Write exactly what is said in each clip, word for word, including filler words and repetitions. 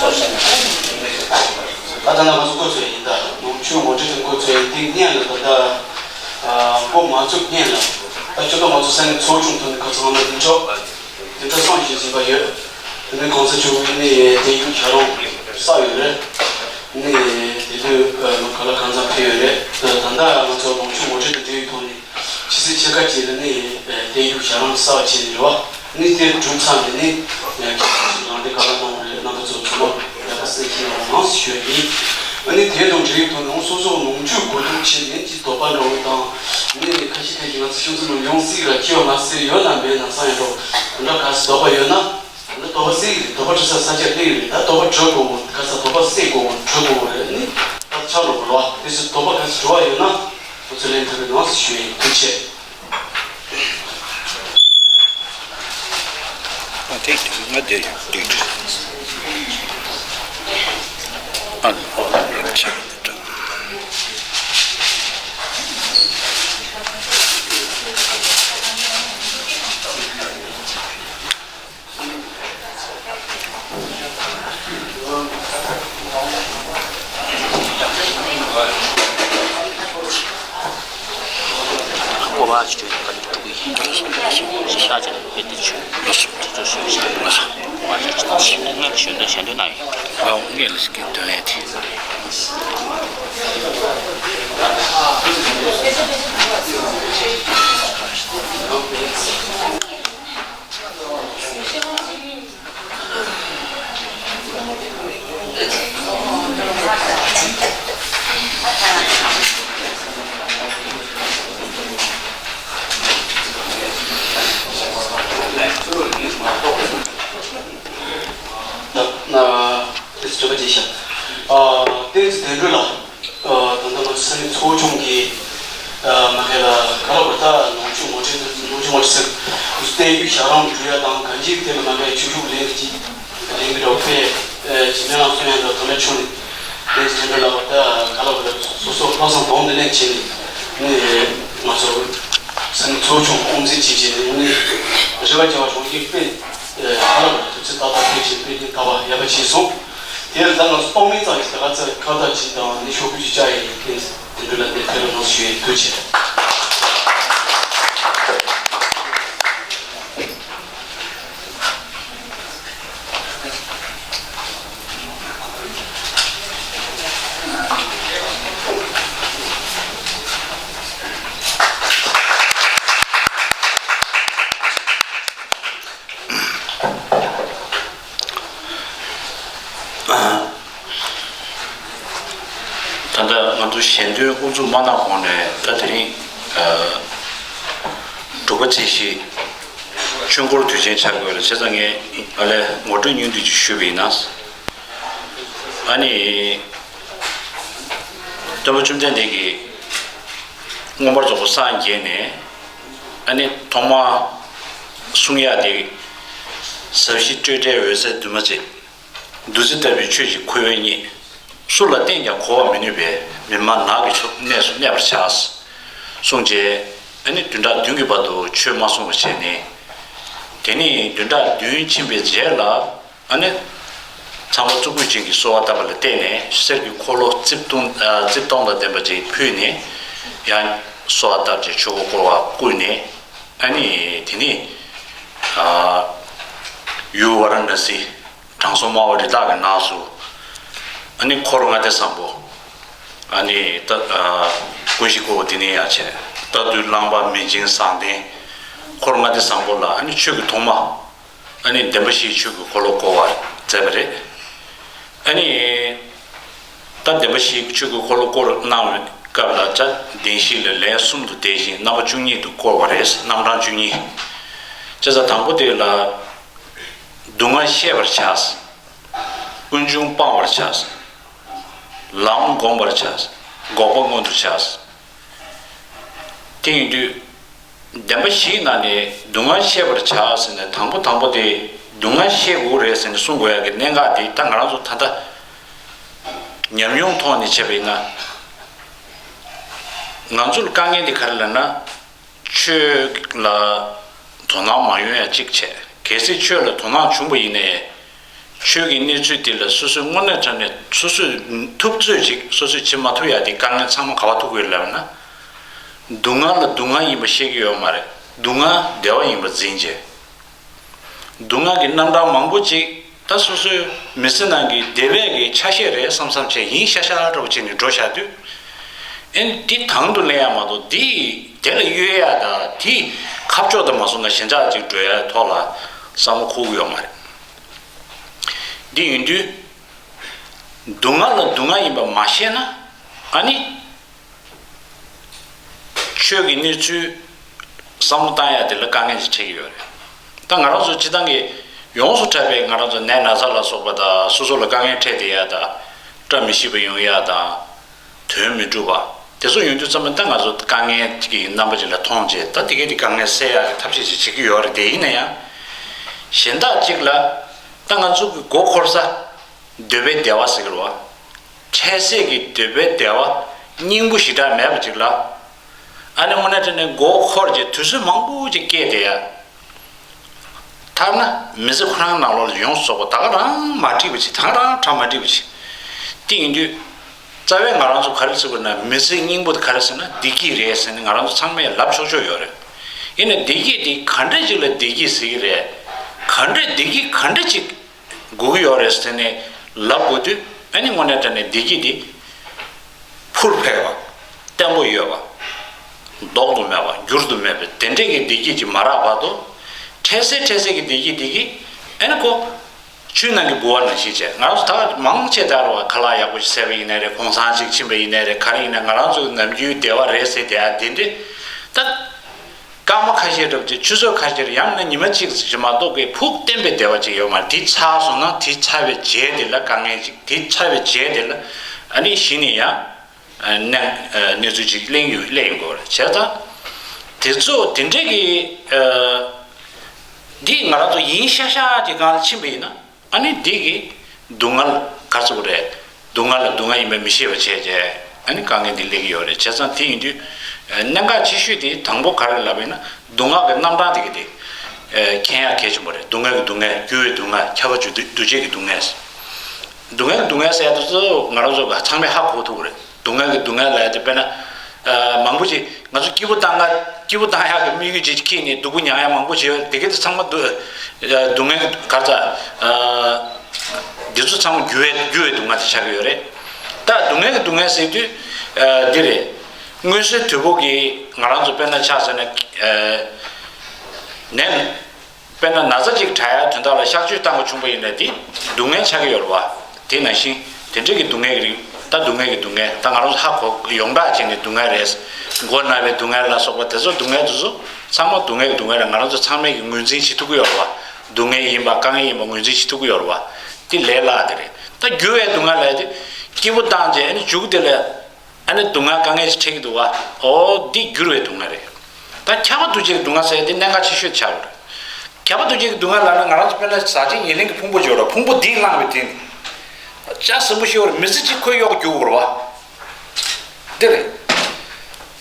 ད་ལྟ་ང་ཚོ་འགོ་ཚུགས་ཡིན། ད་ནོར་འཁྲུལ་ངོ་སྤྲོད་དེ་འགོ་ཚུགས་ཡིན། དེ་སྔོན་ལ་ད་ལྟ་འགོ་མ་ཚུགས་སྔོན་ལ་ད་ཁྱོད་ད་ང་ཚོ་ས་གནས་ཚོགས་ཆུང་ཐོག་ནས་ཁ་སང་ལ་བདུན་ཕྲག་བདུན་ཕྲག་གསུམ་ཞིག་ཕྱིན་པ་ཡོད། དེ་ནས་གོང་ས་མཆོག་གིས་ནི་བསྟན་འགྱུར་ཞལ་རོང་བསགས་ཡོད་རེད། ནི་དེ་དུས་ལོ་ག་ལ་གང་འཚམ་ཕེབས་ཡོད་རེད། ད་ལྟ་ང་ཚོ་ནོར་འཁྲུལ་ངོ་སྤྲོད་དེ་འབྲེལ་ཡོད་ཐོག་ནས། ཇི་སྲིད་ཕྱེད་ཀ་ཅིག་ལ་ནི་བསྟན་འགྱུར་ཞལ་རོང་གསར་བ་བྱས་ནས་རེད་བ། ནི་དེ་གྲུབ་ཚར་ནས་ནི་ཁྱེད་རང་ཚོས་ལམ་སྟོན་ག་ལ་གནང་བ་རེད། རྣམ་པ་ཚོ་ཚང་མ་ཡག་པོ་གསན་བཞེས་གནང་ཟེར་ཞུ་ཡ་ཡིན། ཨ་ནི་དེ་དང་འབྲེལ་ཡོད་ཐོག་ནས་སོ་སོ་ནོར་འཁྲུལ་གོ་བསྡུར་བྱས་ནས་ཀྱི་དོགས་པ་འདྲ་བོ་དང་ནི་ཁ་ཤས་ཁ་ཤས་ང་ཚོ་ཁྱོད་ཚོ་ནང་ཡོང་སྲིད་ར་ཁྱེད་ང་སྲིད་ཡོད་ན་མེད་ན་སང་ཡང་འགྲོ་འདྲ་ག་སྲིད་དོགས་པ་ཡོད་ན། ད་དོགས་པ་སེལ་གྱི་རེད། དོགས་པ་འཕྲོད་ས་ས་ཆ་སླེབས་ཀྱི་རེད། ད་དོགས་པ་གྲོལ་དགོས་གོ་ག་ས་དོགས་པ་སེལ་དགོས་གོ་གྲོལ་དགོས་གོ་རེད། ནི་ད་ཆགས་འགྲོ་གི་རེད་བ། དེ་ཚོ་དོགས་པ་ག་ས་གྲོལ་བ་ཡོད་ན་ཁོ་ཚོ་ལན་ཐུབ་པའི་ནང་ཞུ་ཡིན། ཐུགས་རྗེ་ཆེ། ང་དེ་ང་དེ་ཡོད་དེ་ཨ་ནི་ཨོ་ཆེ། སྐོར་བ་ཅིག་བྱས་ནས་བཀའ་འདྲི་དྲུག་ཡིན། ཤ་ཅིག་ལ་དཔེ་དེ་བྱོས། དེ་ཚོ་ཞུ་ཞིག་ལ་ཞུ་འདོད་ཞུ་འདོད་གནང་ཡོད། ཨ་ངས་ལ་སྐད་དོན་ལས་དེ། ཏེས་གྲུབ་པ་ཅིག་བཞག་ཨ་ཏེས་དོན་གྲུབ་ལགས། ཨ་ད་ལྟ་ང་ཚོ་ས་གནས་ཚོགས་ཆུང་གི་ཨ་མ་ཁེ་ལ་ག་ལ་བར་ད་ནོར་འཁྲུལ་ངོ་སྤྲོད་ནོར་འཁྲུལ་ངོ་སྤྲོད་ཟེར་བསྟན་འགྱུར་ཞལ་རོང་འབྲི་ཡ་དང་གང་ཅིའི་ཐད་ལ་མ་ཁེ་ཆུ་ཤུགས་ལེན་གྱི་ལེན་གྱི་འགྲོ་ཕེ་ཨ་ཇི་མེ་ལང་སོང་ཡ་འདྲ་ཐོ་ལེ་ཆུང་ནས་ཏེས་དོན་གྲུབ་ལགས་བར་ད་ག་ལ་བར་ད་སོ་སོ་ལྷག་བསམ་དོང་ནས་ལེན་བྱས་ནས་ནི་ང་ཚོ་ས་གནས་ཚོགས་ཆུང་དབུ་འཛིན་བྱས་བྱས་ནས་ནི་རེ་བ་རྒྱལ་བ་རང་བཞིན་དཔེ། ཨ་ཧ་ལ་དུས་ཚོད་ཏག་ཏག་ཕེབས་ཤིང་དཔེ་དེ་ལྟ་བ་ཡག་པོ་བྱས་སོང་། དེར་ད་ང་ཚོ་གཏོང་མིན་ཙམ་ཞིག་ད་ག་ཚོད་ཁ་བརྡ་ཅིག་དང་ནི་ཤོག་བུ་ཅིག་བཅར་ཡས་ཡིན། དེ་འདྲ་ལ་དེ་ཕེབས་རོགས་གནང་ཞུ་ཡས། ཐུགས་རྗེ་ཆེ། ད་ལྟ་ང་ཚོ་ཞལ་འདོན་དབུ་འཛུགས་མ་གནང་གོང་ནས་ད་དེ་རིང་དྲུག་པ་ཚེས་བཞི་ཆོས་འཁོར་དུས་ཆེན་ཆགས་ཀྱི་ཡོད་རེད། བྱས་ཙང་ངས་ཨ་ལས་ངོ་སྤྲོད་ཉུང་བསྡུས་ཅིག་ཞུས་པ་ཡིན་ན། ཨ་ནི། སྟོན་པ་བཅོམ་ལྡན་འདས་ཀྱིས་མངོན་པར་རྫོགས་པར་སངས་རྒྱས་ནས་ཨ་ནི་ཐོག་མར་གསུང་ཡག་དེ། ཟབ་ཞི་སྤྲོས་བྲལ་འོད་གསལ་འདུས་མ་བྱས། བདུད་རྩི་ལྟ་བུའི་ཆོས་ཀྱིས་འཁོར་བའི་གཉིད། སུ་ལ་བསྟན་ཀྱང་གོ་བར་མི་ནུས་པས་མི་སྨྲ་ནགས་ཀྱི་ཕྱོགས་གནས་སུ་གནས་པར་བྱ། གསུངས་རྗེས་ཨ་ནི་བདུན་ཕྲག་བདུན་གྱི་བར་དུ་ཆོས་མ་གསུང་བར་བྱས་ནས། དེ་ནས་བདུན་ཕྲག་བདུན་ཕྱིན་པའི་རྗེས་ལ། ཨ་ནི། ཚངས་པ་གཙུག་ཕུད་ཅན་གྱིས་གསོལ་བ་བཏབ་པ་ལ་བརྟེན་ནས་གསེར་གྱི་འཁོར་ལོ་རྩིབས་སྟོང་ཨ་རྩིབས་སྟོང་དང་ལྡན་པ་ཅིག་ཕུལ་ནས་ཡང་གསོལ་བ་བཏབ་རྗེས་ཆོས་འཁོར་བསྐོར་བ་བསྐུལ་ནས་ཨ་ནི་དེ་ནས་ཨ་ཡུལ་ཝཱ་ར་ཎ་སི་དྲང་སྲོང་སྨྲ་བ་རི་དྭགས་ཀྱི་ནགས་སུ་ཨ་ནི་འཁོར་ལྔ་སྡེ་བཟང་པོ་ཨ་ནི་ད་ཨ་ཀུན་གཞི་བསྐོར་བ་འདི་ནས་ཡང་བྱས་རྟ་ཐུལ་རླངས་པ་མེ་སྦྱིན་བཟང་ལྡན་འཁོར་ལྔ་སྡེ་བཟང་པོ་ལ་ཨ་ནི་ཆོས་ཀྱི་ཐོག་མ། ཨ་ནི་བདེན་པ་བཞིའི་ཆོས་ཀྱི་འཁོར་ལོ་བསྐོར་བར་མཛད་པ་རེད། ཨ་ནི། ད་བདེན་པ་བཞིའི་ཆོས་ཀྱི་འཁོར་ལོ་བསྐོར་གནང་བའི་སྐབས་ལ་ད་བདེན་བཞི་ལ་ལན་གསུམ་དུ་འདས་ཤིང་རྣམ་པ་བཅུ་གཉིས་དུ་བསྐོར་བ་རེད། རྣམ་གྲངས་བཅུ་གཉིས། བྱས་ཙང་དང་པོ་དེ་ལ། སྡུག་བསྔལ་ཤེས་པར་བྱ། ཀུན་འབྱུང་སྤང་བར་བྱ། ལམ་བསྒོམ་པར་བྱ། འགོག་པ་མངོན་དུ་བྱ། དེ་ཡིན་དུས། བདེན་པ་བཞིའི་ནང་ནས་སྡུག་བསྔལ་ཤེས་པར་བྱ་ཟེར་ནས་དང་པོ་དང་པོ་དེ་སྡུག་བསྔལ་ཤེས་དགོས་རེད་ཟེར་ནས་གསུང་དགོས་ཡག་གི་གནད་འགག་དེ་ད་ང་རང་ཚོ་ད་ལྟ་ཉམས་མྱོང་ཐོག་ནས་བྱས་པ་ཡིན་ན། ང་ཚོ་ལ་དཀའ་ངལ་དེ་ག་རེ་ལབ་ན། ཆོས་ལ་དོ་སྣང་མ་ཡོང་ཡག་གཅིག་བྱས། གལ་སྲིད་ཆོས་ལ་དོ་སྣང་བྱུང་པ་ཡིན་ནའི། ཆོས་ཀྱི་གནས་ཚུལ་དེ་ལ་སོ་སོས་དངོས་གནས་དྲང་གནས་སོ་སོས་ཐུབ་ཚོད་ཅིག་སོ་སོས་བྱེད་མ་ཐུབ་ཡ་དེ་དཀའ་ངལ་ཚང་མ་ག་བ་ཐུག་གི་ཡོད་ལབ་ན། སྡུག་བསྔལ་ལ་སྡུག་བསྔལ་ཡིན་པ་ཤེས་ཀྱི་ཡོད་མ་རེད། སྡུག་བསྔལ་བདེ་བ་ཡིན་པ་འཛིན་བྱས། སྡུག་བསྔལ་གྱི་རྣམ་གྲངས་མང་པོ་ཅིག་ད་སོ་སོའི་མི་ཚེ་ནང་གི་བདེ་བའི་གི་ཆ་ཤས་རེད་བསམ་བསམ་བྱས་ཡིན་ཤ་ཤ་འདྲ་བོ་བྱས་ནས་འགྲོ་བཞག་དུས། ཨེ་འདི་དང་དུ་ལེན་ཡ་མ་གཏོགས་འདི་དེ་ལ་གཡོལ་ཡ་དང་དེ་ཁ་ཕྱོགས་དང་མ་སོང་ན་ཞེན་ཆགས་ཅིག་འགྲོ་ཡ་ཐོག་ལ་བསམ་བློ་འཁོར་གི་ཡོད་མ་རེད། འདི་ཡིན་དུས། སྡུག་བསྔལ་ལ་སྡུག་བསྔལ་ཡིན་པ་མ་ཤེས་ན་ཨ་ནི། ཆོས་ཀྱི་གནས་ཚུལ་བསམ་བློ་བཏང་ཡ་དེ་ལ་དཀའ་ངལ་ཞིག་འཕྲད་ཀྱི་ཡོད་རེད། ད་ང་རང་ཚོ་སྤྱི་བཏང་གི་ཡོངས་སུ་གྲགས་པའི་ང་རང་ཚོ་ནད་ན་ཚ་ལ་སོགས་པ་དང་སོ་སོ་ལ་དཀའ་ངལ་འཕྲད་བསྡད་ཡ་དང་བཀྲ་མི་ཤིས་པ་ཡོང་ཡ་དང་དོན་མི་འགྲུབ་པ་དེ་ཚོ་ཡོང་དུས་ཙམ་པ་ད་ང་ཚོ་དཀའ་ངལ་གྱི་རྣམ་པ་ཅིག་ལ་མཐོང་བྱས་ད་དེ་གའི་དེ་དཀའ་ངལ་སེལ་ཡ་གི་ཐབས་ཤེས་ཅིག་བྱེད་ཀྱི་ཡོད་རེད། དེ་ཡིན་ན་ཡང་གཞན་དག་ཅིག་ལ་ད་ང་ཚོ་གི་མགོ་འཁོར་ས། འདོད་པའི་བདེ་བ་ཟེར་གི་རེད་བ། འཕྲལ་སེལ་གྱི་འདོད་པའི་བདེ་བ་སྙིང་པོ་ཞེ་དྲག་མེད་པ་ཅིག་ལ། ཨ་ནི་དངོས་གནས་དྲང་གནས་མགོ་འཁོར་རྗེས་དུས་ཚོད་མང་པོ་ཅིག་སྐྱེལ་བསྡད་ཡ། ཐ་ན་མི་ཚེ་ཁོ་རང་ནང་ལོགས་ལ་ཡོངས་སུ་རྫོགས་པ་ད་ག་རང་མ་འགྲིག་པ་ཅིག་ད་ག་རང་གྲ་མ་འགྲིག་པ་ཅིག་དེ་ཡིན་དུས། རྩ་བའི་ང་རང་ཚོ་ག་རེ་ཟེར་དགོས་ན་མི་ཚེ་སྙིང་པོ་དེ་ག་རེ་ཟེར་ན་བདེ་སྐྱིད་རེད་ཟེར་ནས་ང་རང་ཚོ་ཚང་མས་ལབ་ཆོག་ཆོག་ཡོད་རེད། ཡིན་ནའི་བདེ་སྐྱིད་དེ་ག་འདྲ་ཅིག་ལ་བདེ་སྐྱིད་ཟེར་གི་རེད། ག་འདྲ་བདེ་སྐྱིད་ག་འདྲ་ཅིག་དགོས་ཀྱི་ཡོད་རེད་ཟེར་ནས་ལབ་དགོས་དུས་ཨ་ནི་དངོས་གནས་དྲང་གནས་བདེ་སྐྱིད་འདི་ཕུར་འཕེར་བ། བརྟན་པོ་ཡོད་པ། ལྡོག་ཏུ་མེད་པ་འགྱུར་དུ་མེད་པའི་དེ་འདྲས་ཀྱི་བདེ་སྐྱིད་ཅིག་མ་རག་བར་དུ། འཕྲལ་སེལ་འཕྲལ་སེལ་གྱི་བདེ་སྐྱིད་འདི་གིས་ཨ་ནི་ཁོ། ཆུའི་ནང་གི་ལྦུ་བ་ནང་བཞིན་བྱས་ང་རང་ཚོ་ད་མང་ཆེ་ད་རུང་ཁ་ལག་ཡག་པོ་ཞིག་བཟས་པ་ཡིན་ནའི་རེད། གུང་སེང་ཅིག་ཕྱིན་པ་ཡིན་ནའི་རེད། ག་རེ་ཡིན་ནའི་ང་རང་ཚོ་གི་ནམ་རྒྱུན་བདེ་བ་རེད་ཟེར་བསྡད་ཡ་དེ་འདྲས་ད། སྐར་མ་ཁ་ཤས་རེད་ཅེས་ཆུ་ཚོད་ཁ་ཤས་རེད་ཡང་ན་ཉི་མ་གཅིག་ཅིག་མ་གཏོགས་ཀྱི་ཕུགས་བརྟན་པའི་བདེ་བ་ཅིག་ཡོད་མ་རེད། དེ་ཚར་སོང་ན་དེ་ཚར་བའི་རྗེས་དེ་ལ་དཀའ་ངལ་ཅིག་དེ་ཚར་བའི་རྗེས་དེ་ལ་ཨ་ནི་གཞི་ནས་ཡང་གནས་གནས་ཚུལ་ཅིག་གླེང་ཡོང་གླེང་ཡོང་གི་ཡོད་རེད། བྱས་ཙང་དེ་ཚོ་དེ་འདྲས་ཀྱི་འདི་ང་རང་ཚོ་ཡིན་ཤ་ཤ་གི་སྒང་ལ་ཕྱིན་པ་ཡིན་ན། ཨ་ནི་འདི་གི་སྡུག་བསྔལ་ག་ཚོད་རེད། སྡུག་བསྔལ་ལ་སྡུག་བསྔལ་ཡིན་པ་མི་ཤེས་པ་བྱས་རྗེས་ཨ་ནི་དཀའ་ངལ་འདི་སླེབས་ཀྱི་ཡོད་རེད། བྱས་ཙང་དེ་ཡིན་དུས་གནད་འགག་ཆེ་ཤོས་དེ་དང་པོ་ག་རེ་ལབ་ཡིན་ན་སྡུག་བསྔལ་གྱི་རྣམ་གྲངས་དེ་གི་དེ་མཁྱེན་ཡག་གལ་ཆེན་པོ་རེད། སྡུག་བསྔལ་གྱི་སྡུག་བསྔལ་འགྱུར་བའི་སྡུག་བསྔལ་ཁྱབ་པ་འདུ་འདུ་བྱེད་ཀྱི་སྡུག་བསྔལ། སྡུག་བསྔལ་གྱི་སྡུག་བསྔལ་ཟེར་ཡ་དེ་ཚོ་ང་རང་ཚོ་ག་ཚང་མས་ཧ་གོ་ཐུབ་ཀྱི་རེད། སྡུག་བསྔལ་གྱི་སྡུག་བསྔལ་ལབ་ཡ་དེ་དཔེར་ན། མང་པོ་ཅིག་ང་ཚོ་སྐྱིད་པོ་བཏང་ག་སྐྱིད་པོ་བཏང་ཡག་གི་དམིགས་ཡུལ་ཅིག་ཁྱེར་ནས་སྡུག་པོ་མྱངས་ཡག་མང་པོ་བྱེད་ཡོད་དེ་ག་དེ་ཚང་མ་སྡུག་སྡུག་བསྔལ་གྱི་ག་རེ་ཟ། འདི་ཚོ་ཚང་མ་འགྱུར་བའི་འགྱུར་བའི་སྡུག་བསྔལ་དེ་ཆགས་ཀྱི་ཡོད་རེད། ད་སྡུག་བསྔལ་གྱི་སྡུག་བསྔལ་ཟེར་དུས་འདི་རེད། མངོན་གསལ་དོད་པོ་གི་ང་རང་ཚོ་དཔེར་ན་ཆ་བཞག་ན་ནད། དཔེར་ན་ན་ཚ་གཅིག་དྲག་ཡ་དོན་དག་ལ་གཤག་བཅོས་བཏང་དགོས་བྱུང་བ་ཡིན་ན་དེ་སྡུག་བསྔལ་ཆགས་ཀྱི་ཡོད་རེད་བ། དེ་ནང་བཞིན་དེ་འདྲ་གི་སྡུག་བསྔལ་གྱི་རིགས་ད་སྡུག་བསྔལ་གྱི་སྡུག་བསྔལ་ད་ང་རང་ཚོ་ཧ་གོ་ཡོངས་གྲགས་བྱས་ནས་སྡུག་བསྔལ་རེད། མགོ་ན་བའི་སྡུག་བསྔལ་ལ་སོགས་པ་དེ་ཚོ་སྡུག་བསྔལ་དེ་ཚོ་ཚང་མ་སྡུག་བསྔལ་གྱི་སྡུག་བསྔལ་ལ་ང་རང་ཚོ་ཚང་མས་ཀྱི་ངོས་འཛིན་བྱེད་ཐུབ་ཀྱི་ཡོད་རེད་བ། སྡུག་བསྔལ་ཡིན་པ་དཀའ་ངལ་ཡིན་པ་ངོས་འཛིན་བྱེད་ཐུབ་ཀྱི་ཡོད་རེད་བ། དེ་ལས་སླ་དེ་རེད། ད་འགྱུར་བའི་སྡུག་བསྔལ་ལ་དེ་སྐྱིད་པོ་བཏང་རྗེས་ཨ་ནི་མཇུག་དེ་ལ། ཨ་ནི་སྡུག་བསྔལ་དཀའ་ངལ་ཞིག་འཕྲད་ཀྱི་འདུག་བ། འོ་འདི་འགྱུར་བའི་སྡུག་བསྔལ་རེད། ད་ཁྱབ་པ་འདུ་བྱེད་ཀྱི་སྡུག་བསྔལ་ཟེར་ཡ་དེ་གནད་འགག་ཆེ་ཤོས་ཆགས་པ་རེད། ཁྱབ་པ་འདུ་བྱེད་ཀྱི་སྡུག་བསྔལ་ལབ་ན་ང་རང་ཚོ་དཔེར་ན་ཟག་བཅས་ཉེར་ལེན་གྱི་ཕུང་པོ་འབྱོར་བ་ཕུང་པོ་འདི་བླངས་པའི་དེ་ནི། ལྕགས་ཟིན་པོ་ཤོར་མི་ཚེ་གཅིག་ཁོས་གཡོག་རྒྱུག་དགོས་རེད་བ། འདི་རེད།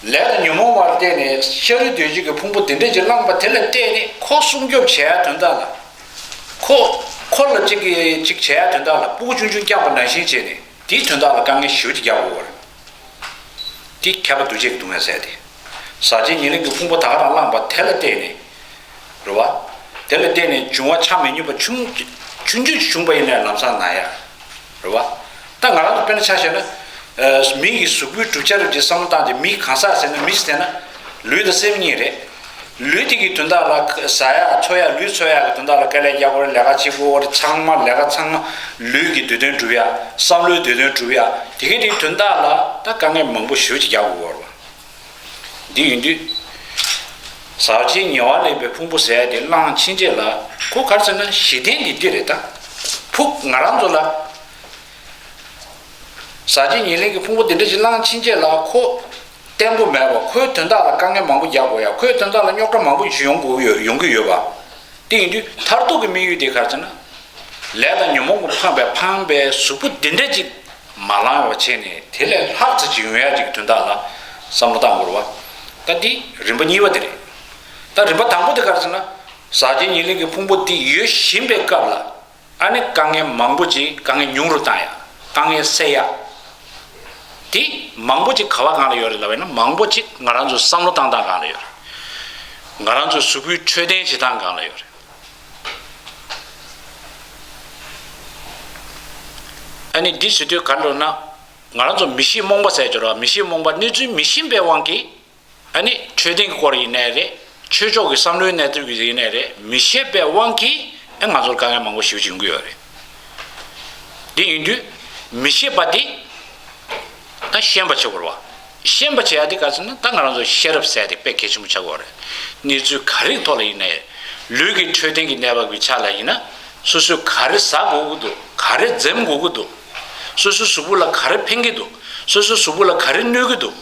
ལས་དང་ཉོན་མོངས་པར་བརྟེན་ནས་ཤ་རུས་གདོས་བཅས་ཀྱི་ཕུང་པོ་འདི་འདྲ་ཅིག་བླངས་པ་དེ་ལ་བརྟེན་ནས་ཁོ་སྲུང་སྐྱོབ་བྱེད་ཡ་དོན་དག་ལ། ཁོ་ཁོ་ལ་གཅིག་གིས་གཅིག་བྱེད་ཡ་དོན་དག་ལ་སྤུ་གུ་ཆུང་ཆུང་བསྐྱངས་པ་ནང་བཞིན་བྱས་ནས་དེའི་དོན་དག་ལ་དཀའ་ངལ་ཞེ་པོ་ཅིག་རྒྱག་དགོས་པ་རེད། འདི་ཁྱབ་པ་འདུ་བྱེད་ཀྱི་སྡུག་བསྔལ་ཟེར་ཏེ། ཟག་བཅས་ཉེར་ལེན་གྱི་ཕུང་པོ་ད་ག་རང་བླངས་པ་དེ་ལ་བརྟེན་ནས། རེད་བ། དེ་ལ་བརྟེན་ནས་འབྱུང་བ་ཆ་མི་སྙོམས་པ་ཆུང་ཆུང་ཆུང་བྱུང་པ་ཡིན་ནའི་ལམ་སང་ན་ཡ། རེད་བ། ད་ང་རང་ཚོ་དཔེར་ན་ཆ་བཞག་ན། མི་ཡི་གཟུགས་པོའི་གྲུབ་ཆ་རིགས་ཀྱི་བསམ་བློ་བཏང་སྟེ་མི་གང་ཟག་ཟེར་ན་མི་ཟེར་ན། ལུས་དང་སེམས་གཉིས་རེད། ལུས་དེ་གི་དོན་དག་ལ་ཟ་ཡག་འཚོ་ཡག་ལུས་འཚོ་ཡག་གི་དོན་དག་ལ་དཀའ་ལས་རྒྱག་དགོས་རེད། ལས་ཀ་བྱེད་དགོས་རེད། ཚང་མ་ལས་ཀ་ཚང་མ་ལུས་ཀྱི་འདོད་དོན་སྒྲུབ་ཡག་བསམ་བློའི་འདོད་དོན་སྒྲུབ་ཡག་དེ་གི་དེའི་དོན་དག་ལ་ད་དཀའ་ངལ་མང་པོ་ཞེ་པོ་ཅིག་རྒྱག་དགོས་རེད་བ། འདི་ཡིན་དུས། ཟག་བཅས་ཉེ་བར་ལེན་པའི་ཕུང་པོ་ཟེར་ཡག་དེ་བླངས་ཕྱིན་ཆད་ལ་ཁོ་ག་རེ་ཟེར་ན་གཞི་རྟེན་འདི་འདི་རེད་ད། ཕུགས་ང་རང་ཚོ་ལ། ཟག་བཅས་ཉེར་ལེན་གྱི་ཕུང་པོ་འདི་འདྲ་ཞིག་བླངས་ཕྱིན་ཆད་ལ་ཁོ་བརྟན་པོ་མེད་པ། ཁོའི་དོན་དག་ལ་དཀའ་ངལ་མང་པོ་རྒྱག་དགོས་ཡ། ཁོའི་དོན་དག་ལ་རྙོག་དྲ་མང་པོ་ཞིག་ཡོང་དགོས་ཡོད་ཡོང་གི་ཡོད་པ། དེ་ཡིན་དུས་མཐར་ཐུག་གི་དམིགས་ཡུལ་དེ་ག་རེ་ཟེར་ན། ལས་དང་ཉོན་མོངས་ཀྱིས་འཕངས་པའི་འཕངས་པའི་གཟུགས་པོ་འདི་འདྲ་ཅིག་མ་བླངས་པ་བྱས་ནས་དེ་ལས་ལྷག་ཙམ་ཅིག་ཡོང་ཡ་ཅིག་གི་དོན་དག་ལ་བསམ་བློ་བཏང་དགོས་རེད་བ། ད་འདི་རིམ་པ་གཉིས་པ་དེ་རེད། ད་རིམ་པ་དང་པོ་དེ་ག་རེ་ཟེར་ན། ཟག་བཅས་ཉེར་ལེན་གྱི་ཕུང་པོ་འདི་ཡོད་བཞིན་པའི་སྐབས་ལ། ཨ་ནི་དཀའ་ངལ་མང་པོ་ཅིག་དཀའ་ངལ་ཉུང་རུ་བཏང་ཡ། དཀའ་ངལ་སེལ་ཡ། དེ་མང་པོ་ཅིག་ག་བ་གང་ལ་ཡོད་རེད་ལབ་པ་ཡིན་ན། མང་པོ་ཅིག་ང་རང་ཚོ་བསམ་བློ་བཏང་སྟངས་སྒང་ལ་ཡོད་རེད། ང་རང་ཚོ་གཟུགས་པོའི་འཕྲོད་བསྟེན་བྱེད་སྟངས་སྒང་ལ་ཡོད་རེད། ཨ་ནི་འདི་བྱེད་དུས་ག་རེ་ལབ་ན། ང་རང་ཚོ་མི་ཤེས་རྨོངས་པ་ཟེར་གྱི་རེད་བ། མི་ཤེས་རྨོངས་པ། གནས་ཚུལ་མི་ཤེས་པའི་དབང་གིས། ཨ་ནི་འཕྲོད་བསྟེན་གྱི་སྐོར་ཡིན་ནའི་རེད། ཆོས་ཕྱོགས་ཀྱི་བསམ་བློའི་གནས་ཚུལ་གྱི་ཡིན་ནའི་རེད། མི་ཤེས་པའི་དབང་གིས་ཨ་ང་ཚོར་དཀའ་ངལ་མང་པོ་ཞེ་པོ་ཅིག་ཡོང་གི་ཡོད་རེད། དེ་ཡིན་དུས་མི་ཤེས་པ་དེ་ད་ཤེས་པ་བྱེད་དགོས་རེད་བ། ཤེས་པ་བྱེད་ཡ་དེ་ག་ཟེར་ན། ད་ང་རང་ཚོ་ཤེས་རབ་ཟེར་ཡ་དེ་དཔེ་གལ་ཆེན་པོ་ཆགས་ཀྱི་ཡོད་རེད། གནས་ཚུལ་ག་རེའི་ཐོག་ལ་ཡིན་ནའི། ལུས་ཀྱི་འཕྲོད་བསྟེན་གྱི་གནས་བབ་ཀྱི་ཆ་ལ་ཡིན་ན། སོ་སོས་ག་རེ་ཟ་དགོས་ཀྱི་འདུག་ག་རེ་འཛེམ་དགོས་ཀྱི་འདུག་སོ་སོའི་གཟུགས་པོ་ལ་ག་རེ་ཕན་གྱི་འདུག་སོ་སོའི་གཟུགས་པོ་ལ་ག་རེ་གནོད་ཀྱི་འདུག་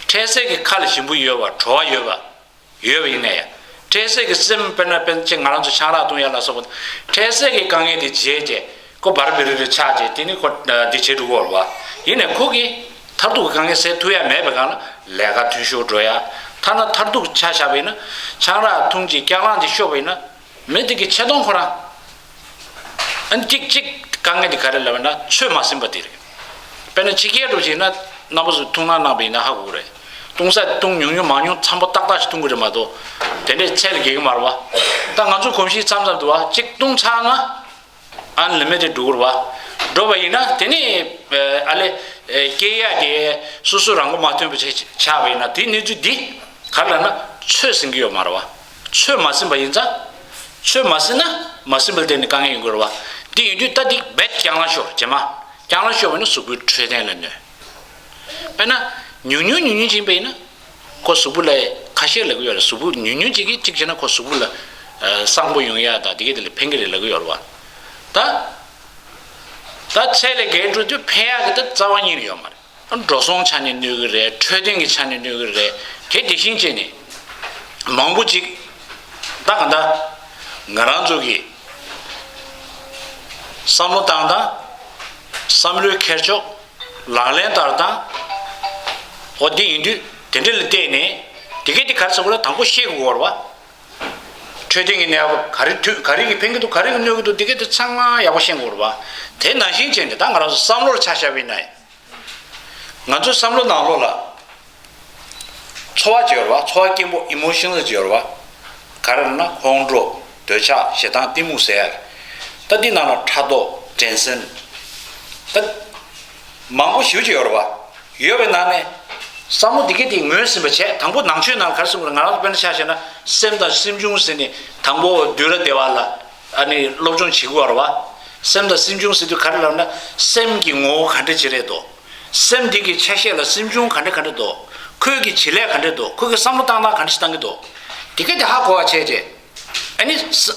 འཕྲལ་སེལ་གྱི་ཁ་ལ་ཞིམ་པོ་ཡོད་པ། བྲོ་བ་ཡོད་པ། ཡོད་པ་ཡིན་ན་ཡང་། འཕྲལ་སེལ་གྱི་སེམས། དཔེར་ན་དཔེར་ན་ཅིག་ང་རང་ཚོ་ཆང་རག་བཏུང་ཡ་ལ་སོགས་པ། འཕྲལ་སེལ་གྱི་དཀའ་ངལ་དེ་བརྗེད་བྱས། ཁོ་བར་བི་རི་རི་ཆགས་བྱས། དེ་ནི་ཁོ་འདི་བྱེད་འགྲོ་གི་ཡོད་རེད་བ། ཡིན་ནའི་ཁོ་གིས་མཐར་ཐུག་གི་དཀའ་ངལ་སེལ་ཐུབ་ཡ་མེད་པའི་སྒང་ལ་ལས་ཀ་འཐུས་ཤོར་འགྲོ་ཡ། ཐ་ན་མཐར་ཐུག་ཆ་བཞག་པ་ཡིན་ན། ཆང་རག་འཐུང་བྱས་རྐྱང་རང་དེ་ཤོར་བ་ཡིན་ན། མི་དེ་གི་ཆེ་མཐོང་ཁོ་རང་། ཨ་ནི་གཅིག་གཅིག་དཀའ་ངལ་དེ་ག་རེ་ལབ་ན། ཚོད་མ་ཟིན་པ་དེ་རེད། དཔེར་ན་ཕྱི་རྒྱལ་འགྲོ་བྱས་ན། རྣམ་པ་ཚོས་འཐུང་སྣང་གནང་པ་ཡིན་ན་ཧ་གོ་གི་རེད། འཐུང་ས་འཐུང་ཉུང་ཉུང་མང་ཉུང་འཚམ་པོ་ཏག་ཏག་ཞིག་འཐུང་གི་རེད་མ་གཏོགས། དེ་འདྲའི་ཚད་ལས་བརྒལ་གི་མ་རེད་བ། ད་ང་ཚོ་གོམས་གཤིས་མཚམས་མཚམས་འདུག་བ། གཅིག་འཐུང་ཚར་ན། ཨ་ནི་ལི་མི་ཊེཌ་འགྲོ་གི་རེད་བ། འགྲོ་བ་ཡིན་ན་དེ་ནི་ཨ་ལེ། སྐྱེ་ཡ་དེ་སོ་སོ་རང་མགོ་མ་ཐོན་པ་ཆགས་པ་ཡིན་ན། དེ་གནས་ཚུལ་འདི་ག་རེ་ལབ་ན། ཚོད་ཟིན་གྱི་ཡོད་མ་རེད་བ། ཚོད་མ་ཟིན་པ་ཡིན་ཙང་། ཚོད་མ་ཟིན་ན་མ་ཟིན་པ་ལ་བརྟེན་ནས་དཀའ་ངལ་ཡོང་གི་རེད་བ། དེ་ཡིན་དུས་ད་འདི་རྦད་རྐྱང་ལ་ཤོར་རྗེས་མ། རྐྱང་ལ་ཤོར་བ་ཡིན་ན་གཟུགས་པོའི་འཕྲོད་བསྟེན་ལ་གནོད། དཔེར་ན། ཉུང་ཉུང་ཉུང་ཉུང་ཅིག་ཡིན་པ་ཡིན་ན། ཁོ་གཟུགས་པོ་ལ་ཁ་ཤས་ལབ་ཀྱི་ཡོད་རེད། གཟུགས་པོ་ཉུང་ཉུང་ཅིག་གིས་གཅིག་བྱས་ན་ཁོ་གཟུགས་པོ་ལ་ཨ་གསང་པོ་ཡོང་ཡ་དང་དེ་གས་དེ་ལ་ཕན་གྱི་རེད་ལབ་ཀྱི་ཡོད་རེད་བ། ད། ད་ཚད་ལས་བརྒལ་འགྲོ་དུས་ཕན་ཡག་གི་ད་རྩ་བ་ཉིད་ནས་ཡོད་མ་རེད། འགྲོ་སོང་ཆ་ནས་གནོད་ཀྱི་རེད། འཕྲོད་བསྟེན་གྱི་ཆ་ནས་གནོད་ཀྱི་རེད། དེ་དེ་བཞིན་བྱས་ནས། མང་པོ་ཅིག་ད་ག་འདྲ། ང་རང་ཚོ་གི་བསམ་བློ་བཏང་སྟངས། བསམ་བློའི་འཁྱེར་ཕྱོགས། ལག་ལེན་བསྟར་སྟངས། འོ་དེ་ཡིན་དུས་དེ་འདྲ་ལ་བལྟས་ནས། དེ་གས་དེ་ག་རེ་ཟེར་དགོས་རེད། དང་པོ་ཤེས་དགོས་རེད་བ། འཕྲོད་བསྟེན་གྱི་གནས་བབ་ག་རེ་ཐོན། ག་རེ་གིས་ཕན་གྱི་འདུག་ག་རེ་གིས་གནོད་ཀྱི་འདུག་དེ་གས་དེ་ཚང་མ་ཡག་པོ་ཤེས་དགོས་རེད་བ། དེ་ནང་བཞིན་བྱས་ནས་ད་ང་རང་ཚོ་བསམ་བློར་ཆ་བཞག་པ་ཡིན་ན། ང་ཚོའི་བསམ་བློ་ནང་ལོགས་ལ་ཚོར་བ་ཅིག་ཡོད་རེད་བ། ཚོར་བ་སྐྱེན་པོ། ཨི་མོ་ཤན་ཅིག་ཡོད་རེད་བ། ག་རེ་ལབ་ན། ཁོང་ཁྲོ། འདོད་ཆགས། ཞེ་སྡང་། གཏི་མུག་ཟེར་ཡ་གི། ད་འདི་ནང་ལ་ཕྲག་དོག། འགྲན་སེམས། ད་མང་པོ་ཞེ་པོ་ཅིག་ཡོད་རེད་བ། ཡོད་པའི་ནང་ནས་བསམ་བློ་འདི་གས་དེ་ངོས་ཟིན་པ་བྱས། དང་པོ་ནང་ཆོས་ནང་ལ་ག་རེ་གསུངས་པ་རེད། ང་རང་ཚོ་དཔེར་ན་ཆ་བཞག་ན། སེམས་དང་སེམས་བྱུང་ཟེར་ནས་དང་པོ་འདུས་ར་དེ་བ་ལ་ཨ་ནི་སློབ་སྦྱོང་བྱེད་དགོས་རེད་བ། སེམས་དང་སེམས་བྱུང་ཟེར་དུས་ག་རེ་ལབ་ན། སེམས་ཀྱི་ངོ་བོ་ག་འདྲ་ཅིག་རེད་དོ། སེམས་འདི་གི་ཆ་ཤས་ལ་སེམས་བྱུང་ག་འདྲ་ག་འདྲ་འདུག་ཁོའི་གི་བྱེད་ལས་ག་འདྲ་འདུག་ཁོ་གི་བསམ་བློ་བཏང་སྟངས་ག་འདྲ་ཞིག་བཏང་གི་འདུག་དེ་ག་དེ་ཧ་གོ་བ་བྱས་རྗེས། ཨ་ནི་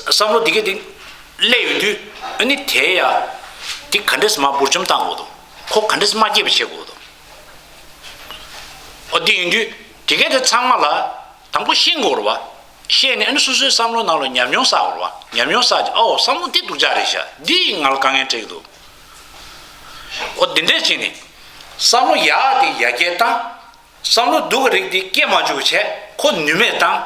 བསམ་བློ་འདི་ག་དེ་སླེབས་ཡོང་དུས། ཨ་ནི་དེ་ཡ་དེ་ག་འདྲས་མར་འབུར་འཇོམས་བཏང་དགོས་འདུག་ཁོ་ག་འདྲས་མ་སྐྱེས་པ་བྱེད་དགོས་འདུག་འོ་དེ་ཡིན་དུས་དེ་ག་དེ་ཚང་མ་ལ་དང་པོ་ཤེས་དགོས་རེད་བ། ཤེས་ནས་ཨ་ནི་སོ་སོའི་བསམ་བློ་ནང་ལ་ཉམས་མྱོང་བསགས་དགོས་རེད་བ། ཉམས་མྱོང་བསགས་རྗེས། ཨའོ། བསམ་བློ་འདི་སྡུག་ཅག་རེད་ཤག་འདིས་ང་ལ་དཀའ་ངལ་འཕྲད་ཀྱི་འདུག་འོ་དེ་འདྲས་བྱས་ནས་བསམ་བློ་ཡག་དེ་ཡར་རྒྱས་བཏང་། བསམ་བློ་སྡུག་གི་རིགས་དེ་སྐྱེ་མ་བཅུག་བྱས། ཁོ་ནུས་མེད་བཏང་།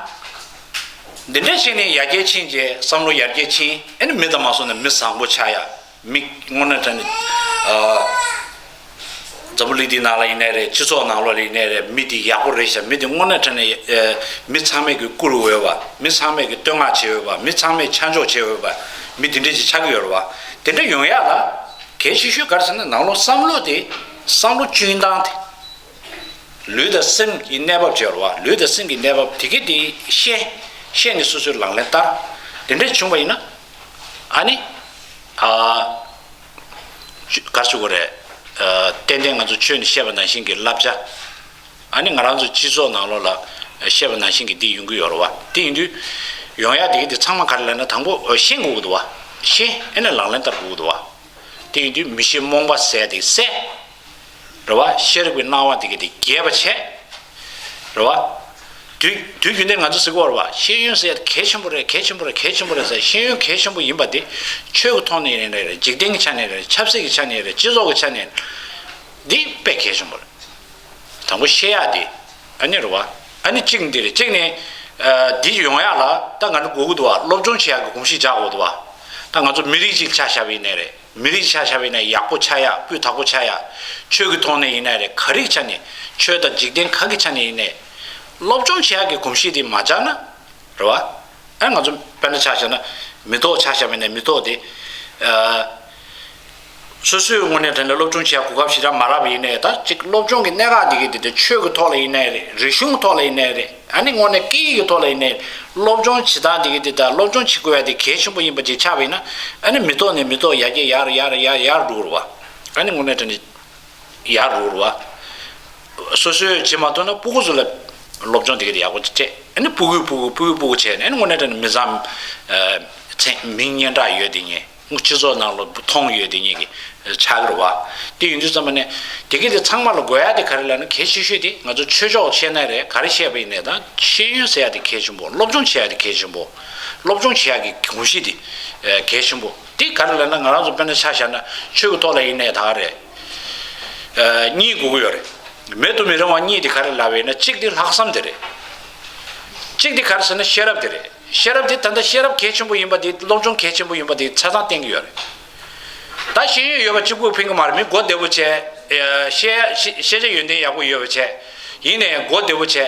འདི་འདྲ་བྱས་ནས་ཡར་རྒྱས་ཕྱིན་རྗེས། བསམ་བློ་ཡར་རྒྱས་ཕྱིན། ཨ་ནི་མི་དང་མ་སོང་ན་མི་བཟང་པོ་ཆགས་ཡ། མི་དངོས་གནས་དྲང་གནས། ཨ། འཛམ་བུ་གླིང་འདིའི་ནང་ལ་ཡིན་ནའི་རེད། སྤྱི་ཚོགས་ནང་ལོགས་ལ་ཡིན་ནའི་རེད། མི་དེ་ཡག་པོ་རེད་ཤག་མི་དེ་དངོས་གནས་དྲང་གནས། ཨ། མི་ཚང་མས་ཀྱི་བཀུར་འོས་པ། མི་ཚང་མས་ཀྱི་བསྟོད་བསྔགས་བྱེད་འོས་པ། མི་ཚང་མས་ཆ་འཇོག་བྱེད་འོས་པ། མི་དེ་འདྲ་ཞིག་ཆགས་ཀྱི་ཡོད་རེད་བ། དེ་འདྲ་ཡོང་ཡ་ལ་གལ་ཆེ་ཤོས་ག་རེ་ཟེར་ན། ནང་ལོགས་བསམ་བློ་དེ། བསམ་བློ་སྐྱོན་སྟངས་དེ། ལུས་དང་སེམས་ཀྱི་གནས་བབ་བྱས་རེད་བ། ལུས་དང་སེམས་ཀྱི་གནས་བབ་དེ་ག་དེ་ཤེས། ཤེས་ནས་སོ་སོའི་ལག་ལེན་བསྟར། དེ་འདྲ་བྱུང་བ་ཡིན་ན། ཨ་ནི། ཨ། ག་རེ་ཞུ་དགོས་རེད། ཨ། ཏན་ཏན་ང་ཚོ་ཆོས་ནས་བཤད་པ་ནང་བཞིན་གྱི་བསླབ་བྱ། ཨ་ནི་ང་རང་ཚོ་སྤྱི་ཚོགས་ནང་ལོགས་ལ་བཤད་པ་ནང་བཞིན་གྱི་འདི་ཡོང་གི་ཡོད་རེད་བ། དེ་ཡིན་དུས་ཡོང་ཡ་དེ་ག་དེ་ཚང་མ་ག་རེ་ལབ་ན། དང་པོ་ཤེས་དགོས་ཀྱི་འདུག་བ། ཤེས། ཨ་ནི་ལག་ལེན་བསྟར་དགོས་ཀྱི་འདུག་བ། དེ་ཡིན་དུས་མི་ཤེས་རྨོངས་པ་ཟེར་དེ་བསལ། རེད་བ། ཤེས་རིག་པའི་སྣང་བ་དེ་ག་དེ་རྒྱས་པ་བྱས། རེད་བ། དུས་དུས་རྒྱུན་ལྡན་ང་ཚོ་ཟེར་གྱི་ཡོད་རེད་བ། ཤེས་ཡོན་ཟེར་ཡ་གལ་ཆེན་པོ་རེད། གལ་ཆེན་པོ་རེད། གལ་ཆེན་པོ་རེད་ཟེར། ཤེས་ཡོན་གལ་ཆེན་པོ་ཡིན་པ་དེ་ཆོས་ཀྱི་ཐོག་ནས་ཡིན་ནའི་རེད། འཇིག་རྟེན་གྱི་ཆ་ནས་རེད། ཆབ་སྲིད་ཀྱི་ཆ་ནས་རེད། སྤྱི་ཚོགས་ཀྱི་ཆ་ནས་རེད། འདི་དཔེ་གལ་ཆེན་པོ་རེད། དང་པོ་ཤེས་ཡག་འདི། ཨ་ནི་རེད་བ། ཨ་ནི་གཅིག་འདི་རེད། གཅིག་ནི། ཨ། འདི་ཡོང་ཡག་ལ་ད་ང་ཚོ་དགོས་ཀྱི་འདུག་བ། སློབ་སྦྱོང་བྱེད་ཡག་གི་གོམས་གཤིས་འཇགས་དགོས་འདུག་བ། ད་ང་ཚོ་མི་རིགས་གཅིག་ཆ་བཞག་པ་ཡིན་ནའི་རེད། མི་རིགས་ཆ་བཞག་པ་ཡིན་ན་ཡག་པོ་ཆགས་ཡ། སྤུས་དག་པོ་ཆགས་ཡ། ཆོས་ཀྱི་ཐོག་ནས་ཡིན་ནའི་རེད། ག་རེ་ཆ་ནས། ཆོས་དང་འཇིག་རྟེན་ག་གི་ཆ་ནས་ཡིན་ནའི། སློབ་སྦྱོང་བྱེད་ཡག་གི་གོམས་གཤིས་དེ་མ་ཆགས་ན། རེད་བ། ཨ་ང་ཚོ་དཔེར་ན་ཆ་བཞག་ན། མི་ཐོག་ཆ་བཞག་པ་ཡིན་ན་མི་ཐོག་དེ། ཨ། སོ་སོའི་དངོས་གནས་དྲང་གནས་སློབ་སྦྱོང་བྱེད་ཡ་གོ་སྐབས་ཞེ་དྲག་མ་རག་པ་ཡིན་ནའི། ད་ཅིག་སློབ་སྦྱོང་གི་གནད་འགག་འདི་གི་དེ་དེ་ཆོས་ཀྱི་ཐོག་ལ་ཡིན་ནའི་རེད། རིག་གཞུང་གི་ཐོག་ལ་ཡིན་ནའི་རེད། ཨ་ནི་དངོས་གནས་སྐད་ཡིག་གི་ཐོག་ལ་ཡིན་ནའི་རེད། སློབ་སྦྱོང་བྱེད་སྟངས་འདི་གི་དེ་དང་སློབ་སྦྱོང་བྱེད་དགོས་ཡ་དེ་གལ་ཆེན་པོ་ཡིན་པ་ཅིག་ཆགས་པ་ཡིན་ན། ཨ་ནི་མི་ཐོག་ནས་མི་ཐོག་ཡར་རྒྱས་ཡར་ཡར་ཡར་ཡར་འགྲོ་གི་རེད་བ། ཨ་ནི་དངོས་གནས་དྲང་གནས་ཡར་འགྲོ་གི་རེད་བ། སོ་སོས་བྱེད་མ་ཐུབ་ན་སྤུ་གུ་ཚོ་ལ་སློབ་སྦྱོང་དེ་གི་དེ་ཡག་པོ་ཅིག་སྤྲད། ཨ་ནི་སྤུ་གུས་སྤུ་གུ་སྤུ་གུས་སྤུ་གུ་བྱས་ནས། ཨ་ནི་དངོས་གནས་དྲང་གནས་མི་ཚང་མཚན་མིང་སྙན་གྲགས་ཡོད་དེ་ཉེ། སྤྱི་ཚོགས་ནང་ལ་མཐོང་ཡོད་དེ་ཉིད་ཀྱི་ཆགས་ཀྱི་རེད་བ། དེ་ཡིན་དུས་ཙམ་པ་ནས་དེ་གི་དེ་ཚང་མ་ལ་དགོས་ཡ་དེ་ག་རེ་ལབ་ན། གལ་ཆེ་ཤོས་དེ་ང་ཚོ་ཆོས་ཕྱོགས་བཤད་ན་རེད། ག་རེ་བཤད་པ་ཡིན་ནའི་ད་ཤེས་ཡོན་ཟེར་ཡ་དེ་གལ་ཆེན་པོ། སློབ་སྦྱོང་བྱེད་ཡ་དེ་གལ་ཆེན་པོ། སློབ་སྦྱོང་བྱེད་ཡ་གི་གོམས་གཤིས་དེ་གལ་ཆེན་པོ། དེ་ག་རེ་ལབ་ན། ང་རང་ཚོ་དཔེར་ན་ཆ་བཞག་ན་ཆོས་ཀྱི་ཐོག་ལ་ཡིན་ནའི་ད་ག་རེད། གཉིས་དགོས་ཀྱི་ཡོད་རེད། མེད་དུ་མི་རུང་བ་གཉིས་དེ་ག་རེ་ལབ་པ་ཡིན་ན། གཅིག་དེ་ལྷག་བསམ་དེ་རེད། གཅིག་དེ་ག་རེ་ཟེར་ན་ཤེས་རབ་དེ་རེད། ཤེས་རབ་དེ་ད་ལྟ་ཤེས་རབ་གལ་ཆེན་པོ་ཡིན་པ་དེ། སློབ་སྦྱོང་གལ་ཆེན་པོ་ཡིན་པ་དེ་ཆ་ཚང་བསྟན་གྱི་ཡོད་རེད། ད་ཤེས་ཡོན་ཡོད་པ་གཅིག་པུས་ཕན་གྱི་མ་རེད། མི་མགོ་བདེ་པོ་བྱས། ཤེས་ཤེས་བྱ་ཡོན་ཏན་ཡག་པོ་ཡོད་པ་བྱས། ཡིན་ནའི་མགོ་བདེ་པོ་བྱས།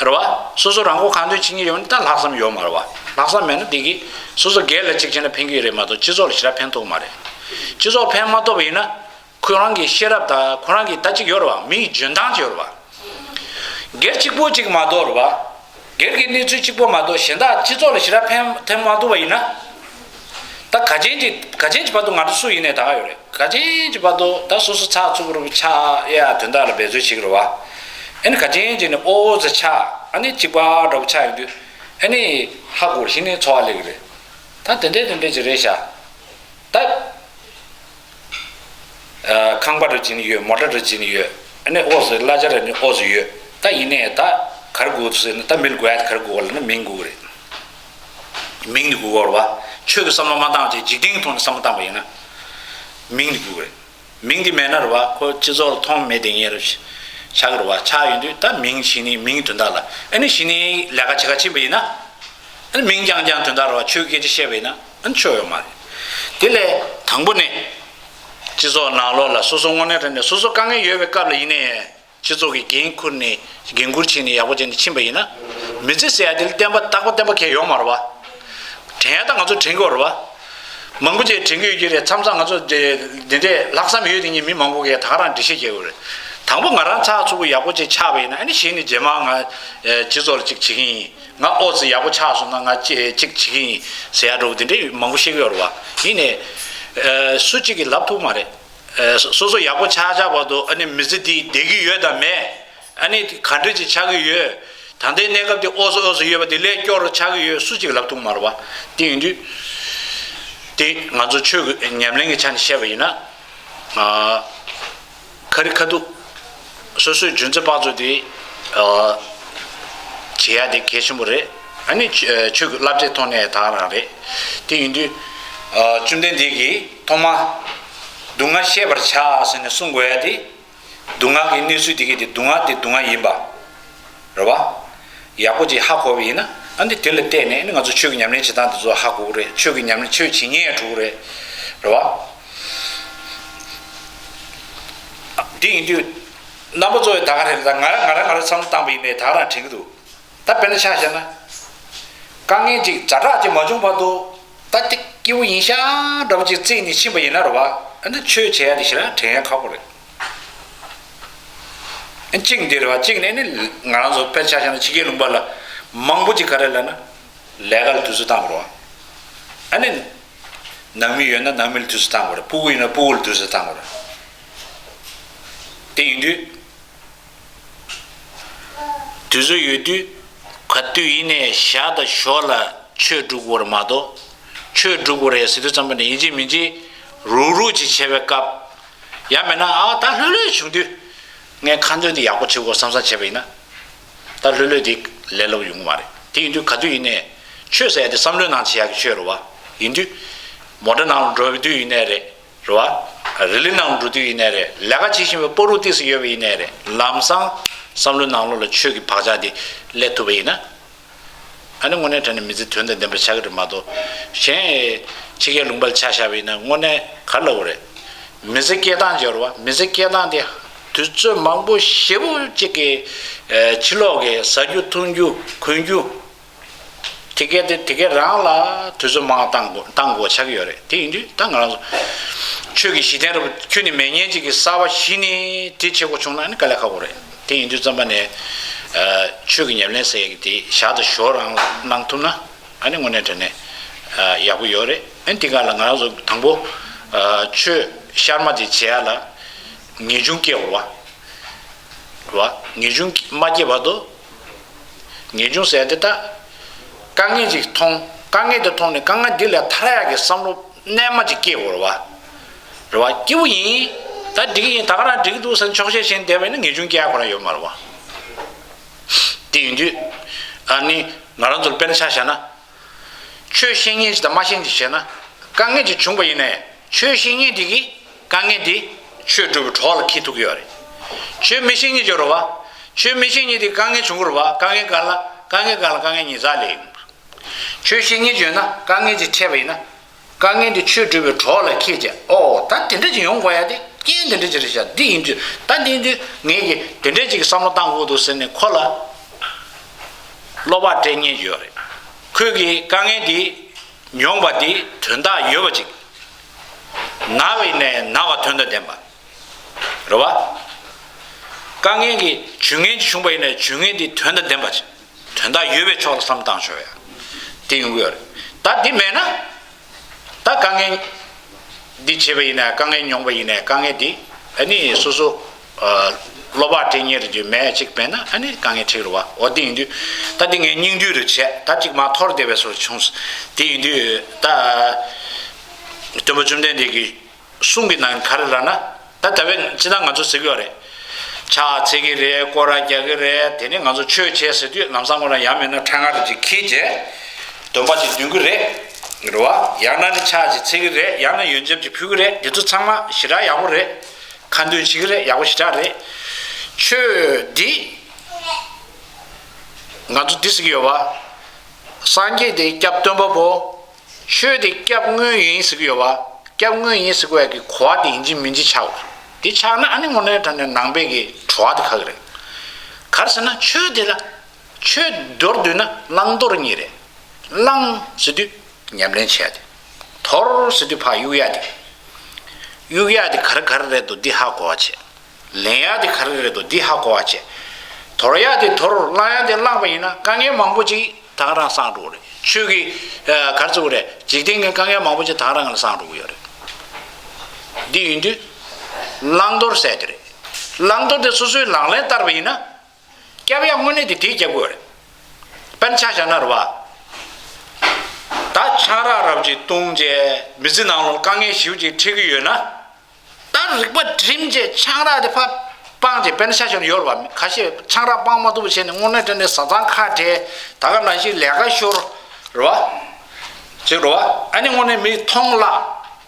རེད་བ། སོ་སོ་རང་མགོ་གང་ཐོན་བྱེད་མཁན་ཡོད་ན་ད་ལྷག་བསམ་ཡོད་མ་རེད་བ། ལྷག་བསམ་མེད་ན་དེ་གིས་སོ་སོ་སྒེར་ལ་གཅིག་བྱས་ན་ཕན་གྱི་ཡོད་རེད་མ་གཏོགས་སྤྱི་ཚོགས་ལ་ཞེ་དྲག་ཕན་ཐོགས་མ་རེད། སྤྱི་ཚོགས་ཕན་མ་ཐོགས་པ་ཡིན་ན། ཁོ་རང་གི་ཤེས་རབ་དང་ཁོ་རང་གི་ད་ཅིག་ཡོད་རེད་བ། མིའི་འཇོན་ཐང་ཅིག་ཡོད་རེད་བ། སྒེར་གཅིག་པོ་གཅིག་མ་གཏོགས་རེད་བ། སྒེར་གྱི་གནས་ཚུལ་གཅིག་པོ་མ་གཏོགས་གཞན་དག་སྤྱི་ཚོགས་ལ་ཞེ་དྲག་ཕན་ཐོགས་མ་ཐུབ་པ་ཡིན་ན། ད་ག་ཅན་གྱི་ག་ཅན་གྱི་བར་དུ་ང་ཚོ་སུ་ཡིན་ནའི་ད་ག་ཡོད་རེད། ག་ཅན་གྱི་བར་དུ་ད་སོ་སོ་ཚགས་ཚུད་པོ་ཆགས་ཡ་དོན་དག་ལ་འབད་རྩོལ་བྱེད་ཀྱི་རེད་བ། ཨ་ནི་ག་ཅན་གྱི་ནི་ཨོ་ཨོ་ཟེར་ཆགས། ཨ་ནི་གཅིག་པ་འདྲ་པོ་ཆགས་ཡོང་དུས། ཨ་ནི་ཧ་གོ་བཞིན་ནས་འཚོ་བ་ལས་ཀྱི་རེད། ད་དེ་འདྲས་དེ་འདྲས་ཅིག་རེད་ཤག་ད། ཨ། ཁང་པ་རེ་བྱིན་ནི་ཡོད། མོ་ཊ་རེ་བྱིན་ནི་ཡོད། ཨ་ནི་ཨོ་ཟེར། གླ་ཆ་རེ་ནི་ཨོ་ཟེར་ཡོད། ད་ཡིན་ནའི་ད་ག་རེ་དགོས་འདུག་ཟེར་ན། ད་མི་ལ་དགོས་ཡ་དེ་ག་རེ་དགོས་ལབ་ན་མིང་དགོས་རེད། མིང་དེ་དགོས་རེད་བ། ཆོས་ཀྱི་བསམ་བློ་མ་བཏང་བྱས་འཇིག་རྟེན་གྱི་ཐོག་ནས་བསམ་བློ་བཏང་པ་ཡིན་ན། མིང་དེ་དགོས་རེད། མིང་དེ་མེད་ན་རེད་བ། ཁོ་སྤྱི་ཚོགས་ལ་མཐོང་མེད་དེ་ངེས་རེད་ཆགས་ཀྱི་རེད་བ། ཆགས་ཡོང་དུས་ད་མིང་ཤེས་ནི། མིང་དོན་དག་ལ། ཨ་ནི་གཞི་ནས་ལས་ཀ་བྱེད་ག་ཕྱིན་པ་ཡིན་ན། ཨ་ནི་མིང་རྐྱང་རྐྱང་དོན་དག་རེད་བ། ཆོས་སྐད་ཆ་བཤད་པ་ཡིན་ན་ཨ་ནི་ཆོ་ཡོད་མ་རེད། དེ་ལས་དང་པོ་ནས་སྤྱི་ཚོགས་ནང་ལོགས་ལ་སོ་སོ་དངོས་གནས་དྲང་གནས་སོ་སོ་དཀའ་ངལ་ཡོད་པའི་སྐབས་ལ་ཡིན་ནའི། སྤྱི་ཚོགས་ཀྱི་འགན་འཁུར་ནས། འགན་འཁུར་བྱས་ནས་ཡག་པོ་བྱས་ནས་ཕྱིན་པ་ཡིན་ན། མི་ཚེ་ཟེར་ཡ་དེ་ལ་བརྟན་པ། རྟག་པ་བརྟན་པ་གང་ཡང་ཡོད་མ་རེད་བ། དྲན་ཡ་ད་ང་ཚོ་དྲན་གྱི་ཡོད་རེད་བ། མང་པོ་ཅིག་དྲན་གྱི་ཡོད་ཀྱི་རེད། མཚམས་མཚམས་ང་ཚོ་དེ་འདྲའི་ལྷག་བསམ་ཡོད་དེ་ཉིད་མི་མང་པོ་གིས་ད་ག་རང་འགྲེལ་བཤད་རྒྱག་གི་ཡོད་རེད། དང་པོ་ང་རང་ཚགས་ཚུད་པོ་ཡག་པོ་ཅིག་ཆགས་པ་ཡིན་ན། ཨ་ནི་གཞི་ནས་རྗེས་མ་ང་སྤྱི་ཚོགས་ལ་ཅིག་བྱེད་ཀྱི་ཡིན། ང་ཨོ་ཙི་ཡག་པོ་ཆགས་སོང་ན་ང་ཅིག་ཅིག་བྱེད་ཀྱི་ཡིན་ཟེར་ཡ་འདྲ་པོ་དེ་འདྲའི་མང་པོ་བཤད་ཀྱི་ཡོད་རེད་བ། ཡིན་ནའི་སུ་གཅིག་གིས་ལབ་ཐུབ་མ་རེད། སོ་སོ་ཡག་པོ་ཆགས་ཆགས་བར་དུ་ཨ་ནི་མི་ཚེ་འདི་བསྡད་ཀྱི་ཡོད་དམ་མེད། ཨ་ནི་ག་འདྲ་ཅིག་ཆགས་ཀྱི་ཡོད། ད་ལྟའི་གནས་སྐབས་འདི་ཨོ་ཙི་ཨོ་ཙི་ཡོད་པ་འདི་ལས་སྐྱོ་རུ་ཆགས་ཀྱི་ཡོད། སུ་གཅིག་ལབ་ཐུབ་མ་རེད་བ། དེ་ཡིན་དུས། དེ་ང་ཚོ་ཆོས་ཀྱི་ཉམས་ལེན་གྱི་ཆ་ནས་བཤད་པ་ཡིན་ན། ཨ། ཁ་རི་ཁ་ཐུག་སོ་སོའི་རྒྱུ་མཚན་དཔག་ཚོད་དེ། ཨ། བྱེད་ཡ་དེ་གལ་ཆེན་པོ་རེད། ཨ་ནི་ཆོས་ཀྱི་བསླབ་བྱའི་ཐོག་ནས་ད་ག་རང་རེད། དེ་ཡིན་དུས། ཨ། བཅོམ་ལྡན་འདས་ཀྱིས་ཐོག་མ་སྡུག་བསྔལ་ཤེས་པར་བྱ་ཟེར་ནས་གསུང་དགོས་ཡ་དེ། སྡུག་བསྔལ་གྱི་གནས་ཚུལ་དེ་གི་དེ་སྡུག་བསྔལ་དེ་སྡུག་བསྔལ་ཡིན་པ། རེད་བ། ཡག་པོ་ཅིག་ཧ་གོ་བ་ཡིན་ན། ཨ་ནི་དེ་ལ་བལྟས་ནས་ཨ་ནི་ང་ཚོ་ཆོས་ཀྱི་ཉམས་ལེན་བྱེད་སྟངས་དེ་ཚོ་ཧ་གོ་གི་རེད། ཆོས་ཀྱི་ཉམས་ལེན་ཆོས་བྱེད་ཉེན་ཡང་འགྲོ་གི་རེད། རེད་བ། དེ་ཡིན་དུས། རྣམ་པ་ཚོ་ཡི་ད་ག་རེ་རེད། ད་ང་རང་ང་རང་ང་རང་བསམ་བློ་བཏང་པ་ཡིན་ནའི་ད་ག་རང་དྲན་གི་འདུག་ད་དཔེར་ན་ཆ་བཞག་ན། དཀའ་ངལ་ཅིག་ཛ་དྲག་ཅིག་མ་བྱུང་བར་དུ། ད་དེ་སྐྱིད་པོ་ཡིན་ཤག་འདྲ་པོ་ཅིག་བརྩིས་ནས་ཕྱིན་པ་ཡིན་ན་རེད་བ། ཨ་ནི་ཆོས་བྱེད་ཡ་དེ་ཞེ་དྲག་དྲན་ཡ་ཁག་པོ་རེད། ཨ། གཅིག་འདི་རེད་བ། གཅིག་ནས་ནི་ང་རང་ཚོ་དཔེར་ཆ་བཞག་ན་ཕྱི་རྒྱལ་ལུང་པ་ལ་མང་པོ་ཅིག་ག་རེ་ལབ་ན། ལས་ཀ་ལ་དུས་ཚོད་བཏང་དགོས་རེད་བ། ཨ་ནི་ནང་མི་ཡོད་ན་ནང་མི་ལ་དུས་ཚོད་བཏང་དགོས་རེད། སྤུ་གུ་ཡིན་ན་སྤུ་གུ་ལ་དུས་ཚོད་བཏང་དགོས་རེད། དེ་ཡིན་དུས། དུས་ཚོད་ཡོད་དུས་ག་དུས་ཡིན་ནའི་ཞག་དང་ཞོགས་ལ་ཆོས་སྒྲུབ་དགོས་རེད་མ་གཏོགས། ཆོས་སྒྲུབ་དགོས་རེད་ཟེར་དུས་ཙམ་པ་ནས་ཡིན་གཅིག་མིན་གཅིག་རུག་རུག་ཅིག་བྱས་པའི་སྐབས། ཡང་མིན་ན་ཨ་ད་ལྷོད་ལྷོད་བྱུང་དུས་ངས་ཁ་འདོན་འདི་ཡག་པོ་བྱེད་དགོས་བསམ་བསམ་བྱས་པ་ཡིན་ན། ད་ལྷོད་ལྷོད་འདི་ལས་སླ་པོ་ཡོང་གི་མ་རེད། དེ་ཡིན་དུས་ག་དུས་ཡིན་ནའི་ཆོས་ཟེར་ཡ་དེ་བསམ་བློའི་ནང་བྱེད་ཡག་གི་ཆོས་རེད་བ། ཡིན་དུས་མོ་ཊ་ནང་ལ་འགྲོ་དུས་ཡིན་ནའི་རེད། རེད་བ། རི་ལི་ནང་འགྲོ་དུས་ཡིན་ནའི་རེད། ལས་ཀ་བྱེད་བཞིན་པའི་བར་དུ་ཏོག་ཙམ་ཡོད་པ་ཡིན་ནའི་རེད། ལམ་སང་བསམ་བློའི་ནང་ལོགས་ལ་ཆོས་ཀྱི་བག་ཆགས་དེ་སླེབས་ཐུབ་པ་ཡིན་ན། ཨ་ནི་དངོས་གནས་དྲང་གནས་མི་ཚེ་དོན་དང་ལྡན་པ་ཆགས་ཀྱི་རེད་མ་གཏོགས། གཞན་ ཕྱི་རྒྱལ་ལུང་པར་ཆ་བཞག་པ་ཡིན་ན་དངོས་གནས་ག་རེ་ལབ་དགོས་རེད། མི་ཚེ་སྐྱེལ་སྟངས་ཅིག་ཡོད་རེད་བ། མི་ཚེ་སྐྱེལ་སྟངས་དེ་དུས་ཚོད་མང་པོ་ཞེ་པོ་ཅིག་གི་ཕྱི་ལོགས་ཀྱི་ཟ་རྒྱུ་འཐུང་རྒྱུ་གོན་རྒྱུ། དེ་གས་དེ་དེ་གས་རང་ལ་དུས་ཚོད་མང་བཏང་དགོས་བཏང་དགོས་ཆགས་ཀྱི་ཡོད་རེད། དེ་ཡིན་དུས་ད་ང་རང་ཚོ་ཆོས་ཀྱི་གཞི་རྟེན་རེད་བ། ཁྱོད་ནི་མེད་མཁན་ཅིག་གི་གསར་པ་གཞི་ནས་དེ་བྱེད་དགོས་བྱུང་ན་ནི་དཀའ་ལས་ཁག་པོ་རེད། དེ་ཡིན་དུས་ཙམ་པ་ནས་ཆོས་ཀྱི་ཉམས་ལེན་ཟེར་ཡག་དེ་ཞག་དང་ཞོར་རང་གནང་ཐུབ་ན་ཨ་ནི་དངོས་གནས་དྲང་གནས་ཡག་པོ་ཡོད་རེད། ཨ་ནི་དེ་ག་ལ་ང་རང་ཚོ་དང་པོ་ཆོས་ཤར་མ་དེ་བྱེད་ཡག་ལ་ངེས་འབྱུང་སྐྱེ་དགོས་བ། རེད་བ། ངེས་འབྱུང་མ་སྐྱེས་བར་དུ། ངེས་འབྱུང་ཟེར་དེ་ད། དཀའ་ངལ་ཅིག་མཐོང་། དཀའ་ངལ་དེ་མཐོང་ནས་དཀའ་ངལ་འདི་ལས་ཐར་ཡག་གི་བསམ་བློ་རྣལ་མ་ཅིག་སྐྱེ་དགོས་རེད་བ། རེད་བ། སྐྱིད་པོ་ཡིན། ད་འགྲིག་གི་ཡིན། ད་ག་རང་འགྲིག་གི་འདུག་ཟེར་ཆོག་ཤེས་བྱས་བསྡད་པ་ཡིན་ན་ངེས་འབྱུང་སྐྱེ་ཡག་ཁོ་རང་ཡོད་མ་རེད་བ། དེ་ཡིན་དུས། ཨ་ནི། ང་རང་ཚོར་དཔེར་ན་ཆ་བཞག་ན། ཆོས་ཤེས་མཁན་ཅིག་དང་མ་ཤེས་མཁན་ཅིག་བྱས་ན། དཀའ་ངལ་ཅིག་བྱུང་བ་ཡིན་ནའི་ཆོས་ཤེས་མཁན་དེ་གིས་དཀའ་ངལ་དེ་ཆོས་སྒྲུབ་པའི་གྲོགས་ལ་འཁྱེར་ཐུབ་ཀྱི་ཡོད་རེད། ཆོས་མི་ཤེས་མཁན་ཅིག་ཡོད་རེད་བ། ཆོས་མི་ཤེས་མཁན་དེ་དཀའ་ངལ་བྱུང་གི་རེད་བ། དཀའ་ངལ་གང་ལ་དཀའ་ངལ་གང་ལ་དཀའ་ངལ་ཉིས་བརྩེགས་ལས་ཡིན། ཆོས་ཤེས་མཁན་ཅིག་ཡོད་ན་དཀའ་ངལ་ཅིག་འཕྲད་པ་ཡིན་ན། དཀའ་ངལ་དེ་ཆོས་སྒྲུབ་པའི་གྲོགས་ལ་འཁྱེར་བྱས། ཨོ་ད་དེ་འདྲ་ཅིག་ཡོང་དགོས་ཡ་དེ་རྐྱེན་དེ་འདྲ་ཅིག་རེད་ཤག་འདི་ཡིན་དུས་ད་འདི་ཡིན་དུས་ངས་ཀྱི་དེ་འདྲ་ཅིག་གི་བསམ་བློ་བཏང་དགོས་འདུག་ཟེར་ནས་ཁོ་ལ་བློ་བག་སྤྲད་མཁན་ཅིག་ཡོད་རེད། ཁོས་ཀྱི་དཀའ་ངལ་དེ། མྱོང་བ་དེ་དོན་དག་ཡོད་པ་ཅིག་ན་བ་ཡིན་ནའི་ན་བ་དོན་དང་ལྡན་པ། རེད་བ། དཀའ་ངལ་གྱི་བྱུས་ངན་ཅིག་བྱུང་བ་ཡིན་ནའི་བྱུས་ངན་དེ་དོན་དང་ལྡན་པ་ཅིག་དོན་དག་ཡོད་པའི་ཕྱོགས་ལ་བསམ་བློ་བཏང་ཆོག་ཡ། དེ་ཡོང་གི་ཡོད་རེད། ད་དེ་མེད་ན། ད་དཀའ་ངལ་འདི་བྱས་པ་ཡིན་ནའི་དཀའ་ངལ་མྱོང་བ་ཡིན་ནའི་དཀའ་ངལ་འདི་ཨ་ནི་སོ་སོ། བློ་བག་སྤྲད་མཁན་རེད་དུས་མེད་ཅིག་མེད་ན་ཨ་ནི་དཀའ་ངལ་འཕྲད་རེད་བ། འོ་དེ་ཡིན་དུས་ད་འདི་ངས་སྙིང་བསྡུས་རེ་བྱས། ད་ཅིག་མ་འཐོར་བསྡད་པའི་བཟོ་བྱུང་། དེ་ཡིན་དུས་ད་སྟོན་པ་བཅོམ་ལྡན་འདས་ཀྱི་གསུང་གི་ནང་ག་རེ་ལབ་ན། ད་ད་བས་ཅི་ད་ང་ཚོ་ཟེར་གི་ཡོད་རེད། ཕྱག་འཚལ་གི་རེད། སྐོར་ར་རྒྱག་གི་རེད། དེ་ནས་ང་ཚོ་ཆོས་བྱེད་ཟེར་དུས་ལམ་སང་ཁོ་རང་ཡང་མིན་ན་ཕྲེང་བ་རེ་ཅིག་འཁྱེར་བྱས་འདོན་པ་ཅིག་འདོན་གི་རེད། རེད་བ། ཡང་ན་ནི་ཕྱག་ཅིག་འཚལ་གི་རེད། ཡང་ན་ཡོན་ཆབ་ཅིག་ཕུལ་གི་རེད། དེ་ཚོ་ཚང་མ་ཞེ་དྲག་ཡག་པོ་རེད། ཁ་འདོན་བྱེད་ཀྱི་རེད། ཡག་པོ་ཞེ་དྲག་རེད། ཆོས་འདི་ང་ཚོ་འདི་ཟེར་གྱི་ཡོད་བ། སངས་རྒྱས་དེ་སྐྱབས་སྟོན་པ་པོ། ཆོས་དེ་སྐྱབས་དངོས་ཡིན་ཟེར་གྱི་ཡོད་བ། སྐྱབས་དངོས་ཡིན་ཟེར་དགོས་ཡ་གི་གོ་བ་དེ་ཡིན་གཅིག་མིན་གཅིག་ཆགས་དགོས། དེ་ཆགས་ན་ཨ་ནི་དངོས་གནས་དྲང་གནས་ནང་པའི་གི་བྲོ་བ་དེ་ཁ་གི་རེད། ག་རེ་ཟེར་ན་ཆོས་དེ་ལ་ཆོས་མདོར་བསྡུས་ན་བླང་དོར་གཉིས་རེད། བླང་ཟེར་དུས་ཉམས་ལེན་བྱས་ཏེ། དོར་ཟེར་དུས་ཕར་གཡུག་ཡ་དེ། གཡུག་ཡ་དེ་ག་རེ་ག་རེ་རེད་འདུག་འདི་ཧ་གོ་བ་བྱས། ལེན་ཡ་དེ་ག་རེ་རེད་འདུག་འདི་ཧ་གོ་བ་བྱས། དོར་ཡ་དེ་དོར། བླང་ཡ་དེ་བླངས་པ་ཡིན་ན་དཀའ་ངལ་མང་པོ་ཅིག་ད་ག་རང་སངས་འགྲོ་གི་རེད། ཆོས་ཀྱི་ག་རེ་ཟེར་དགོས་རེད། འཇིག་རྟེན་གྱི་དཀའ་ངལ་མང་པོ་ཅིག་ད་ག་རང་ལ་སངས་འགྲོ་གི་ཡོད་རེད། འདི་ཡིན་དུས་བླང་དོར་ཟེར་དེ་རེད། བླང་དོར་དེ་སོ་སོའི་ལག་ལེན་བསྟར་བ་ཡིན་ན། སྐྱབས་ཡ་དངོས་གནས་དེ་དེས་རྒྱབ་དགོས་རེད། དཔེར་ན་ཆ་བཞག་ན་རེད་བ། ད་ཆང་རག་རབ་ཅིག་བཏུང་རྗེས་མི་ཚེ་ནང་ལོགས་དཀའ་ངལ་ཞེ་པོ་ཅིག་འཕྲད་ཀྱི་ཡོད་ན། ད་རིག་པ་བསྒྲིམས་རྗེས་ཆང་རག་དེ་ཕར་སྤངས་རྗེས། དཔེར་ན་ཆ་བཞག་ན་ཡོད་རེད་བ། ཁ་ཤས་ཆང་རག་སྤང་མ་ཐུབ་པ་བྱས་ནས་དངོས་གནས་དྲང་གནས་བཟའ་ཚང་ཁ་བྲལ། ད་ག་ནང་བཞིན་ལས་ཀ་ཤོར། རེད་བ། ཅིག་རེད་བ། ཨ་ནི་དངོས་གནས་མི་མཐོང་བརླག་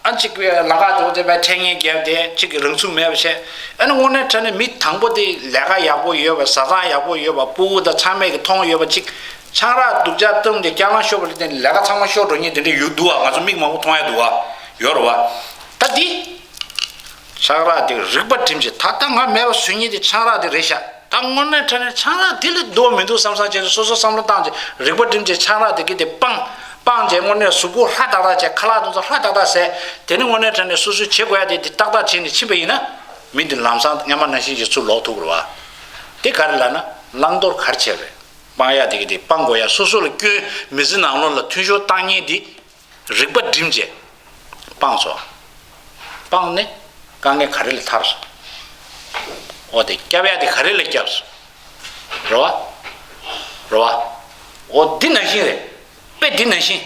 ཨ་ཅིག་ལ་ཁ་དོག་དེ་བས་འཕྲད་ངན་བརྒྱབ་སྟེ་ཅིག་གི་རང་ཚུགས་མེད་པ་བྱས། ཨ་ནི་དངོས་གནས་དྲང་གནས་མི་དང་པོ་དེ་ལས་ཀ་ཡག་པོ་ཡོད་པ། བཟའ་ཚང་ཡག་པོ་ཡོད་པ། སྤུ་གུ་དང་ཚང་མས་ཀྱི་མཐོང་ཡོད་པ་ཅིག་ཆང་རག་སྡུག་ཅག་བཏུངས་ཏེ་རྐྱང་ལངས་ཤོར་བ་ལ་བརྟེན་ནས་ལས་ཀ་ཚང་མ་ཤོར་འགྲོ་མཁན་དེ་འདྲ་ཡོད་འདུག་བ། ང་ཚོ་མིག་མང་པོ་མཐོང་ཡ་འདུག་བ། ཡོད་རེད་བ། ད་འདི། ཆང་རག་དེ་རིག་པ་བསྒྲིམས་བྱས། ད་ལྟ་ང་མེད་པ་བཟོ་མཁན་དེ་ཆང་རག་དེ་རེད་ཤག་ད་དངོས་གནས་དྲང་གནས་ཆང་རག་དེ་ལས་སྡུག་པ་མི་འདུག་བསམ་བསམ་བྱས་ནས་སོ་སོ་བསམ་བློ་བཏང་བྱས་རིག་པ་བསྒྲིམས་བྱས་ཆང་རག་དེ་གི་དེ་སྤངས། སྤངས་བྱས་དངོས་གནས་གཟུགས་པོ་ཧྲ་ཏག་ཏག་བྱས། ཁ་ལག་དེ་ཚོ་ཧྲ་ཏག་ཏག་བཟས། དེ་ནས་དངོས་གནས་དྲང་གནས་སོ་སོས་བྱེད་དགོས་ཡ་དེ་དེ་ཏག་ཏག་བྱས་ནས་ཕྱིན་པ་ཡིན་ན། མི་འདི་ལམ་སང་སྔ་མ་ནང་བཞིན་གྱི་ཚུར་ལོག་ཐུབ་ཀྱི་རེད་བ། དེ་ག་རེ་ལབ་ན་བླང་དོར་ག་རེ་བྱས་རེད། སྤང་ཡ་དེ་གི་དེ་སྤང་དགོས་ཡ། སོ་སོ་ལ་སྐྱོན། མི་ཚེ་ནང་ལོགས་ལ་མཐུན་སྦྱོར་བཏང་མཁན་དེ། རིག་པ་བསྒྲིམས་བྱས་སྤངས་སོང་། སྤངས་ནས་དཀའ་ངལ་ག་རེ་ལས་ཐར་སོང་། འོ་དེ་སྐྱབས་ཡ་དེ་ག་རེ་ལས་བསྐྱབས་སོང་། རེད་བ། རེད་བ། འོ་འདི་ནང་བཞིན་རེད། དཔེ་འདི་ནང་བཞིན།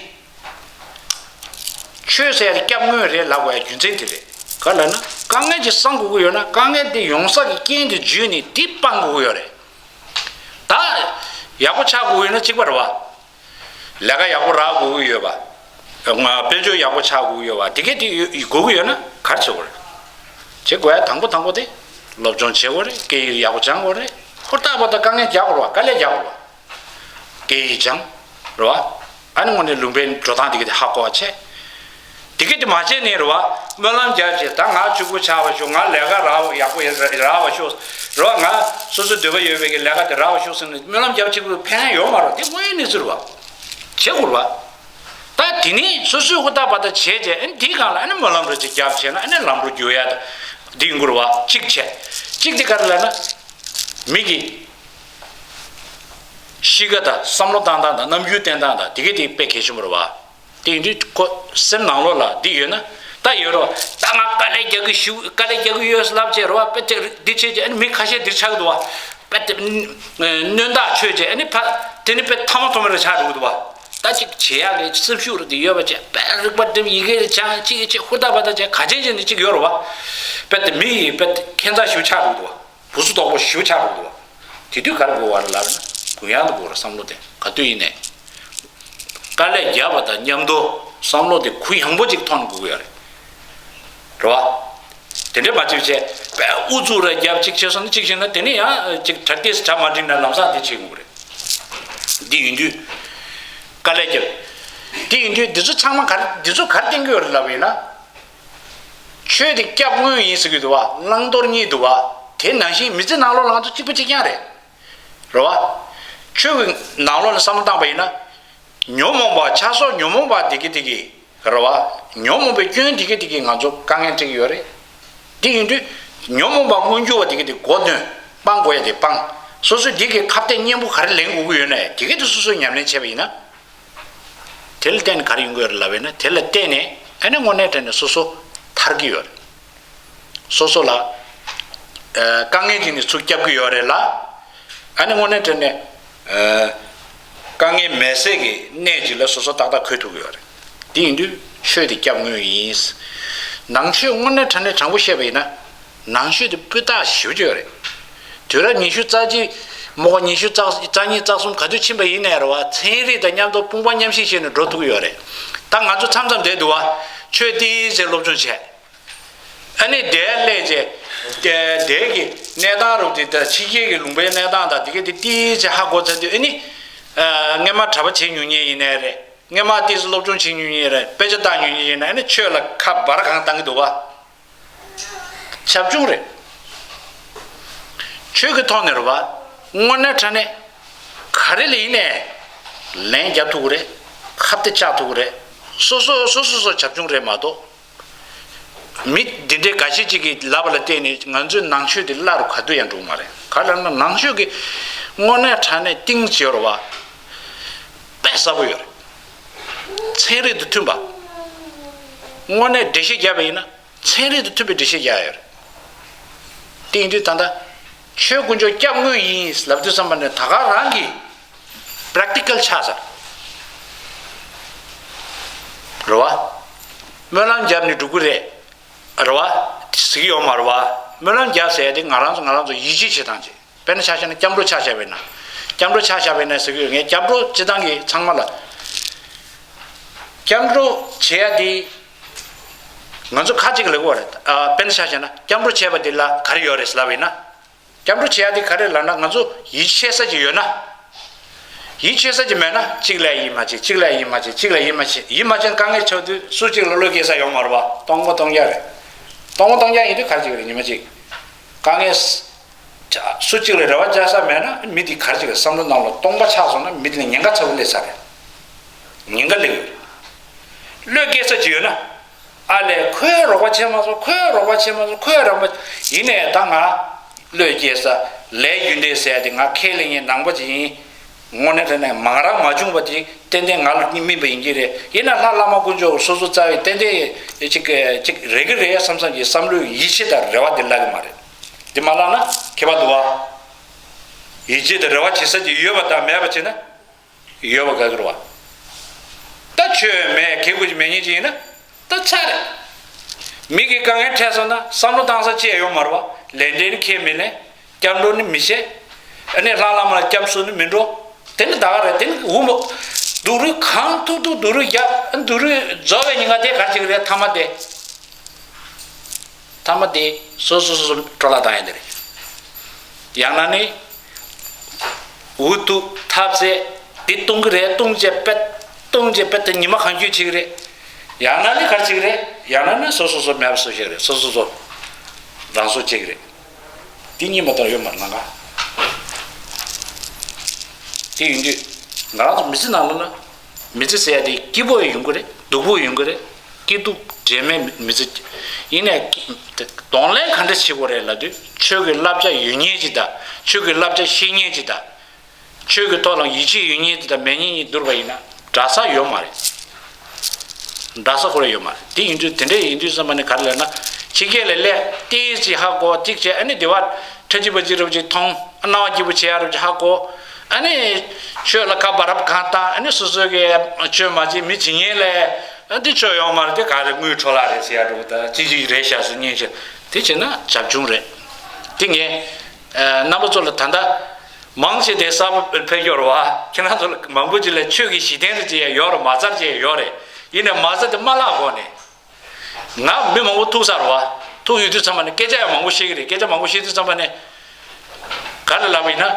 ཆོས་ཟེར་ཡ་དེ་སྐྱབས་དངོས་རེད་ལབ་དགོས་ཡ་རྒྱུ་མཚན་དེ་རེད། ག་ལབ་ན་དཀའ་ངལ་ཅིག་སངས་དགོས་ཀྱི་ཡོད་ན་དཀའ་ངལ་དེ་ཡོང་ས་གི་རྐྱེན་དེ་བརྗོད་ནས་དེ་སྤང་དགོས་ཀྱི་ཡོད་རེད། ད་ཡག་པོ་ཆགས་དགོས་ཀྱི་ཡོད་ན་གཅིག་པ་རེད་བ། ལས་ཀ་ཡག་པོ་རག་དགོས་ཀྱི་ཡོད་པ། ང་དཔལ་འབྱོར་ཡག་པོ་ཆགས་དགོས་ཀྱི་ཡོད་པ། དེ་གས་དེ་ཡོད་དགོས་ཀྱི་ཡོད་ན་ག་རེ་བྱེད་དགོས་རེད། བྱེད་དགོས་ཡ་དང་པོ་དང་པོ་དེ་སློབ་སྦྱོང་བྱེད་དགོས་རེད། སྐད་ཡིག་ཡག་པོ་སྦྱང་དགོས་རེད། ཧུར་ཐག་པ་དང་དཀའ་ངལ་རྒྱག་དགོས་རེད་བ། དཀའ་ལས་རྒྱག་དགོས་རེད་བ། སྐད་ཡིག་སྦྱང་། རེད་བ། ཨ་ནི་དངོས་གནས་ལུང་པའི་འགྲོ་སྟངས་དེ་གས་དེ་ཧ་གོ་བ་བྱས། དེ་གི་དེ་མ་བྱས་ནས་རེད་བ། སྨོན་ལམ་རྒྱབ་བྱས་ད་ང་ཕྱུག་པོ་ཆགས་པ་ཤོག་ང་ལས་ཀ་རག་པ་ཡག་པོ་རག་པ་ཤོག་རེད་བ། ང་སོ་སོའི་འདོད་པ་ཡོད་པའི་གི་ལས་ཀ་དེ་རག་པ་ཤོག་ཟེར་ནས་སྨོན་ལམ་རྒྱབ་བྱེད་དགོས་ཕན་ཡོད་མ་རེད། དེ་དངོས་ཡོད་གནས་ཚུལ་རེད་བ། བྱེད་དགོས་རེད་བ། ད་དེ་ནས་སོ་སོས་ཧུར་ཐག་བར་ཐག་བྱས་བྱས་ཨ་ནི་དེའི་སྒང་ལ་ཨ་ནི་སྨོན་ལམ་རེ་ཅིག་རྒྱབ་བྱས་ན་ཨ་ནི་ལམ་འགྲོ་རྒྱུག་ཡ་དང་དེ་ཡིན་དགོས་རེད་བ། གཅིག་བྱས། གཅིག་དེ་ག་རེ་ལབ་ན། མི་གི་གཤིས་ཀ་དང་བསམ་བློ་བཏང་སྟངས་དང་རྣམ་འགྱུར་བསྟན་སྟངས་དང་དེ་ག་དེ་དཔེ་གལ་ཆེན་པོ་རེད་བ། དེ་ཡིན་དུས་ཁོ་སེམས་ནང་ལོགས་ལ་འདི་ཡོད་ན་ད་ཡོད་རོགས། ད་ང་དཀའ་ལས་རྒྱག་གི་ཞུ་དཀའ་ལས་རྒྱག་གི་ཡོད་ལབ་བྱས་རོགས། དཔེ་དེ་འདི་བྱས་རྗེས་ཨ་ནི་མི་ཁ་ཤས་འདིར་ཆགས་འདུག་བ། དཔེ་དེ་གནོན་རྟགས་ཆོད་རྗེས་ཨ་ནི་ཕ་དེ་ནི་དཔེ་ཐ་མ་ཐོ་མ་རེ་ཆགས་འགྲོ་གི་འདུག་བ། ད་ཅིག་བྱེད་ཡག་གི་སེམས་ཤུགས་རེ་དེ་ཡོད་པ་བྱས་དཔེ་རིག་པ་འགྲིམ་ཡི་གེ་རེ་སྦྱང་ཅིག་ཅིག་ཧུར་ཐག་བར་ཐག་བྱས་ག་ཅན་ཅན་དེ་ཅིག་ཡོད་རོགས་བ། དཔེ་དེ་མི་ཡི་དཔེ་ཁྱད་མཚར་ཞིག་ཆགས་འགྲོ་གི་འདུག་བ། བུ་སུ་དོག་པོ་ཞིག་ཆགས་འགྲོ་གི་འདུག་བ། དེ་དུས་ག་རེ་དགོས་བ་རེད་ལབ་ན་གུ་ཡངས་དུ་དགོས་རེད་བསམ་བློ་དེ་ག་དུས་ཡིན་ནས། དཀའ་ལས་བརྒྱབ་པ་དང་མཉམ་དུ་བསམ་བློ་དེ་གུ་ཡངས་པོ་ཅིག་ཐོག་ནས་དགོས་ཀྱི་ཡོད་རེད། རེད་བ། དེ་འདྲས་མ་བྱེད་བྱས་པས་ཨུ་ཚུགས་ར་རྒྱབ་ཅིག་བྱས་སོང་ན་གཅིག་བྱས་ན་དེ་ནས་ཡང་ཅིག་གྲ་ཏིས་གྲ་མ་འགྲིག་ན་ལམ་སང་དེ་བྱེད་དགོས་རེད། འདི་ཡིན་དུས། དཀའ་ལས་བརྒྱབ། འདི་ཡིན་དུས་འདི་ཚོ་ཚང་མ་ག་རེ་འདི་ཚོ་ག་རེ་བསྟན་གྱི་ཡོད་རེད་ལབ་པ་ཡིན་ན། ཆོས་དེ་སྐྱབས་དངོས་ཡིན་ཟེར་གྱི་འདུག་བ། བླང་དོར་གཉིས་འདུག་བ། དེ་ནང་བཞིན་མི་ཚེ་ནང་ལོགས་ལ་ང་ཚོ་གཅིག་པ་གཅིག་རྐྱང་རེད། རེད་བ། ཆོས་ཀྱི་ནང་ལོགས་ལ་བསམ་བློ་བཏང་པ་ཡིན་ན། ཉོན་མོངས་པ་ཆགས་སོགས་ཉོན་མོངས་པ་དེ་གི་དེ་གི་རེད་བ། ཉོན་མོངས་པའི་སྐྱོན་དེ་གི་དེ་གི་ང་ཚོ་དཀའ་ངལ་འཕྲད་ཀྱི་ཡོད་རེད། དེ་ཡིན་དུས་ཉོན་མོངས་པ་མངོན་གྱུར་བ་དེ་གི་དེ་མགོ་གནོན། སྤང་དགོས་ཡ་དེ་སྤང་། སོ་སོས་དེ་གི་ཁ་གཏད་གཉེན་པོ་ག་རེ་ལེན་དགོས་ཀྱི་ཡོད་ན་དེ་གི་དེ་སོ་སོས་ཉམས་ལེན་བྱས་པ་ཡིན་ན། དེ་ལ་བརྟེན་ནས་ག་རེ་ཡོང་གི་ཡོད་རེད་ལབ་པ་ཡིན་ན་དེ་ལ་བརྟེན་ནས་ཨ་ནི་དངོས་གནས་དྲན་ནས་སོ་སོ་ཐར་གྱི་ཡོད་རེད། སོ་སོ་ལ། ཨ། དཀའ་ངལ་ཅིག་ནས་ཚུར་བསྐྱབ་ཀྱི་ཡོད་རེད་ལ། ཨ་ནི་དངོས་གནས་དྲན་ནས། ཨ། དཀའ་ངལ་མེད་སའི་གི་གནས་ཅིག་ལ་སོ་སོ་ཏག་ཏག་འཁོད་ཐུབ་ཀྱི་ཡོད་རེད། དེ་ཡིན་དུས་ཆོས་དེ་སྐྱབས་དངོས་ཡིན། ནང་ཆོས་དངོས་གནས་དྲང་གནས་དྲང་པོ་བཤད་པ་ཡིན་ན། ནང་ཆོས་དེ་སྤུས་དག་ཞེ་པོ་ཅིག་ཡོད་རེད། དུས་རབས་ཉི་ཤུ་རྩ་གཅིག་མོ་ག་ཉི་ཤུ་རྩ་རྩ་གཉིས་རྩ་གསུམ་ག་དུས་ཕྱིན་པ་ཡིན་ནའི་རེད་བ། ཚན་རིག་དང་མཉམ་དུ་དཔུང་པ་མཉམ་གཤིབ་བྱས་ནས་འགྲོ་ཐུབ་ཀྱི་ཡོད་རེད། ད་ང་ཚོ་མཚམས་མཚམས་བསྡད་འདུག་བ། ཆོས་ཏིག་ཙེ་སློབ་སྦྱོང་བྱས། ཨ་ནི་དེར་སླེབས་རྗེས། དེ་དེ་གི་གནས་སྟངས་རུ་དེ་ལྟར་ཕྱི་རྒྱལ་གྱི་ལུང་པའི་གནས་སྟངས་དང་དེ་ག་དེ་ཏིག་ཙེ་ཧ་གོ་ཚར་དུས་ཨ་ནི། སྔས་མ་གྲྭ་པ་བྱེད་མྱོང་མཁན་ཡིན་ནའི་རེད། སྔས་མ་ཏིག་ཙེ་སློབ་སྦྱོང་བྱེད་མྱོང་མཁན་རེད། དཔེ་ཆ་ལྟ་མྱོང་མཁན་ཡིན་ན་ཨ་ནི་ཆོས་ལ་ཁ་འབར་གང་བཏང་གི་འདུག་བ། བྱབ་ཆུང་རེད། ཆོས་ཀྱི་ཐོག་ནས་རེད་བ། དངོས་གནས་དྲང་གནས། ག་རེ་ལ་ཡིན་ནའི། ལན་རྒྱབ་ཐུབ་ཀྱི་རེད། ཁ་གཏད་བཅག་ཐུབ་ཀྱི་རེད། སོ་སོ་སོ་སོ་སོ་བྱབ་ཆུང་རེད་མ་གཏོགས། མི་འདི་འདྲའི་འགའ་ཤས་ཅིག་གིས་ལབ་པ་ལ་བརྟེན་ནས་ང་ཚོའི་ནང་ཆོས་འདི་བརླག་རུ་ག་དུས་ཡང་འགྲོ་གི་མ་རེད། ག་རེ་ལབ་ན་ནང་ཆོས་ཀྱི་དངོས་གནས་དྲང་གནས་གཏིང་ཇེ་ཡོར་བ། དཔེ་ཟབ་པོ་ཡོད་རེད། ཚན་རིག་དང་མཐུན་པ། དངོས་གནས་འགྲེལ་བཤད་བརྒྱབ་པ་ཡིན་ན་ཚན་རིག་དང་མཐུན་པའི་འགྲེལ་བཤད་རྒྱག་ཡོད་རེད། དེ་ཡིན་དུས་ད་ལྟ་ཆོས་དཀོན་མཆོག་སྐྱབས་དངོས་ཡིན་ལབ་དུས་ཙམ་པ་ནས་ད་ག་རང་གི་པེ་རེག་ཊི་ཀལ་ཆགས་ཚར། རེད་བ། སྨོན་ལམ་བརྒྱབ་ནས་འགྲོ་གི་རེད། རེད་བ། ཟེར་གྱི་ཡོད་མ་རེད་བ། སྨོན་ལམ་རྒྱག་ཟེར་ཡ་དེ་ང་རང་ཚོ་ང་རང་ཚོ་ཡིད་ཆེས་བྱེད་སྟངས་ཅིག་དཔེར་ན་ཆ་བཞག་ན་སྐྱབས་འགྲོ་ཆ་བཞག་པ་ཡིན་ན། སྐྱབས་འགྲོ་ཆ་བཞག་པ་ཡིན་ན་ཟེར་གྱི་ཡོད། ངས་སྐྱབས་འགྲོ་སྤྱི་བཏང་གི་ཚང་མ་ལ། སྐྱབས་འགྲོ་བྱེད་ཡ་དེ། ང་ཚོ་ཁ་ཅིག་ལབ་ཀྱི་ཡོད་རེད། ཨ། དཔེར་ན་ཆ་བཞག་ན་སྐྱབས་འགྲོ་བྱས་པ་དེ་ལ་ག་རེ་ཡོད་རེད་ལབ་པ་ཡིན་ན། སྐྱབས་འགྲོ་བྱེད་ཡ་དེ་ག་རེ་ལབ་ན་ང་ཚོ་ཡིད་ཆེས་ས་ཅིག་ཡོད་ན། ཡིད་ཆེས་ས་ཅིག་མེད་ན་གཅིག་ལ་ཡིད་མ་ཆེས། གཅིག་ལ་ཡིད་མ་ཆེས། གཅིག་ལ་ཡིད་མ་ཆེས། ཡིད་མ་ཆེས་དཀའ་ངལ་ཆགས་དུས་སུ་གཅིག་ལ་བློ་སྐྱེ་ས་ཡོད་མ་རེད་བ། སྟོང་པ་སྟོང་རྐྱང་རེད། སྟོང་པ་སྟོང་རྐྱང་ཡིན་དུས་ག་རེ་ཅིག་རེད། ཉི་མ་གཅིག་དཀའ་ངལ། ཆ། སུ་གཅིག་ལ་རེ་བ་བཅའ་ས་མེད་ན་མི་དེ་ག་རེ་ཅིག་རེད། བསམ་བློ་ནང་ལ་སྟོང་པ་ཆགས་སོང་ན་མི་དེ་ལ་ཉེན་ཁ་ཚ་པོ་སླེབས་ས་རེད། ཉེན་ཁ་སླེབས་ཡོད་རེད། བློས་སྐྱེ་ས་ཅིག་ཡོད་ན། ཨ་ལས་ཁོས་རོགས་པ་བྱས་མ་སོང་། ཁོས་རོགས་པ་བྱས་མ་སོང་། ཁོས་རོགས་པ། ཡིན་ནའི་ད་ང་བློས་སྐྱེ་ས་ལས་རྒྱུ་འབྲས་ཟེར་ཡ་དེ་ང་ཁས་ལེན་མཁན་ནང་པ་ཅིག་ཡིན། དངོས་གནས་དྲང་གནས་མང་རག་མ་བྱུང་བ་དེ་ཏན་ཏན་ང་ལ་སྨིན་པ་ཡིན་གྱི་རེད། ཡིན་ན་ལྷ་བླ་མ་དཀོན་མཆོག་སོ་སོ་རྩ་བའི་ཏན་ཏན་ཅིག་ཅིག་རེག་གི་རེད་བསམ་བསམ་གྱི་བསམ་བློའི་ཡིད་ཆེས་དང་རེ་བ་དེ་བརླག་གི་མ་རེད། དེ་མ་བརླག་ན་ཁྱད་པར་འདུག་བ། ཡིད་ཆེས་དང་རེ་བ་བྱེད་ས་ཅིག་ཡོད་པ་དང་མེད་པ་བྱས་ན། ཡོད་པ་དགའ་གི་རེད་བ། ད་ཆོས་མེད་གེ་གུ་ཅིག་མེད་མཁན་ཅིག་ཡིན་ན་ད་ཚར་རེད། མི་གི་དཀའ་ངལ་འཕྲད་སོང་ན་བསམ་བློ་བཏང་ས་ཅི་ཡང་ཡོད་མ་རེད་བ། ལས་འབྲས་ནི་ཁས་མི་ལེན། སྐྱབས་འགྲོ་ནི་མི་བྱེད། ཨ་ནི་ལྷ་བླ་མ་ལ་སྐྱབས་སུ་ནི་མི་འགྲོ། དེ་ནི་ད་ག་རེད། དེ་ནི་འུ་མོ། སྡུག་རུས་གང་ཐུབ་ཐུབ་སྡུག་རུས་རྒྱབ། སྡུག་རུས་རྫོགས་པའི་ཉིན་ཁ་དེ་ག་རེ་ཅིག་རེད། ཐ་མ་དེ། ཐ་མ་དེ་སོ་སོ་སོ་སོ་སྤྲོ་བརླག་བཏང་ཡ་དེ་རེད། ཡང་ན་ནི། འུ་ཐུག་ཐབས་ཟད་དེ་གཏོང་གི་རེད། གཏོང་བྱས་པད། གཏོང་བྱས་པད་དེ་ཉི་མ་གང་འཁྱོལ་བྱེད་ཀྱི་རེད། ཡང་ན་ནི་ག་རེ་བྱེད་ཀྱི་རེད། ཡང་ན་ནི་སོ་སོ་སོ་མེད་པ་བཟོ་བྱེད་རེད། སོ་སོ་སོ་རང་བཟོ་བྱེད་ཀྱི་རེད། དེ་གཉིས་མ་གཏོགས་ཡོད་མ་རེད་ལམ་ཁ། དེ་ཡིན་དུས་ང་རང་ཚོ་མི་ཚེ་ནང་ལ་ན། མི་ཚེ་ཟེར་ཡ་དེ་སྐྱིད་པོ་ཡོང་གི་རེད། སྡུག་པོ་ཡོང་གི་རེད། སྐྱིད་སྡུག་འདྲེས་མའི་མི་ཚེ། ཡིན་ནའི་གདོང་ལེན་ག་འདྲ་བྱེད་དགོས་རེད་ལབ་དུས། ཆོས་ཀྱི་བསླབ་བྱ་ཡོད་མཁན་ཅིག་དང་། ཆོས་ཀྱི་བསླབ་བྱ་ཤེས་མཁན་ཅིག་དང་། ཆོས་ཀྱི་ཐོག་ལ་ཡིད་ཆེས་ཡོད་མཁན་དེ་དང་མེད་མཁན་གཉིས་བསྡུར་བ་ཡིན་ན་འདྲ་ས་ཡོད་མ་རེད། འདྲ་ས་ཁོ་རང་ཡོད་མ་རེད། དེ་ཡིན་དུས་དེ་འདྲ་ཡིན་དུས་ཙམ་པ་ནས་ག་རེ་ལབ་ན། ཕྱི་རྒྱལ་ལ་སླེབས་ཏིག་ཙམ་ཧ་གོ། ཏིག་ཙམ་ཨ་ནི་དེ་བ་ཁྲ་ཅིག་པ་ཅིག་རབ་ཅིག་མཐོང་། སྣང་བ་སྐྱིད་པོ་བྱེད་ཡ་རབ་ཅིག་ཧ་གོ། ཨ་ནི་ཆོས་ལ་ཁ་འབར་རབ་གང་བཏང་། ཨ་ནི་སོ་སོ་གི་ཆོས་མ་བྱེད་མི་བྱེད་མཁན་ལ། ཨ་འདི་ཆོས་ཡོད་མ་རེད། དེ་ག་རེ་དངུལ་འཕྲོ་བརླག་རེད་ཟེར་ཡ་འདྲ་པོ་དང་། ཅི་ཅི་རེད་ཤག་ཟེར་མཁན་ཅིག་དེ་བྱས་ན་བྱབ་ཆུང་རེད། དེ་ངས་རྣམ་པ་ཚོ་ལ་ད་ལྟ། མང་ཆེ་དེ་གསར་པ་ཕེབས་ཡོད་རེད་བ། ཁྱེད་རང་ཚོ་ལ་མང་པོ་ཅིག་ལ་ཆོས་ཀྱི་གཞི་རྟེན་རེ་ཅིག་ཡང་ཡོད་རེད། མ་རྩ་ཅིག་ཡང་ཡོད་རེད། ཡིན་ནའི་མ་རྩ་དེ་མ་བརླག་གོང་ནས། ང་མི་མང་པོ་ཐུག་ཚར་རེད་བ། ཐུག་ཡོང་དུས་ཙམ་པ་ནས་སྐད་ཆ་ཡང་མང་པོ་བཤད་ཀྱི་རེད། སྐད་ཆ་མང་པོ་བཤད་དུས་ཙམ་པ་ནས། ག་རེ་ལབ་པ་ཡིན་ན།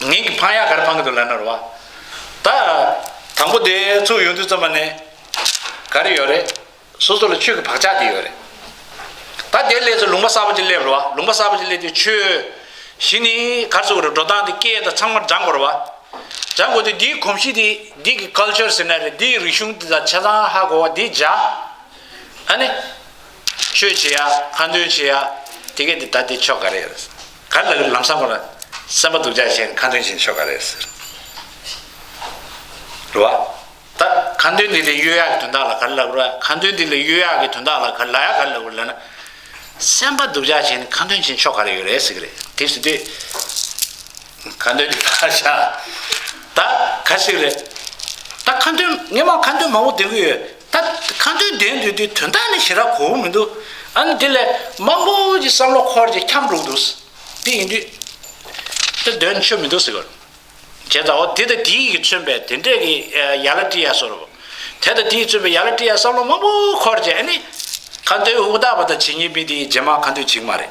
ངེད་ཀྱི་འཕང་ཡག་ག་རེ་འཕང་གི་འདུག་ལབ་ན་རེད་བ། ད། དང་པོ་དེ་ཚུར་ཡོང་དུས་ཙམ་པ་ནས། ག་རེ་ཡོད་རེད། སོ་སོ་ལ་ཆོས་ཀྱི་བག་ཆགས་དེ་ཡོད་རེད། ད་དེ་སླེབས་ཚེ་ལུང་པ་གསར་པ་ཅིག་སླེབས་རེད་བ། ལུང་པ་གསར་པ་ཅིག་སླེབས་དུས་ཆོས་གཞི་ནས་ག་རེ་ཟེར་དགོས་རེད། འགྲོ་སྟངས་དེ་སྐད་དང་ཚང་མ་སྦྱང་དགོས་རེད་བ། སྦྱང་དགོས་དུས་འདིའི་གོམས་གཤིས་དེ། འདི་གི་ཀལ་ཅར་ཟེར་ན་རེད། འདིའི་རིག་གཞུང་དེ་དང་ཆ་ཚང་ཧ་གོ་བ་འདི་སྦྱར། ཨ་ནི། ཆོས་བྱེད་ཡ། ཁ་འདོན་བྱེད་ཡ། དེ་གས་དེ་ད་དེ་ཆོ་ག་རེ་རེད། ག་རེ་ལབ་ལམ་སང་ཁོ་ལ། སེམས་པ་སྡུག་ཅག་བྱས་ནས་ཁ་འདོན་བྱེད་ཆོ་ག་རེ་རེད་ཟེར། རེད་བ། ད་ཁ་འདོན་འདི་ལས་གཡོལ་ཡག་གི་དོན་དག་ལ་ག་རེ་ལབ་རེད། ཁ་འདོན་འདི་ལས་གཡོལ་ཡག་གི་དོན་དག་ལ་ག་རེ་ལབ་ཡ། ག་རེ་ལབ་རེད་ལབ་ན། སེམས་པ་སྡུག་ཅག་བྱས་ནས་ཁ་འདོན་བྱེད་ཆོག་ག་རེ་ཡོད་རེད་ཟེར་གི་རེད། དེ་ཟེར་དུས། ཁ་འདོན་འདི་ཕར་བཞག་ད་ག་ཟེར་གི་རེད། ད་ཁ་འདོན་སྔོན་མ་ཁ་འདོན་མང་པོ་འདོན་གི་ཡོད། ད་ཁ་འདོན་འདོན་འདོན་དུས་དོན་དག་ནི་ཞེ་དྲག་གོ་གི་མི་འདུག་ཨ་ནི་དེ་ལས་མང་པོ་ཅིག་བསམ་བློ་འཁོར་ཅིག་འཁྱམས་འགྲོ་གི་འདུག་དེ་ཡིན་དུས། ད་འདོན་ཆོ་མི་འདུག་ཟེར་གི་རེད། བྱས་ཙང་འོ་དེ་དང་དེའི་གིས་མཚོན་པའི་དེ་འདྲས་ཀྱི་ཡ་ལ་སྤྲི་ཡ་བཟོ་འདྲ་པོ། དེ་དང་དེའི་མཚོན་པའི་ཡ་ལ་སྤྲི་ཡ་བསམ་བློ་མང་པོ་འཁོར་རྗེས་ཨ་ནི། ཁ་འདོན་ཧུར་ཐག་པ་དང་བྱེད་མཁན་མི་དེ་རྗེས་མ་ཁ་འདོན་བྱེད་ཀྱི་མ་རེད།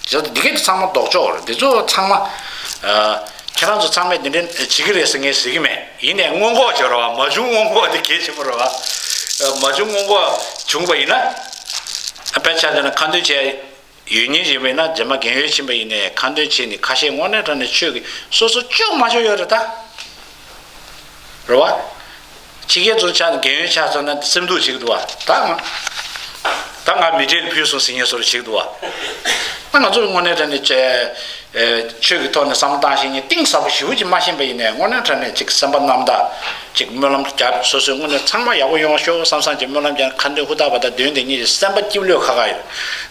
བྱས་ཙང་འདི་གས་དེ་ཚང་མ་ལྡོག་ཕྱོགས་རེད། འདི་ཚོ་ཚང་མ། ཁྱེད་རང་ཚོ་ཚང་མས་འདི་འདྲས་བྱེད་ཀྱི་རེད་ཟེར་ངས་ཟེར་གྱི་མེད། ཡིན་ནའི་སྔོན་འགོག་བྱེད་རོགས། མ་བྱུང་སྔོན་འགོག་དེ་གལ་ཆེན་པོ་རེད་བ། མ་བྱུང་སྔོན་འགོག་བྱུང་བ་ཡིན་ན། དཔེ་ཆ་བཞག་ན་ཁ་འདོན་བྱས། ཡོད་ཉེན་ཡོད་པ་ཡིན་ན་རྗེས་མ་རྒན་ཡོལ་ཕྱིན་པ་ཡིན་ནའི་ཁ་འདོན་བྱས་ནས་ཁ་ཤས་དངོས་གནས་དྲང་གནས་ཆོས་ཀྱི་སོ་སོ་ཅོག་མ་ཆོག་ཡོད་རེད་ད། རེད་བ། ཕྱི་རྒྱལ་ཚོ་ཆ་ནས་རྒན་ཡོལ་ཆགས་སོང་ན་སེམས་སྡུག་བྱེད་ཀྱི་འདུག་བ། ད་ང་། ད་ང་མི་གྲལ་ཕུད་སོང་ཟེར་མཁན་བཟོ་འདྲ་བྱེད་ཀྱི་འདུག་བ། ད་ང་ཚོ་དངོས་གནས་དྲང་གནས་ཆོས་ཀྱི་ཐོག་ནས་བསམ་བློ་བཏང་ཤེས་མཁན་གཏིང་ཟབ་པོ་ཞེ་པོ་ཅིག་མ་ཤེས་པ་ཡིན་ནའི་དངོས་གནས་དྲང་གནས་ཅིག་སེམས་པ་རྣམ་དག་ཅིག་སྨོན་ལམ་རྒྱབ། སོ་སོའི་དངོས་གནས་ཚང་མ་ཡག་པོ་ཡོང་བ་ཤོག་བསམ་བསམ་གྱི་སྨོན་ལམ་རྒྱབ། ཁ་འདོན་ཧུར་ཐག་པ་དང་འདོན་དེ་གཉིས་ཀྱི་སེམས་པ་སྐྱིད་པོ་ལོས་ཁ་ཁ་ཡོད།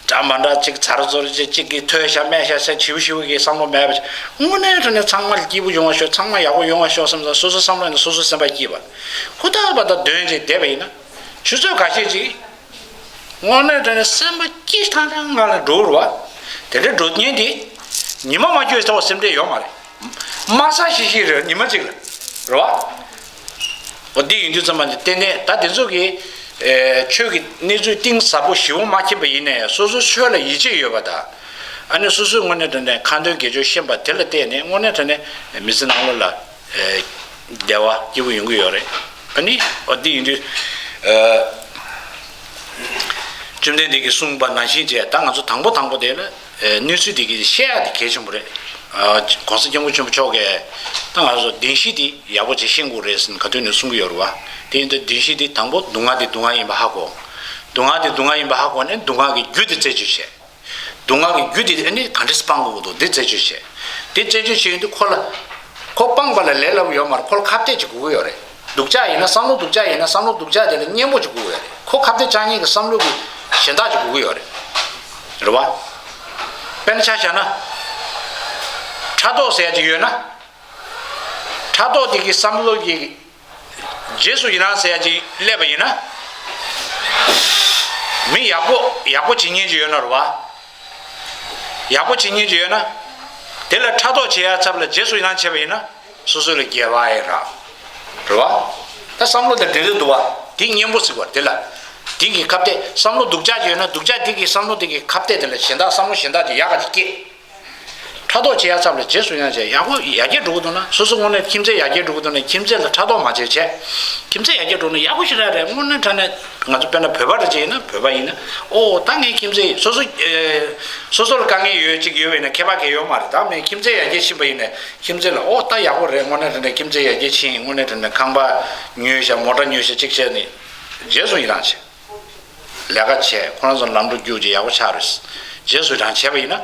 འདྲ་མ་འདྲ་ཅིག་ཚར་ཚོར་ཅིག་ཅིག་གིས་ཐོས་ཤག་སྨྲས་ཤག་ཟེར་བྱིའུ་བྱིའུ་གི་བསམ་བློ་མེད་པ་ཅིག་དངོས་གནས་དྲང་གནས་ཚང་མ་སྐྱིད་པོ་ཡོང་བ་ཤོག་ཚང་མ་ཡག་པོ་ཡོང་བ་ཤོག་བསམ་བསམ་སོ་སོ་བསམ་བློ་ནས་སོ་སོ་སེམས་པ་སྐྱིད་པ། ཧུར་ཐག་པ་དང་འདོན་ཅིག་བསྡད་པ་ཡིན་ན། ཆུ་ཚོད་ཁ་ཤས་ཅིག་དངོས་གནས་དྲང་གནས་སེམས་པ་སྐྱིད་ཐང་ཐང་ངང་ལ་འགྲོ་རུ་བ། དེ་འདྲའི་འགྲོ་ཉེན་དེ། ཉི་མ་མ་འཁྱོལ་ཐོག་སེམས་ཁྲལ་ཡོད་མ་རེད། དམའ་ས་ཞིག་ཞིག་རེད། ཉི་མ་གཅིག་ལ། རེད་བ། འོ་འདི་ཡིན་དུས་ཙམ་པ་འདི་ཏན་ཏན་ད་དེ་ཚོ་གི་ཆོས་ཀྱི་གནས་ཚུལ་གཏིང་ཟབ་པོ་ཞིབ་པོ་མ་མཁྱེན་པ་ཡིན་ནའི་སོ་སོ་ཆོས་ལ་ཡིད་ཆེས་ཡོད་པ་དང་། ཨ་ནི་སོ་སོའི་དངོས་གནས་དྲང་གནས་ཁ་འདོན་དགེ་སྦྱོར་ཤེས་པ་དེ་ལ་བརྟེན་ནས་དངོས་གནས་དྲང་གནས་མི་ཚེ་ནང་ལོགས་ལ། བདེ་བ་སྐྱིད་པོ་ཡོང་གི་ཡོད་རེད། ཨ་ནི་འོ་འདི་ཡིན་དུས། བཅོམ་ལྡན་འདས་ཀྱིས་གསུངས་པ་ནང་བཞིན་བྱས། ད་ང་ཚོ་དང་པོ་དང་པོ་དེ་ལ་གནས་ཚུལ་འདི་གི་བཤད་ཡག་དེ་གལ་ཆེན་པོ་རེད། གོང་ས་སྐྱབས་མགོན་ཆེན་པོ་མཆོག་གིས་ད་ང་ཚོ་བདེན་བཞི་དེ་ཡག་པོ་ཅིག་ཤེས་དགོས་རེད་ཟེར་ནས་ག་དུས་ནས་གསུང་གི་ཡོད་རེད་བ། དེ་ཡིན་དུས་བདེན་བཞི་དེ་དང་པོ་སྡུག་བསྔལ་དེ་སྡུག་བསྔལ་ཡིན་པ་ཧ་གོ། སྡུག་བསྔལ་དེ་སྡུག་བསྔལ་ཡིན་པ་ཧ་གོ་ནས་སྡུག་བསྔལ་གྱི་རྒྱུ་དེ་རྩད་གཅོད་བྱས། སྡུག་བསྔལ་གྱི་རྒྱུ་དེ་ཨ་ནི་ག་འདྲས་སྤང་དགོས་འདུག་འདི་རྩད་གཅོད་བྱས། དེ་རྩད་གཅོད་བྱེད་ཡོང་དུས་ཁོ་ལ། ཁོ་སྤངས་པ་ལ་ལས་སླ་པོ་ཡོད་མ་རེད། ཁོ་ལ་ཁ་གཏད་ཅིག་དགོས་ཀྱི་ཡོད་རེད། སྡུག་ཅག་ཡིན་ན་བསམ་བློ་སྡུག་ཅག་ཡིན་ན་བསམ་བློ་སྡུག་ཅག་དེ་ལ་གཉེན་པོ་ཅིག་དགོས་ཀྱི་ཡོད་རེད། ཁོ་ཁ་གཏད་བཅག་མཁན་གྱི་བསམ་བློ་གི་གཞན་དག་ཅིག་དགོས་ཀྱི་ཡོད་རེད། རེད་བ། དཔེར་ན་ཆ་བཞག་ན། ཕྲག་དོག་ཟེར་ཡ་ཅིག་ཡོད་ན། ཕྲག་དོག་དེ་གི་བསམ་བློ་གི་རྗེས་སུ་ཡི་རང་ཟེར་ཡ་ཅིག་སླེབས་པ་ཡིན་ན། མི་ཡག་པོ་ཡག་པོ་བྱེད་མཁན་ཅིག་ཡོད་ན་རེད་བ། ཡག་པོ་བྱེད་མཁན་ཅིག་ཡོད་ན། དེ་ལ་ཕྲག་དོག་བྱེད་ཡ་ཚབ་ལ་རྗེས་སུ་ཡི་རང་བྱས་པ་ཡིན་ན། སོ་སོ་ལ་དགེ་བ་ཡི་རང་། རེད་བ། ད་བསམ་བློ་དེ་འདྲ་རེད་འདུག་བ། དེ་གཉེན་པོ་ཟེར་བ་དེ་ལ། དེ་གི་ཁ་གཏད་བསམ་བློ་སྡུག་ཅག་ཅིག་ཡོད་ན་སྡུག་ཅག་དེ་གི་བསམ་བློ་དེ་གི་ཁ་གཏད་དེ་ལ་གཞན་དག་བསམ་བློ་གཞན་དག་ཅིག་ཡག་ག་ཅིག་སྐྱེ། ཕྲག་དོག་བྱེད་ཡ་ཚབ་ལ་རྗེས་སུ་ཡང་བྱས། ཡག་པོ་ཡར་རྒྱས་འགྲོ་གི་འདུག་ན། སོ་སོ་དངོས་གནས་ཁྱིམ་མཚེས་ཡར་རྒྱས་འགྲོ་གི་འདུག་ན། ཁྱིམ་མཚེས་ལ་ཕྲག་དོག་མ་བྱེད་བྱས། ཁྱིམ་མཚེས་ཡར་རྒྱས་འགྲོ་ན་ཡག་པོ་ཞེ་དྲག་རེད། དངོས་གནས་དྲང་གནས་ང་ཚོ་དཔེར་ན་བོད་པ་འདྲ་ཅིག་ཡིན་ན། བོད་པ་ཡིན་ན། ཨོ་ད་ངའི་ཁྱིམ་མཚེས་སོ་སོ་ཨེ། སོ་སོ་ལ་དཀའ་ངལ་ཡོད་ཅིག་ཡོད་པ་ཡིན་ན་ཁྱད་པར་གང་ཡོད་མ་རེད། ད་ངའི་ཁྱིམ་མཚེས་ཡར་རྒྱས་ཕྱིན་པ་ཡིན་ན། ཁྱིམ་མཚེས་ལ་ཨོ་ད་ཡག་པོ་རེད། དངོས་གནས་དྲང་གནས་ཁྱིམ་མཚེས་ཡར་རྒྱས་ཕྱིན། དངོས་གནས་དྲང་གནས་ཁང་པ་ཉོས་ཤག་མོ་ཊ་ཉོས་ཤག་ཅིག་བྱས་ནས་རྗེས་སུ་ཡི་རང་བྱས། ལས་ཀ་བྱས། ཁོ་རང་ཚོ་ལམ་འགྲོ་རྒྱུག་ཅིག་ཡག་པོ་ཆགས་རེད། རྗེས་སུ་ཡི་རང་བྱས་པ་ཡིན་ན།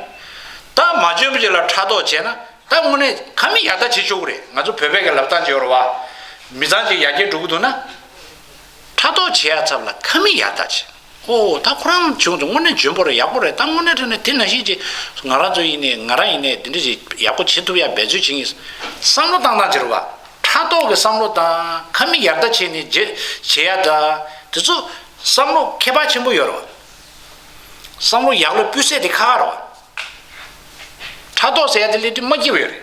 ད་མ་འཇོན་པ་ཅིག་ལ་ཕྲག་དོག་བྱས་ན། ད་དངོས་གནས་ཁ་མིག་ཡར་ལྟ་བྱེད་ཆོག་གི་རེད། ང་ཚོ་བོད་པའི་གི་ལབ་སྟངས་ཅིག་ཡོད་རེད་བ། མི་ཚང་ཅིག་ཡར་རྒྱས་འགྲོ་གི་འདུག་ན། ཕྲག་དོག་བྱེད་ཡ་ཚབ་ལ་ཁ་མིག་ཡར་ལྟ་བྱེད། ཨོ་ད་ཁོ་རང་བྱུང་དུས་དངོས་གནས་འཇོན་པོ་རེད། ཡག་པོ་རེད། ད་དངོས་གནས་དྲང་གནས་དེ་ནང་བཞིན་ཅིག་ང་རང་ཚོ་ཡིན་ནའི་ང་རང་ཡིན་ནའི་འདི་འདྲ་ཅིག་ཡག་པོ་བྱེད་ཐུབ་ཡ་འབད་རྩོལ་བྱེད་ངེས། བསམ་བློ་བཏང་སྟངས་ཅིག་རེད་བ། ཕྲག་དོག་གི་བསམ་བློ་དང་ཁ་མིག་ཡར་ལྟ་བྱས་ནས་བྱེད་བྱེད་ཡ་དང་དེ་ཚོ་བསམ་བློ་ཁྱད་པར་ཆེན་པོ་ཡོད་རེད་བ། བསམ་བློ་ཡག་ལོས་སྤུས་ཚད་དེ་ཁག་ཁག་རེད་བ། ཕྲག་དོག་ཟེར་ཡ་དེ་སླེབས་དུས་མ་སྐྱིད་པ་ཡོད་རེད།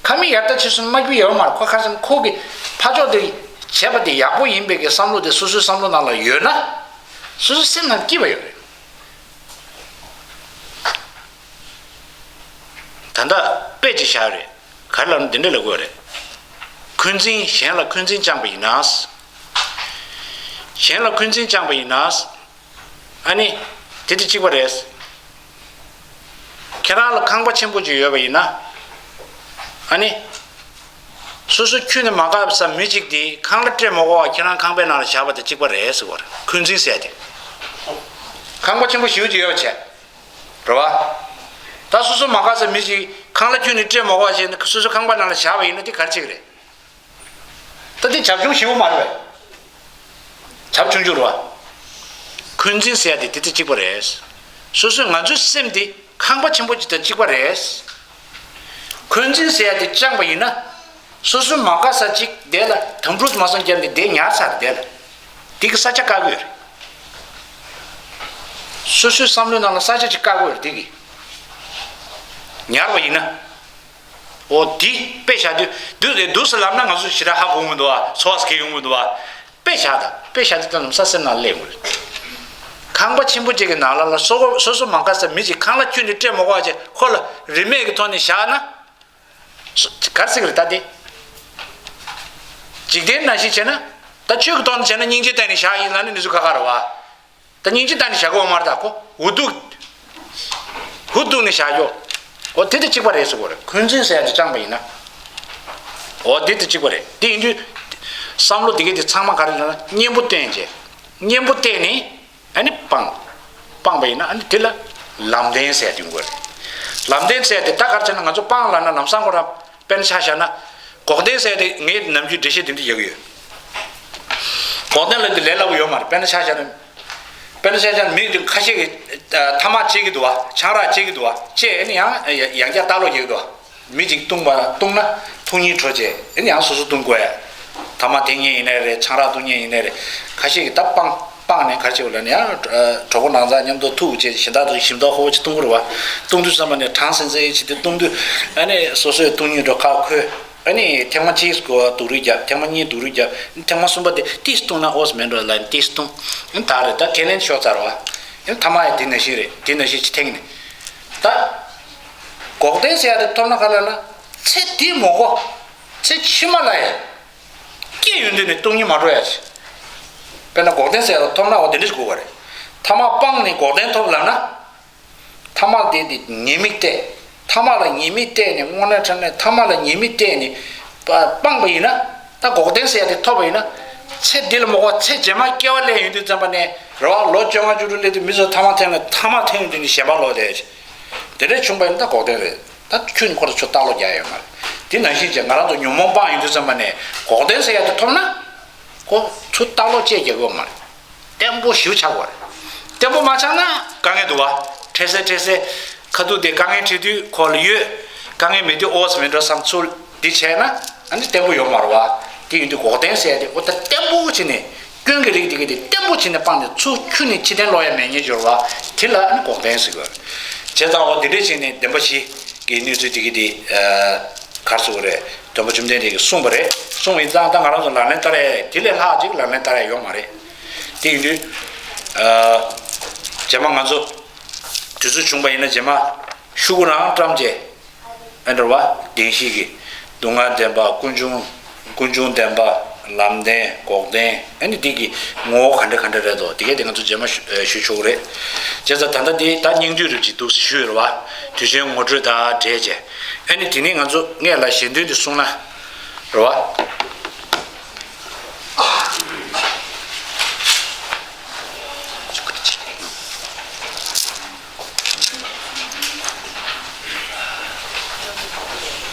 ཁ་མིག་ཡར་ལྟ་བྱེད་སོང་མ་སྐྱིད་པ་ཡོད་མ་རེད། ཁོ་ཁ་སང་ཁོ་གི་ཕར་ཕྱོགས་དེ་བྱས་པ་དེ་ཡག་པོ་ཡིན་པའི་གི་བསམ་བློ་དེ་སོ་སོའི་བསམ་བློ་ནང་ལ་ཡོད་ན། སོ་སོའི་སེམས་ནང་སྐྱིད་པ་ཡོད་རེད། ད་ལྟ་དཔེ་ཅིག་བཞག་རེད། ག་རེ་ལབ་ན་འདི་འདྲ་ལབ་དགོས་རེད། འཁོན་འཛིན། གཞན་ལ་འཁོན་འཛིན་བཅངས་པ་ཡིན་ན། གཞན་ལ་འཁོན་འཛིན་བཅངས་པ་ཡིན་ན། ཨ་ནི། དེ་དེ་གཅིག་པ་རེད། ཁྱེད་རང་ལ་ཁང་པ་ཆེན་པོ་ཅིག་ཡོད་པ་ཡིན་ན། ཨ་ནི། སོ་སོ་ཁྱོན་ནས་མ་དགའ་ས་མི་གཅིག་དེ་ཁང་གླ་སྤྲད་མ་དགོས་པ་ཁྱེད་རང་ཁང་པའི་ནང་ལ་བཞག་པ་དེ་གཅིག་པ་རེད་ཟེར་བ་རེད། འཁོན་འཛིན་ཟེར་ཡ་དེ། ཁང་པ་ཆེན་པོ་ཞེ་པོ་ཅིག་ཡོད་པ་བྱས། རེད་བ། ད་སོ་སོ་མ་དགའ་ས་མི་ཞིག་ཁང་གླ་ཁྱོན་ནས་སྤྲད་མ་དགོས་པ་བྱས་ནས་སོ་སོ་ཁང་པ་ནང་ལ་བཞག་པ་ཡིན་ན་དེ་ག་རེ་བྱེད་ཀྱི་རེད། ད་དེ་བྱབ་ཆུང་ཞེ་པོ་མ་རེད་བས། བྱབ་ཆུང་ཆུང་རེད་བ། འཁོན་འཛིན་ཟེར་ཡ་དེ་དེ་དེ་གཅིག་པ་རེད། སོ་སོས་ང་ཚོའི་སེམས་དེ་ཁང་པ་ཆེན་པོ་ཅིག་དང་གཅིག་པ་རེད། འཁོན་འཛིན་ཟེར་ཡ་དེ་བཅངས་པ་ཡིན་ན། སོ་སོའི་མ་དགའ་ས་གཅིག་དེ་ལ་དམ་ཕྲུག་མ་སོང་རྒྱབ་ནས་དེ་ཉར་ཚར་དེ་ལ། དེ་གི་ས་ཆ་བཀག་གི་ཡོད་རེད། སོ་སོའི་བསམ་བློའི་ནང་ལ་ས་ཆ་གཅིག་བཀག་གི་ཡོད་རེད་དེ་གི། ཉར་བ་ཡིན་ན། འོ་དེ་དཔེ་བཞག་དུས་འདུག་འདུག་སེ་ལབ་ན་ང་ཚོ་ཞེ་དྲག་ཧ་གོ་མི་འདུག་བ། ཚོར་བ་སྐྱེ་ཡོང་མི་འདུག་བ། དཔེ་བཞག་ད་དཔེ་བཞག་དུས་ད་ལམ་སང་སེམས་ནང་སླེབས་ཡོང་གི་རེད། ཁང་པ་ཆེན་པོ་ཅིག་གི་ནང་ལ་ལ་སོ་སོ་སོ་སོ་མ་དགའ་ས་མི་ཅིག་ཁང་གླ་ཁྱོན་ནས་སྤྲད་མ་དགོས་པ་བྱས་ཁོ་ལ་རིན་མེད་ཀྱི་ཐོག་ནས་བཞག་ན། ག་རེ་ཟེར་གི་རེད་ད་དེ། འཇིག་རྟེན་ནང་བཞིན་བྱས་ན། ད་ཆོས་ཀྱི་ཐོག་ནས་བྱས་ན་སྙིང་རྗེ་བསྟན་ནས་བཞག་ཡིན་ལབ་ན་ནི་ཚུལ་ཁ་ཁ་རེད་བ། ད་སྙིང་རྗེ་བསྟན་ནས་བཞག་གི་ཡོད་མ་རེད་ད་ཁོ། འུ་སྡུག་འུ་སྡུག་ནས་བཞག་རྒྱུ། འོ་དེ་དེ་གཅིག་པ་རེད་ཟེར་གོ་རེད། འཁོན་འཛིན་ཟེར་ཡ་དེ་བཅངས་པ་ཡིན་ན། འོ་དེ་དེ་གཅིག་པ་རེད། དེ་ཡིན་དུས། བསམ་བློ་དེ་གའི་དེ་ཚང་མ་ག་རེ་ལབ་ན་གཉེན་པོ་བསྟེན་བྱས། གཉེན་པོ་བསྟེན་ནས། ཨ་ནི་སྤངས། སྤངས་པ་ཡིན་ན་ཨ་ནི་དེ་ལ་ལམ་བདེན་ཟེར་ཡ་དེ་ཡོང་གི་རེད། ལམ་བདེན་ཟེར་ཡ་དེ་ད་ག་རེ་བྱས་ན་ང་ཚོ་སྤངས་ལབ་ན་ལམ་སང་ཁོ་རང་དཔེར་ན་ཆ་བཞག་ན། འགོག་བདེན་ཟེར་ཡ་དེ་ངས་ནམ་རྒྱུན་འགྲེལ་བཤད་དེ་འདྲ་རྒྱག་གི་ཡོད། འགོག་བདེན་ལབ་དེ་ལས་སླ་པོ་ཡོད་མ་རེད། དཔེར་ན་ཆ་བཞག་ན། དཔེར་ན་ཆ་བཞག་ན་མི་ཁ་ཤས་ཀྱིས་ཐ་མག་བཅད་ཀྱི་འདུག་བ། ཆང་རག་བཅད་ཀྱི་འདུག་བ། བཅད་ཨ་ནི་ཡང་ཡང་བསྐྱར་ལྟ་ཀློག་རྒྱག་གི་འདུག་བ། མི་གཅིག་བཏུང་བ་བཏུང་ན་ཐུག་སྙིང་བྲོ་བྱས་ཨ་ནི་ཡང་སོ་སོ་བཏུང་དགོས་ཡ། ཐ་མག་འཐེན་མཁན་ཡིན་ནའི་རེད། ཆང་རག་བཏུང་མཁན་ཡིན་ནའི་རེད། ཁ་ཤས་ཀྱིས་ད་སྤངས་སྤངས་ནས་ག་རེ་བྱེད་དགོས་ལབ་ན་ཡང་གྲོགས་པོ་ནང་ཚང་མཉམ་དུ་ཐུག་བྱས་གཞན་དག་ཏུ་ཞིམ་མདོག་ཁ་པོ་ཅིག་བཏུང་གི་རེད་བ། བཏུང་དུས་ཙམ་པ་ནས་གྲང་སིང་སིང་བྱས་ཏེ་བཏུང་དུས་ཨ་ནི་སོ་སོས་བཏུང་སྙིང་འདོད་ཁ་ཁོལ། ཨ་ནི་ཐེངས་མ་གཅིག་གོ་སྡུག་རུས་རྒྱབ། ཐེངས་མ་གཉིས་སྡུག་རུས་རྒྱབ། ཐེངས་མ་གསུམ་པ་དེ་ཏིས་བཏུང་ན་ཨོས་མེད་འགྲོ་ལབ་ནས་ཏིས་བཏུང་། ཨ་ནི་ད་རེད་ད་ཁས་ལེན་ཤོར་ཚར་བ། ཨ་ནི་ཐ་མག་ཡང་དེ་ནང་བཞིན་རེད། དེ་ནང་བཞིན་ཅིག་འཐེན་ནས། ད། འགོག་བདེན་ཟེར་ཡ་དེ་ཐོབ་ན་ག་ལ་ན། ཚེ་འདི་མ་དགོས། ཚེ་ཕྱི་མ་ལ་ཡང་། སྐྱེ་ཡོང་དུས་ནས་བཏུང་སྙིང་མ་བྲོ་ཡ་ཞིག་དཔེར་ན་འགོག་བདེན་ཟེར་ཡ་དེ་ཐོབ་ན་འོ་དེ་འདྲ་ཞིག་དགོས་པ་རེད། ཐ་མག་སྤངས་ནས་འགོག་བདེན་ཐོབ་ལབ་ན། ཐ་མག་དེ་དེ་ཉེས་དམིགས་བལྟས། ཐ་མག་ལ་ཉེས་དམིགས་བལྟས་ནས་དངོས་གནས་དྲང་གནས་ཐ་མག་ལ་ཉེས་དམིགས་བལྟས་ནས་སྤ་སྤངས་པ་ཡིན་ན། ད་འགོག་བདེན་ཟེར་ཡ་དེ་ཐོབ་པ་ཡིན་ན། ཚེ་འདི་ལ་མ་དགོས་ཚེ་རྗེས་མ་སྐྱེ་བ་ལེན་ཡོང་དུས་ཙམ་པ་ནས་རེད་བ། ལོ་བཅོ་ལྔ་བཅུ་དྲུག་སླེབས་དུས་མི་ཚོ་ཐ་མག་འཐེན་ནས་ཐ་མག་འཐེན་ཡོང་དུས་ནས་ཞེན་པ་ལོག་བསྡད། དེ་འདྲ་བྱུང་པ་ཡིན་ན་ད་འགོག་བདེན་རེད། ད་ཁྱོད་ནི་ཁོ་རང་ཚོ་ལྟ་ཀློག་རྒྱག་ཡོད་མ་རེད། དེ་ནང་བཞིན་བྱས་ང་རང་ཚོ་ཉོན་མོངས་སྤངས་ཡོང་དུས་ཙམ་པ་ནས་འགོག་བདེན་ཟེར་ཡ་དེ་ཐོབ་ན། ཁོ་ཚོ་ལྟ་ཀློག་བཅས་རྒྱག་གི་ཡོད་མ་རེད། བརྟན་པོ་ཞེ་པོ་ཆགས་དགོས་རེད། བརྟན་པོ་མ་ཆགས་ན་དཀའ་ངལ་འདུག་བ། འཕྲལ་སེལ་འཕྲལ་སེལ། ཁ་ཐུག་དེ་དཀའ་ངལ་འཕྲད་དུས་ཁོ་ལ་ཡོད། དཀའ་ངལ་མེད་དུས་ཨོས་མེད་འགྲོ་བསམ་ཚུལ་འདི་བྱས་ན་ཨ་ནི་བརྟན་པོ་ཡོད་མ་རེད་བ། དེ་ཡིན་དུས་འགོག་བདེན་ཟེར་ཡ་དེ་ཨོ་ད་བརྟན་པོ་བྱས་ནས་སྐྱོན་གྱི་རིགས་དེ་ག་དེ་བརྟན་པོ་བྱས་ནས་སྤངས་ནས་ཚུར་ཁྱོན་ནས་ཕྱིར་འཐེན་སློག་ཡ་མེད་ཉེན་འབྱོར་བ། དེ་ལ་ཨ་ནི་འགོག་བདེན་ཟེར་དགོས། བྱས་ཙང་འོ་དེ་འདྲས་བྱས་ནས་བདེན་པ་བཞི་གི་གནས་ཚུལ་དེ་ག་དེ། གར་སོང་རེད། སྟོན་པ་བཅོམ་ལྡན་འདས་ཀྱིས་གསུངས་པ་རེད། གསུངས་ཡིན་ཙང་ད་ང་རང་ཚོ་ལག་ལེན་བསྟར་ཡ་དེ་ལས་ལྷག་ཅིག་ལག་ལེན་བསྟར་ཡ་ཡོད་མ་རེད། དེ་ཡིན་དུས། རྗེས་མ་ང་ཚོ་དུས་ཚོད་བྱུང་པ་ཡིན་ན་རྗེས་མ་ ཤུགས་རང་བཀྲམ་བྱས། ཨེ་འདྲ་བ། བདེན་བཞི་གི། སྡུག་བསྔལ་བདེན་པ། ཀུན་འབྱུང་། ཀུན་འབྱུང་བདེན་པ། ལམ་བདེན། འགོག་བདེན། ཨ་ནི་འདི་གི་ངོ་བོ་ག་འདྲ་ག་འདྲ་རེད་དོ། དེ་གས་དེ་ང་ཚོ་རྗེས་མ་ཞུ་ཨེ་ཞུ་ཆོག་གི་རེད། བྱས་ཙང་ད་ལྟ་འདི་ད་སྙིང་བསྡུས་རིགས་ཅིག་འདུག་ཞུས་རེད་བ། དུས་ཆེན་ངོ་སྤྲོད་དང་འབྲེལ་བྱས། ཨ་ནི་དེ་ནས་ང་ཚོ་སྔས་ལ་ཞལ་འདོན་འདི་གསུངས་ན། རེད་བ།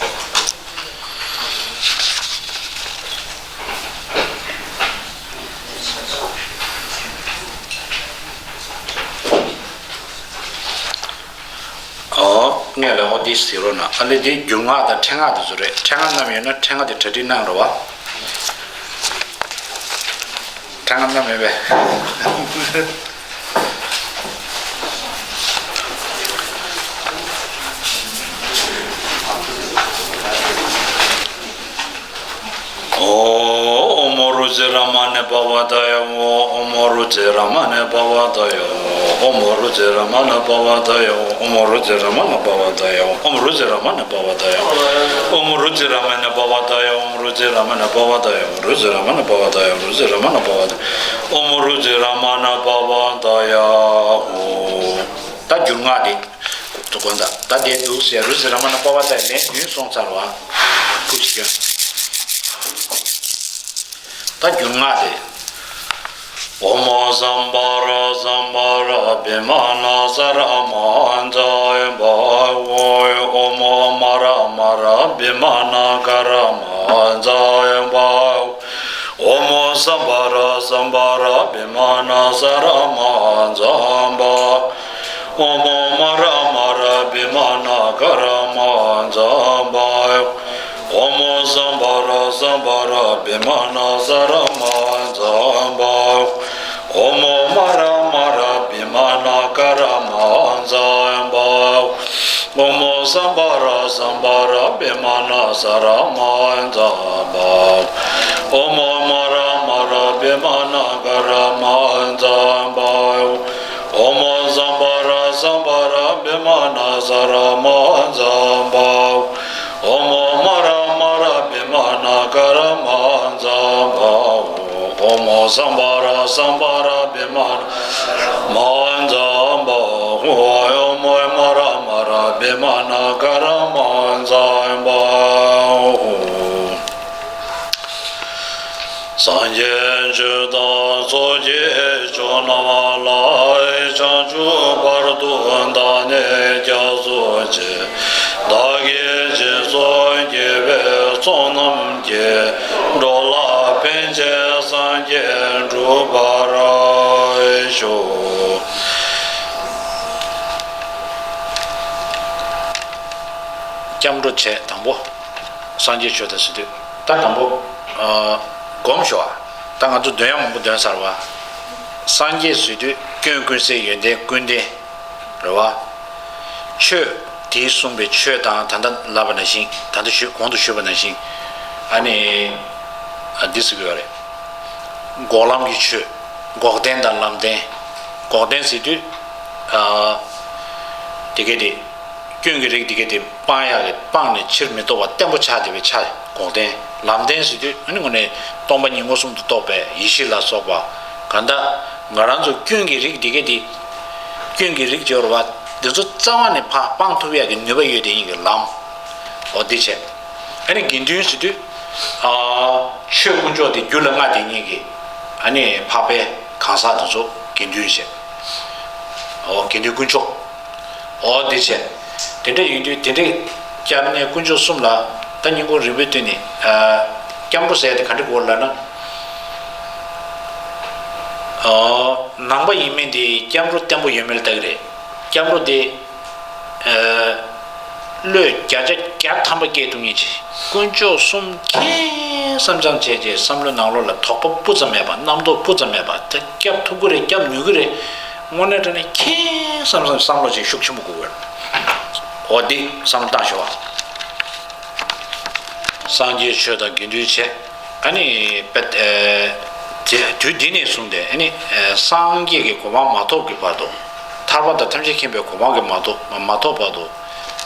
ཨོ། ངས་ལ་འོ་འདི་ཟེར་རོགས་གནང་། ཨ་ལེ་འདི་འགྱུར་སྔགས་དང་ཕྲེང་སྔགས་དེ་ཚོ་རེད། ཕྲེང་སྔགས་རྣམས་ཡོད་ན་ཕྲེང་སྔགས་དེ་གྲ་སྒྲིག་གནང་རོགས་བ། ཕྲེང་སྔགས་རྣམས་མེད་པས། ཨོ། ཨོཾ་རུ་ཙི་ར་མ་ཎི་བྷ་ག་ཝ་ཏ་ཡ་ཧོ། ཨོཾ་རུ་ཙི་ར་མ་ཎི་བྷ་ག་ཝ་ཏ་ཡ་ཧོ། ཨོཾ་རུ་ཙི་ར་མ་ཎི་བྷ་ག་ཝ་ཏ་ཡ་ཧོ། ཨོཾ་རུ་ཙི་ར་མ་ཎི་བྷ་ག་ཝ་ཏ་ཡ་ཧོ། ཨོཾ་རུ་ཙི་ར་མ་ཎི་བྷ་ག་ཝ་ཏ་ཡ་ཧོ། ཨོཾ་རུ་ཙི་ར་མ་ཎི་བྷ་ག་ཝ་ཏ་ཡ་ཧོ། ཨོཾ་རུ་ཙི་ར་མ་ཎི་བྷ་ག་ཝ་ཏ་ཡ་ཧོ། རུ་ཙི་ར་མ་ཎི་བྷ་ག་ཝ་ཏ་ཡ་ཧོ། རུ་ཙི་ར་མ་ཎི་བྷ་ག་ཝ་ཏ་ཡ་ཧོ། ཨོཾ་རུ་ཙི་ར་མ་ཎི་བྷ་ག་ཝ་ཏ་ཡ་ཧོ། ད་འགྱུར་སྔགས་དེ། དུ་དགོན་ད་ད་དེ་འདུག་ཟེར། རུ་ཙི་ར་མ་ཎི་བྷ་ག་ཝ་ཏ་ཡ་ལན་བདུན་སོང་ཚར་བ། ཁུ་ཅི་ཀྱང་། ད་འགྱུར་སྔགས་དེ། ཨོ་མོ་སམ་བྷ་ར་སམ་བྷ་ར་བི་མ་ཎ་ས་ར་མ་ཛ་བྷ་ཨོ། ཨོ་མོ་མ་ར་མ་ར་བི་མ་ཎ་ག་ར་མ་ཛ་བྷ་ཨོ། ཨོ་མོ་སམ་བྷ་ར་སམ་བྷ་ར་བི་མ་ཎ་ས་ར་མ་ཛ་བྷ། ཨོ་མོ་མ་ར་མ་ར་བི་མ་ཎ་ག་ར་མ་ཛ་བྷ། ཨོ་མོ་སམ་བྷ་ར་སམ་བྷ་ར་བི་མ་ཎ་ས་ར་མ་ཛ་བྷ། ཨོ་མོ་མ་ར་མ་ར་བི་མ་ཎ་ག་ར་མ་ཛ་བྷ། ཨོ་མོ་སམ་བྷ་ར་སམ་བྷ་ར་བི་མ་ཎ་ས་ར་མ་ཛ་བྷ། ཨོ་མོ་མ་ར་མ་ར་བི་མ་ཎ་ག་ར་མ་ཛ་བྷ། ཨོ་མོ་སམ་བྷ་ར་སམ་བྷ་ར་བི་མ་ཎ་ས་ར་མ་ཛ་བྷ། ཨོ་མོ་མ་ར་མ་ར་བི་མ་ཎ་ག་ར་མ་ཛ་བྷ། ཨོ་མོ་སམ་བྷ་ར་སམ་བྷ་ར་བི་མ་ཎ་མ་ཛ་བྷ། ཨོ་མོ་མ་ར་མ་ར་བི་མ་ཎ་ག་ར་མ་ཛ་བྷ། སངས་རྒྱས་ཆོས་དང་ཚོགས་ཀྱི་མཆོག་རྣམས་ལ། བྱང་ཆུབ་བར་དུ་བདག་ནི་སྐྱབས་སུ་མཆི། བདག་གིས་སྦྱིན་སོགས་བགྱིས་པའི་ཚོགས་རྣམས་ཀྱིས། འགྲོ་ལ་ཕན་ཕྱིར་སངས་རྒྱས་འགྲུབ་པར་ཤོག། སྐྱབས་འགྲོ་བྱས་དང་པོ། སངས་རྒྱས་ཆོས་དང་ཟེར་དུས་ད་དང་པོ། ཨ། སྒོམ་ཞོག་ཨ། ད་ང་ཚོ་འདོན་ཡག་མང་པོ་འདོན་ཚར་བ། སངས་རྒྱས་ཟེར་དུས་སྐྱོན་ཀུན་ཟད་ཡོན་ཏན་ཀུན་ལྡན། རེད་བ། ཆོས་དེས་གསུངས་པའི་ཆོས་དང་ད་ལྟ་ལབ་པ་ནང་བཞིན། ད་ལྟ་ཞུ་གོང་དུ་ཞུས་པ་ནང་བཞིན། ཨ་ནི། ཨ། འདི་ཟེར་གི་ཡོད་རེད། འགོག་ལམ་གྱི་ཆོས། འགོག་བདེན་དང་ལམ་བདེན། འགོག་བདེན་ཟེར་དུས། ཨ། དེ་གས་དེ། སྐྱོན་གྱི་རིགས་དེ་གས་དེ་སྤང་ཡག་གི། སྤངས་ནས་ཕྱིར་མི་ལྡོག་པ་བརྟན་པོ་ཆགས་བསྡད་པའི་ཆ་འགོག་བདེན། ལམ་བདེན་ཟེར་དུས་ཨ་ནི་དངོས་གནས་སྟོང་པ་ཉིད་མངོན་སུམ་དུ་རྟོགས་པའི་ཡེ་ཤེས་ལ་སོགས་པ། གང་ལྟར་ང་རང་ཚོ་སྐྱོན་གྱི་རིགས་དེ་གས་དེ། སྐྱོན་གྱི་རིགས་སྦྱོར་བ་འདི་ཚོ་རྩ་བ་ནས་ཕར་སྤང་ཐུབ་ཡག་གི་ནུས་པ་ཡོད་དེ་ཡིན་གྱི་ལམ། འོ་འདི་བྱས། ཨ་ནི་དགེ་འདུན་ཟེར་དུས། ཨ། ཆོས་དཀོན་མཆོག་དེ་རྒྱུད་ལ་མངའ་བསྡད་མཁན་གྱི། ཨ་ནི་འཕགས་པའི་གང་ཟག་དེ་ཚོ་དགེ་འདུན་བྱས། འོ་དགེ་འདུན་དཀོན་མཆོག་འོ་འདི་བྱས། དེ་འདྲ་ཡིན་དུས་དེ་འདྲའི་སྐྱབས་གནས་དཀོན་མཆོག་གསུམ་ལ་ད་སྙིང་ཁོང་རིང་པོའི་དུས་ནས། ཨ། སྐྱབས་འགྲོ་ཟེར་ཡག་དེ་ག་འདྲ་དགོས་ལབ་ན། ཨ། ནང་པ་ཡིན་མིན་དེ་སྐྱབས་འགྲོ་བརྟན་པོ་ཡོད་མེད་ལ་ལྟ་གི་རེད། སྐྱབས་འགྲོ་དེ། ཨ། བློས་བརྒྱ་ཆ་བརྒྱ་ཐམ་པ་སྐྱེས་ཐུབ་མཁན་ཅིག་དཀོན་མཆོག་གསུམ་མཁྱེན་བསམ་ཙམ་བྱས་རྗེས་བསམ་བློའི་ནང་ལོགས་ལ་དོགས་པ་སྤུ་ཙམ་མེད་པ། རྣམ་རྟོག་སྤུ་ཙམ་མེད་པ། དེ་སྐྱབས་ཐུབ་ཀྱི་རེད། སྐྱབས་ནུས་ཀྱི་རེད། དངོས་གནས་དྲང་གནས་མཁྱེན་བསམ་བསམ་བསམ་བློ་ཅིག་ཤུགས་ཆེན་པོ་དགོས་ཀྱི་རེད། འོ་འདི་བསམ་བློ་བཏང་ཞོག་ཨ། སངས་རྒྱས་ཆོས་དང་དགེ་འདུན་བྱས། ཨ་ནི་པད། ཨེ། དེ་དུས་འདི་ནས་བཟུང་སྟེ་ཨ་ནི། ཨེ། སངས་རྒྱས་ཀྱི་གོ་འཕང་མ་ཐོབ་ཀྱི་བར་དུ། ཐར་པ་དང་ཐམས་ཅད་མཁྱེན་པའི་གོ་འཕང་གི་མ་ཐོབ་མ་ཐོབ་བར་དུ།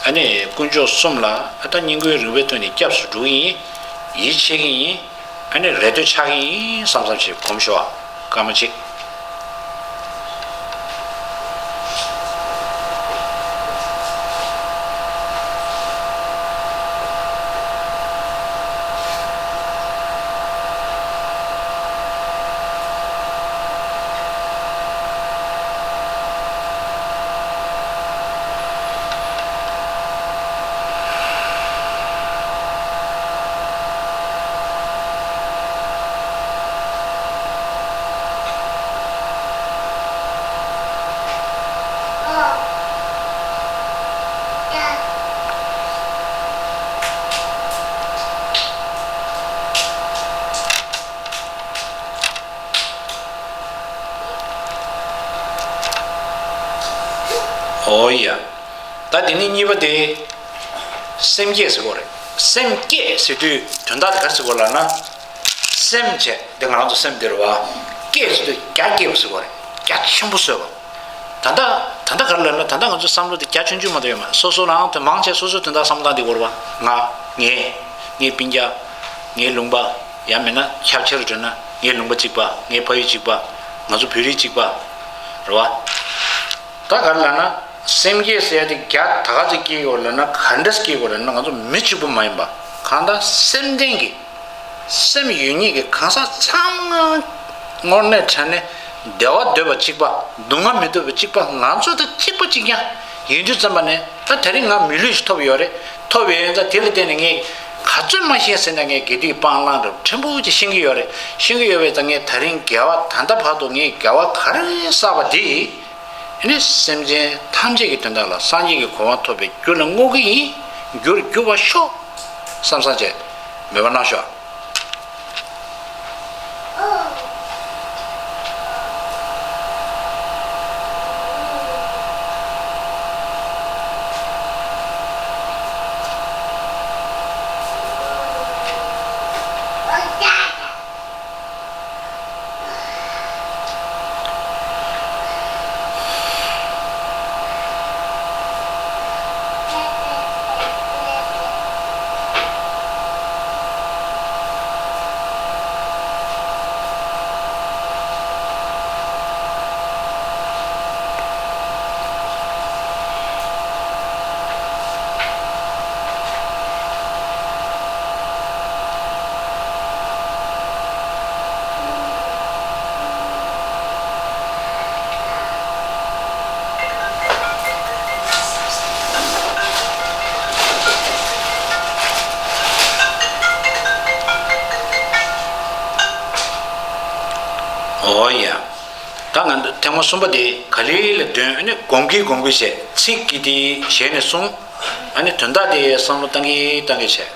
ཨ་ནི་དཀོན་མཆོག་གསུམ་ལ་ཨ་ད་སྙིང་ཁུང་རིང་པོའི་ཐོག་ནས་སྐྱབས་སུ་འགྲོ་གི་ཡིན། ཡིད་ཆེས་ཀྱི་ཡིན། ཨ་ནི་རེ་ལྟོས་ཆགས་ཀྱི་ཡིན་བསམ་བསམ་ཞིག་སྒོམ་ཤོག་ཨ། སྐར་མ་གཅིག་ཨོ་ཡ། ད་དེ་ནས་གཉིས་པ་དེ། སེམས་བསྐྱེད་ཟེར་གོ་རེད། སེམས་བསྐྱེད་ཟེར་དུས་དོན་དག་དེ་ག་རེ་ཟེར་གོ་ལབ་ན། སེམས་བྱས་དེ་ང་རང་ཚོ་སེམས་དེ་རེད་བ། བསྐྱེད་ཟེར་དུས་རྒྱ་བསྐྱེད་པ་ཟེར་གོ་རེད། རྒྱ་ཆེན་པོ་བཟོས་པ། ད་ལྟ་ད་ལྟ་ག་རེ་ལབ་ན། ད་ལྟ་ང་ཚོའི་བསམ་བློ་དེ་རྒྱ་ཆུང་ཆུང་མ་གཏོགས་ཡོད་མ་རེད། སོ་སོ་རང་དེ་མང་ཆེ་སོ་སོའི་དོན་དག་བསམ་བློ་བཏང་བསྡད་ཡོད་རེད་བ། ང་། ངའི། ངའི་སྤུན་ཀྱག་ངའི་ལུང་པ། ཡང་མིན་ན་ཁྱབ་ཆེ་རུ་བསྒྲིལ་ན་ངའི་ལུང་པ་གཅིག་པ། ངའི་ཕ་ཡུལ་གཅིག་པ། ང་ཚོ་བོད་རིགས་གཅིག་པ། རེད་བ། ད་ག་རེ་ལབ་ན། སེམས་བསྐྱེད་ཟེར་ཡ་དེ་རྒྱ་ད་ག་ཚོད་བསྐྱེད་དགོས་ལབ་ན། ག་འདྲས་བསྐྱེད་དགོས་ལབ་ན། ང་ཚོ་མི་གཅིག་པུ་མ་ཡིན་པ། གང་ལྟར་སེམས་ལྡན་གྱི། སེམས་ཡོད་མཁན་གྱི་གང་ཟག་ཚང་མ་དངོས་གནས་དྲང་གནས་བདེ་བ་འདོད་པ་གཅིག་པ། སྡུག་བསྔལ་མི་འདོད་པ་གཅིག་པ། ང་ཚོ་དང་གཅིག་པ་གཅིག་རྐྱང་ཡིན་དུས་ཙམ་པ་ནས། ད་དེ་རིང་ང་མི་ལུས་ཤིག་ཐོབ་ཡོད་རེད། ཐོབ་ཡོད་ཡིན་ཙང་དེ་ལ་བརྟེན་ནས་ངས་ག་ཚོད་མ་ཤེས་ཟེར་ན། ངས་དགེ་སྡིག་སྤང་བླང་འདྲ་ཕྲན་བུ་ཅིག་ཤེས་ཀྱི་ཡོད་རེད། ཤེས་ཀྱི་ཡོད་པས་ཙང་ངས་དེ་རིང་དགེ་བ། ད་ལྟ་བར་དུ་ངས་དགེ་བ་ག་རེ་བསགས་པ་དེ། ཨ་ནི་སེམས་ཅན་ཐམས་ཅད་ཀྱི་དོན་དག་ལ་སངས་རྒྱས་ཀྱི་གོ་འཕང་ཐོབ་པའི་རྒྱུ་ལ་བསྔོ་གི་ཡིན། རྒྱུར་གྱུར་པར་ཤོག་བསམ་བསམ་བྱས་མོས་པ་གནང་ཤོག། ཨོ་ཡ། ད་ང་ཚོ་ཐེངས་མ་གསུམ་པ་དེ་ག་ལེ་ལ་འདོན། ཨ་ནི་སྒོམ་གྱིན་སྒོམ་གྱིན་བྱས། ཚིག་གི་དེ་ཞལ་ནས་གསུངས། ཨ་ནི་དོན་དག་དེ་བསམ་བློ་བཏང་གིན་བཏང་གིན་བྱས།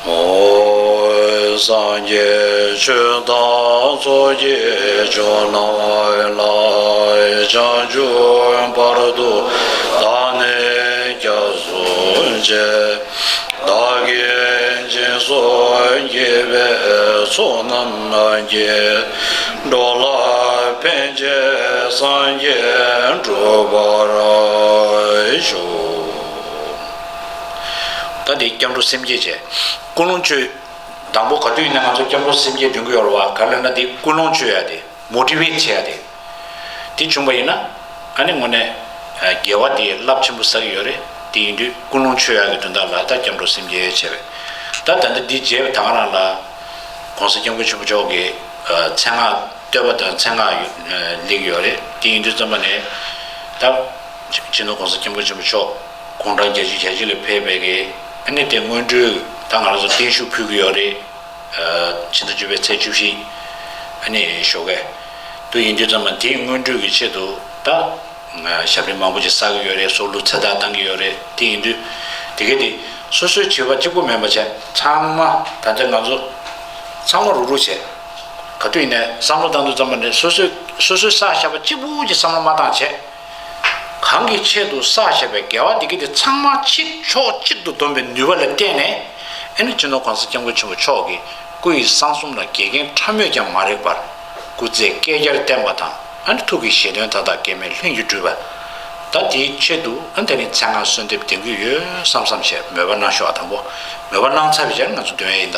ཨོ། སངས་རྒྱས་ཆོས་དང་ཚོགས་ཀྱི་མཆོག་རྣམས་ལ། བྱང་ཆུབ་བར་དུ་བདག་ནི་སྐྱབས་སུ་མཆི། བདག་གིས་སྦྱིན་སོགས་བགྱིས་པའི་ཚོགས་རྣམས་ཀྱིས། འགྲོ་ལ་ཕན་ཕྱིར་སངས་རྒྱས་འགྲུབ་པར་ཤོག། ད་དེ་སྐྱབས་འགྲོ་སེམས་བསྐྱེད་བྱས། ཀུན་སློང་བཅོས། དང་པོ་ག་དུས་ཡིན་ན་ང་ཚོ་སྐྱབས་འགྲོ་སེམས་བསྐྱེད་འདོན་གྱི་ཡོད་རེད་བ། ག་རེ་ལབ་ན་དེ་ཀུན་སློང་བཅོས་ཡ་དེ། མོ་ཊི་ཝེ་ཊི་བྱེད་ཡ་དེ། དེ་བྱུང་བ་ཡིན་ན། ཨ་ནི་དངོས་གནས་དགེ་བ་དེ་རླབས་ཆེན་པོ་བསགས་ཀྱི་ཡོད་རེད། དེ་ཡིན་དུས་ཀུན་སློང་བཅོས་ཡག་གི་དོན་དག་ལ་ད་སྐྱབས་འགྲོ་སེམས་བསྐྱེད་བྱས་པས། ད་ད་ལྟ་འདི་རྗེས་ད་ག་རང་ལ་༸གོང་ས་༸སྐྱབས་མགོན་ཆེན་པོ་མཆོག་གི་མཚན་སྔགས་བསྟོད་པ་དང་མཚན་སྔགས་སླེབས་ཀྱི་ཡོད་རེད། དེ་ཡིན་དུས་ཙམ་པ་ནས་ད་སྤྱི་ནོར་༸གོང་ས་༸སྐྱབས་མགོན་ཆེན་པོ་མཆོག་དགུང་གྲངས་བརྒྱད་ཅུ་གྱ་གཅིག་ལ་ཕེབས་པའི་གི་ཨ་ནི་དེ་སྔོན་འགྲོའི་ད་ང་རང་ཚོ་བརྟན་བཞུགས་ཕུལ་གྱི་ཡོད་རེད། ཕྱི་ཟླ་བཅུ་པའི་ཚེས་བཅུ་བཞི། ཨ་ནི་ཞོགས་ཀས་དུ་ཡིན་དུས་ཙམ་པ་དེའི་སྔོན་འགྲོའི་གི་ཆེད་དུ་ད་ཞབས་རིམ་མང་པོ་ཅིག་བསགས་ཀྱི་ཡོད་རེད། སྲོག་བླུ་ཚེ་ཐར་བཏང་གི་ཡོད་རེད། དེ་ཡིན་དུས་དེ་གས་དེ་སོ་སོའི་བྱེད་པ་གཅིག་པུ་མིན་པ་བྱས། ཚང་མ་ད་ལྟ་ང་ཚོ་ཚང་མ་རུག་རུག་བྱས། ག་དུས་ཡིན་ནའི་བསམ་བློ་བཏང་དུས་ཙམ་པ་ནས་སོ་སོས་སོ་སོས་བསགས་བཞག་པ་གཅིག་པུ་གྱི་བསམ་བློ་མ་བཏང་བྱས། གང་གི་ཆེད་དུ་བསགས་བཞག་པའི་དགེ་བ་འདི་གི་དེ་ཚང་མ་གཅིག་ཕྱོགས་གཅིག་ཏུ་བསྡོམས་པའི་ནུས་པ་ལ་བརྟེན་ནས། ཨ་ནི་སྤྱི་ནོར་༸གོང་ས་༸སྐྱབས་མགོན་ཆེན་པོ་མཆོག་གི་སྐུ་ཡི་གསང་གསུམ་ལ་འགལ་རྐྱེན་ཕྲ་མོས་ཀྱང་མ་རེག་པར་སྐུ་ཚེ་བསྐལ་བརྒྱར་བརྟན་པ་དང་། ཨ་ནི་ཐུགས་ཀྱི་བཞེད་དོན་མཐའ་དག་གེགས་མེད་ལྷུན་གྱིས་གྲུབ་པ། ད་དེའི་ཆེད་དུ་ཨ་དེ་ནི་མཚན་སྔགས་གསོལ་འདེབས་འདོན་གྱི་ཡོད་བསམ་བསམ་བྱས་མོས་པ་གནང་ཤོག་དང་པོ་མོས་པ་གནང་ཚར་བའི་རྗེས་ང་ཚོ་འདོན་ཡ་ཡིན་ད།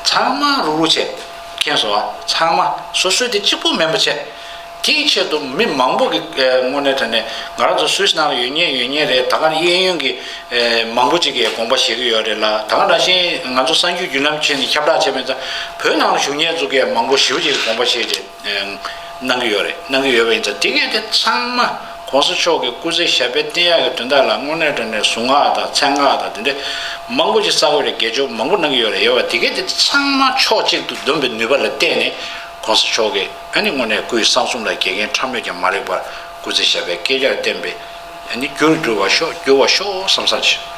ཚང་མ་རུག་རུག་བྱས། མཁྱེན་སོང་ཨ། ཚང་མ་སོ་སོའི་དེ་གཅིག་པུ་མིན་པ་བྱས། དེའི་ཆེད་དུ་མི་མང་པོ་གི་དངོས་གནས་དྲང་གནས་ང་རང་ཚོ་སུད་སི་ནང་ལ་ཡོད་མཁན་ཡོད་མཁན་རེད། ད་ག་ནང་གཡས་གཡོན་གྱི་མང་པོ་ཅིག་གིས་དགོངས་པ་བཞེས་ཀྱི་ཡོད་རེད་ལ། ད་ག་ནང་བཞིན་ང་ཚོ་གསར་འགྱུར་བརྒྱུད་ལམ་བྱས་ནས་ཁྱབ་བསྒྲགས་བྱས་པ་ཡིན་ཙང་བོད་ནང་ལ་བཞུགས་མཁན་ཚོ་གིས་མང་པོ་ཞེ་པོ་ཅིག་གིས་དགོངས་པ་བཞེས་རེད། གནང་གི་ཡོད་རེད། གནང་གི་ཡོད་པ་ཡིན་ཙང་དེ་གས་དེ་ཚང་མ་༸གོང་ས་མཆོག་གི་སྐུ་ཚེ་ཞབས་པད་བརྟན་ཡག་གི་དོན་དག་ལ་དངོས་གནས་དྲང་གནས་གཟུངས་སྔགས་དང་མཚན་སྔགས་དང་དེ་འདྲ་མང་པོ་ཅིག་གསར་འགོད་རེད། དགེ་སྦྱོར་མང་པོ་གནང་གི་ཡོད་རེད། ཡོད་པ་དེ་གས་དེ་ཚང་མ་ཕྱོགས་གཅིག་ཏུ་བསྡོམས་པའི་ནུས་པ་ལ་བརྟེན་ནས་༸གོང་ས་མཆོག་གིས་ཨ་ནི་དངོས་གནས་སྐུ་ཡི་གསང་གསུམ་ལ་འགལ་རྐྱེན་ཕྲ་མོས་ཀྱང་མ་རིག་པར་སྐུ་ཚེ་ཞབས་པད་བསྐལ་བརྒྱར་བརྟན་པའི་ཨ་ནི་རྒྱུར་འགྱུར་བར་ཤོག་འགྱུར་བར་ཤོག་བསམ་བསམ་བྱས།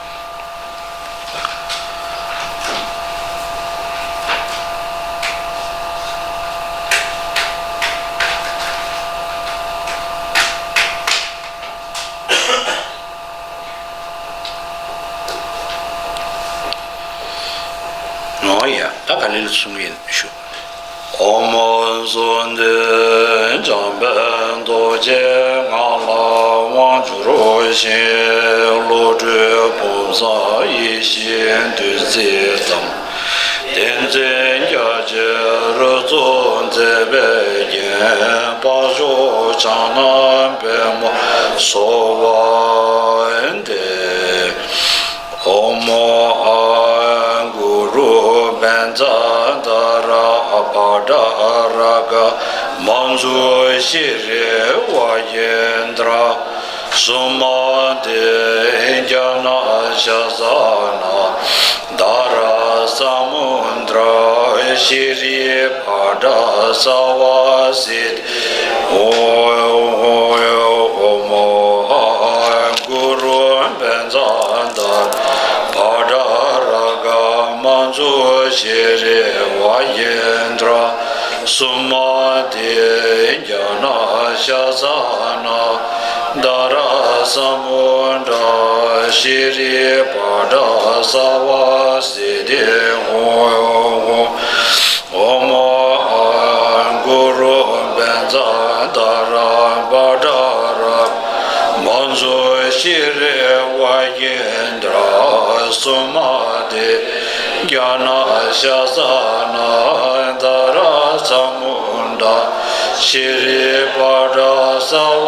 ཨོ་ཡ། ད་ག་ལེར་གསུང་གི་ཡིན་ཞུ། ཨོ་མོ་གསུམ་ལྡན་འཇམ་དཔལ་རྡོ་རྗེ་ངག་ལ་དབང་བསྒྱུར་ཞིང་། བློ་གྲོས་ཕུན་སུམ་ཡེ་ཤེས་བདུད་རྩི་དང་། བསྟན་འཛིན་རྒྱ་ཆེན་རུ་གཙོ་མཛད་པའི་རྒྱན། དཔལ་མཆོག་ཕྱག་ན་པདྨོ་གསོལ་བ་འདེབས། ཨོ་མོ་ཨ་གུ་རུ་བཛྲ་དྷ་ར་བྷ་དྲ་ར་ག་མ་ཛུ་ཤྲཱི་ཝ་ཡེ་ནྡྲ་སུ་མ་ཏི་ཛྙཱ་ན་ཤ་ས་ན་དྷ་ར་ས་མུ་དྲ་ཤྲཱི་བྷ་དྲ་ས་བ་སི་ཏི། ཨོ་མོ་ཨ་གུ་རུ་བཛྲ་དྷ་ར་བྷ་དྲ་ར་ག་མ་ཛུ་ཤྲཱི་ཝ་ཡེ་ནྡྲ་སུ་མ་ཏི་ཛྙཱ་ན་ཤ་ས་ན་དྷ་ར་ས་མུ་དྲ་ཤྲཱི་བྷ་དྲ་ས་བ་སི་ཏི། ཨོ་མོ་ཨ་གུ་རུ་བཛྲ་དྷ་ར་བྷ་དྲ་ར་མ་ཛུ་ཤྲཱི་ཝ་ཡེ་ནྡྲ་སུ་མ་ཏི་ཛྙཱ་ན་ཤ་ས་ན་དྷ་ར་ས་མུ་དྲ་ཤྲཱི་བྷ་དྲ་ས་བ་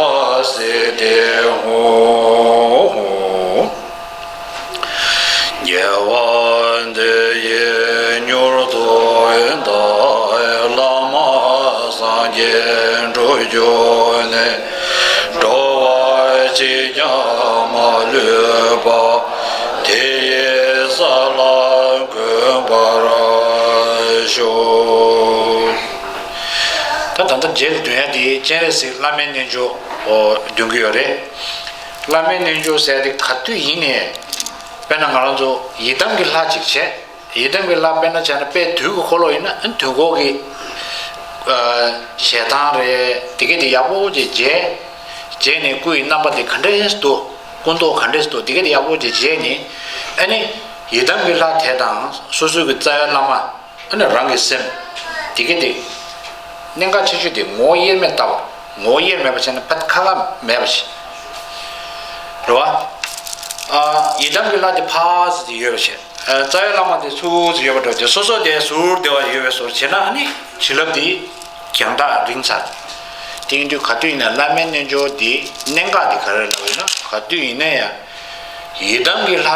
སི་ཏི། ཧོ་ཧོ། དགེ་བ་འདི་ཡིས་མྱུར་དུ་བདག་བླ་མ་སངས་རྒྱས་འགྲུབ་གྱུར་ནས། འགྲོ་བ་གཅིག་ཀྱང་མ་ལུས་པ། དེ་ཡི་ས་ལ་འཁོད་པར་ཤོག་ད་ད་ལྟ་རྗེས་ལ་འདོན་ཡ་དེ་སྤྱན་རས་གཟིགས་བླ་མའི་རྣལ་འབྱོར་འདོན་གྱི་ཡོད་རེད། བླ་མའི་རྣལ་འབྱོར་ཟེར་དེ་ག་དུས་ཡིན་ནའི། དཔེར་ན་ང་རང་ཚོ་ཡི་དམ་གྱི་ལྷ་ཅིག་བྱས། ཡི་དམ་གྱི་ལྷ་དཔེར་ན་བྱས་ན་དཔེ་དུས་ཀྱི་འཁོར་ལོ་ཡིན་ན་ཨ་དུས་འཁོར་གྱི་ཨ་ཞལ་ཐང་རེད། དེ་གས་དེ་ཡག་པོ་ཅིག་མཇལ། མཇལ་ནས་སྐུ་ཡི་རྣམ་པ་དེ་ག་འདྲས་འདུག་སྐུ་མདོག་ག་འདྲས་འདུག་དེ་གས་དེ་ཡག་པོ་ཅིག་མཇལ་ནས་ཨ་ནི་ཡི་དམ་གྱི་ལྷ་དེ་དང་སོ་སོའི་གི་རྩ་བའི་བླ་མ། ཨ་ནི་རང་གི་སེམས་དེ་གས་དེ་གནད་འགག་ཆེ་ཤོས་དེ་ངོ་བོ་དབྱེར་མེད་ལྟ་བ། ངོ་བོ་དབྱེར་མེད་པ་བྱས་ན་ཕར་ཁ་ཁ་མེད་པ་ཞིག་རེད་བ། ཨ་ཡི་དམ་གྱི་ལྷ་དེ་ཕར་ཙམ་དེ་ཡོད་པ་ཞིག་ཨ་རྩ་བའི་བླ་མ་དེ་ཚུར་ཙམ་ཡོད་པ་འདྲ་བ་དེ་སོ་སོ་དེ་ཟུར་བདེ་བ་ཡོད་པའི་བཟོ་བྱས་ན་ཨ་ནི་བྱིན་རླབས་དེ་རྒྱང་ཐག་རིང་ཚར། དེ་ཡིན་དུས་ག་དུས་ཡིན་ན་བླ་མའི་རྣལ་འབྱོར་དེ་གནད་འགག་དེ་ག་རེ་ལབ་ཡོད་ན་ག་དུས་ཡིན་ན་ཡང་ཡི་དམ་གྱི་ལྷ།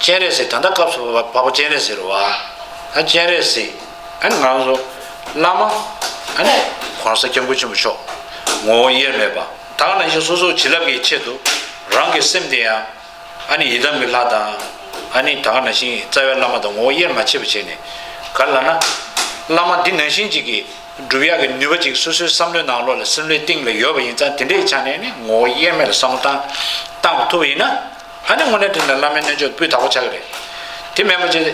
སྤྱན་རས་གཟིགས། ད་ལྟ་སྐབས་སུ་བབ་པ་སྤྱན་རས་གཟིགས་རེད་བ། ད་སྤྱན་རས་གཟིགས། ཨ་ནི་ང་ཚོ་བླ་མ། ཨ་ནི་༸གོང་ས་༸སྐྱབས་མགོན་ཆེན་པོ་མཆོག་ངོ་བོ་དབྱེར་མེད་པ། ད་ག་ནང་བཞིན་སོ་སོ་བྱིན་རླབས་ཀྱི་ཆེད་དུ་རང་གི་སེམས་དེ་ཡང་ཨ་ནི་ཡི་དམ་གྱི་ལྷ་དང་། ཨ་ནི་ད་ག་ནང་བཞིན་རྩ་བའི་བླ་མ་དང་ངོ་བོ་དབྱེར་མ་ཕྱེ་བ་བྱས་ནས། ག་རེ་ལབ་ན། བླ་མ་འདི་ནང་བཞིན་ཅིག་གིས་སྒྲུབ་ཡག་གི་ནུས་པ་ཅིག་སོ་སོའི་བསམ་བློའི་ནང་ལོགས་ལ་སེམས་བློའི་གཏིང་ལ་ཡོད་པ་ཡིན་ཙང་དེ་འདྲའི་ཆ་ནས་ནི་ངོ་བོ་དབྱེར་མེད་ལ་བསམ་བློ་བཏང་བཏང་ཐུབ་པ་ཡིན་ན། ཨ་ནི་དངོས་གནས་དྲང་གནས་བླ་མའི་རྣལ་འབྱོར་སྤུས་དག་པོ་ཆགས་ཀྱི་རེད། དེ་མིན་པ་ཅིག་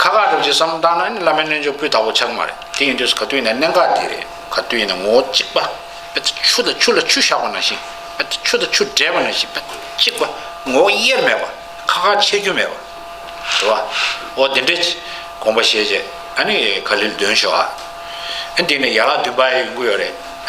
ཁ་ཁ་འདྲ་པོ་ཅིག་བསམ་བློ་བཏང་ན་ཨ་ནི་བླ་མའི་རྣལ་འབྱོར་སྤུས་དག་པོ་ཆགས་ཀྱི་མ་རེད། དེ་ཡིན་དུས་ག་དུས་ཡིན་ན་གནད་འགག་དེ་རེད། ག་དུས་ཡིན་ན་ངོ་བོ་གཅིག་པ། དཔེ་ཆུ་དང་ཆུ་ལ་ཆུ་བཞག་པ་ནང་བཞིན། དཔེ་ཆུ་དང་ཆུ་འདྲེས་པ་ནང་བཞིན་དཔེ་གཅིག་པ། ངོ་བོ་དབྱེར་མེད་པ། ཁ་ཁ་ཕྱེ་རྒྱུ་མེད་པ། རེད་བ། འོ་དེ་འདྲས་དགོངས་པ་བཞེས་བྱས་ཨ་ནི་ག་ལེར་འདོན་ཤོག་ཨ། ཨ་འདི་ནི་ཡན་ལག་བདུན་པ་ཡི་ཡོང་གི་ཡོད་རེད།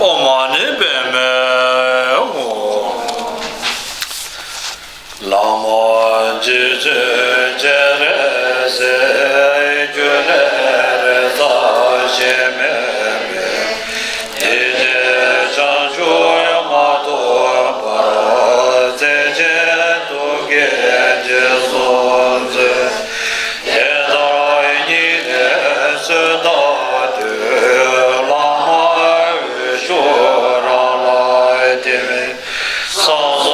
ཨོཾ་མ་ཎི་པདྨེ་ཧཱུྃ། བླ་མ་རྗེ་བཙུན་སྤྱན་རས་གཟིགས། རྒྱུ་ལས་རེག་བྱ་གཞན་མེད་པའི། དེ་ནས་བྱང་ཆུབ་མ་ཐོབ་བར། བརྩེ་ཆེན་སྟོབས་ཀྱིས་རྗེས་སུ་འཛིན། དེ་ལྟར་ཉིད་ནས་གསོལ་བཏབ་དུས། བླ་མ་འོད་ཟེར་རང་ལ་ཐིམ། ས་གསུམ་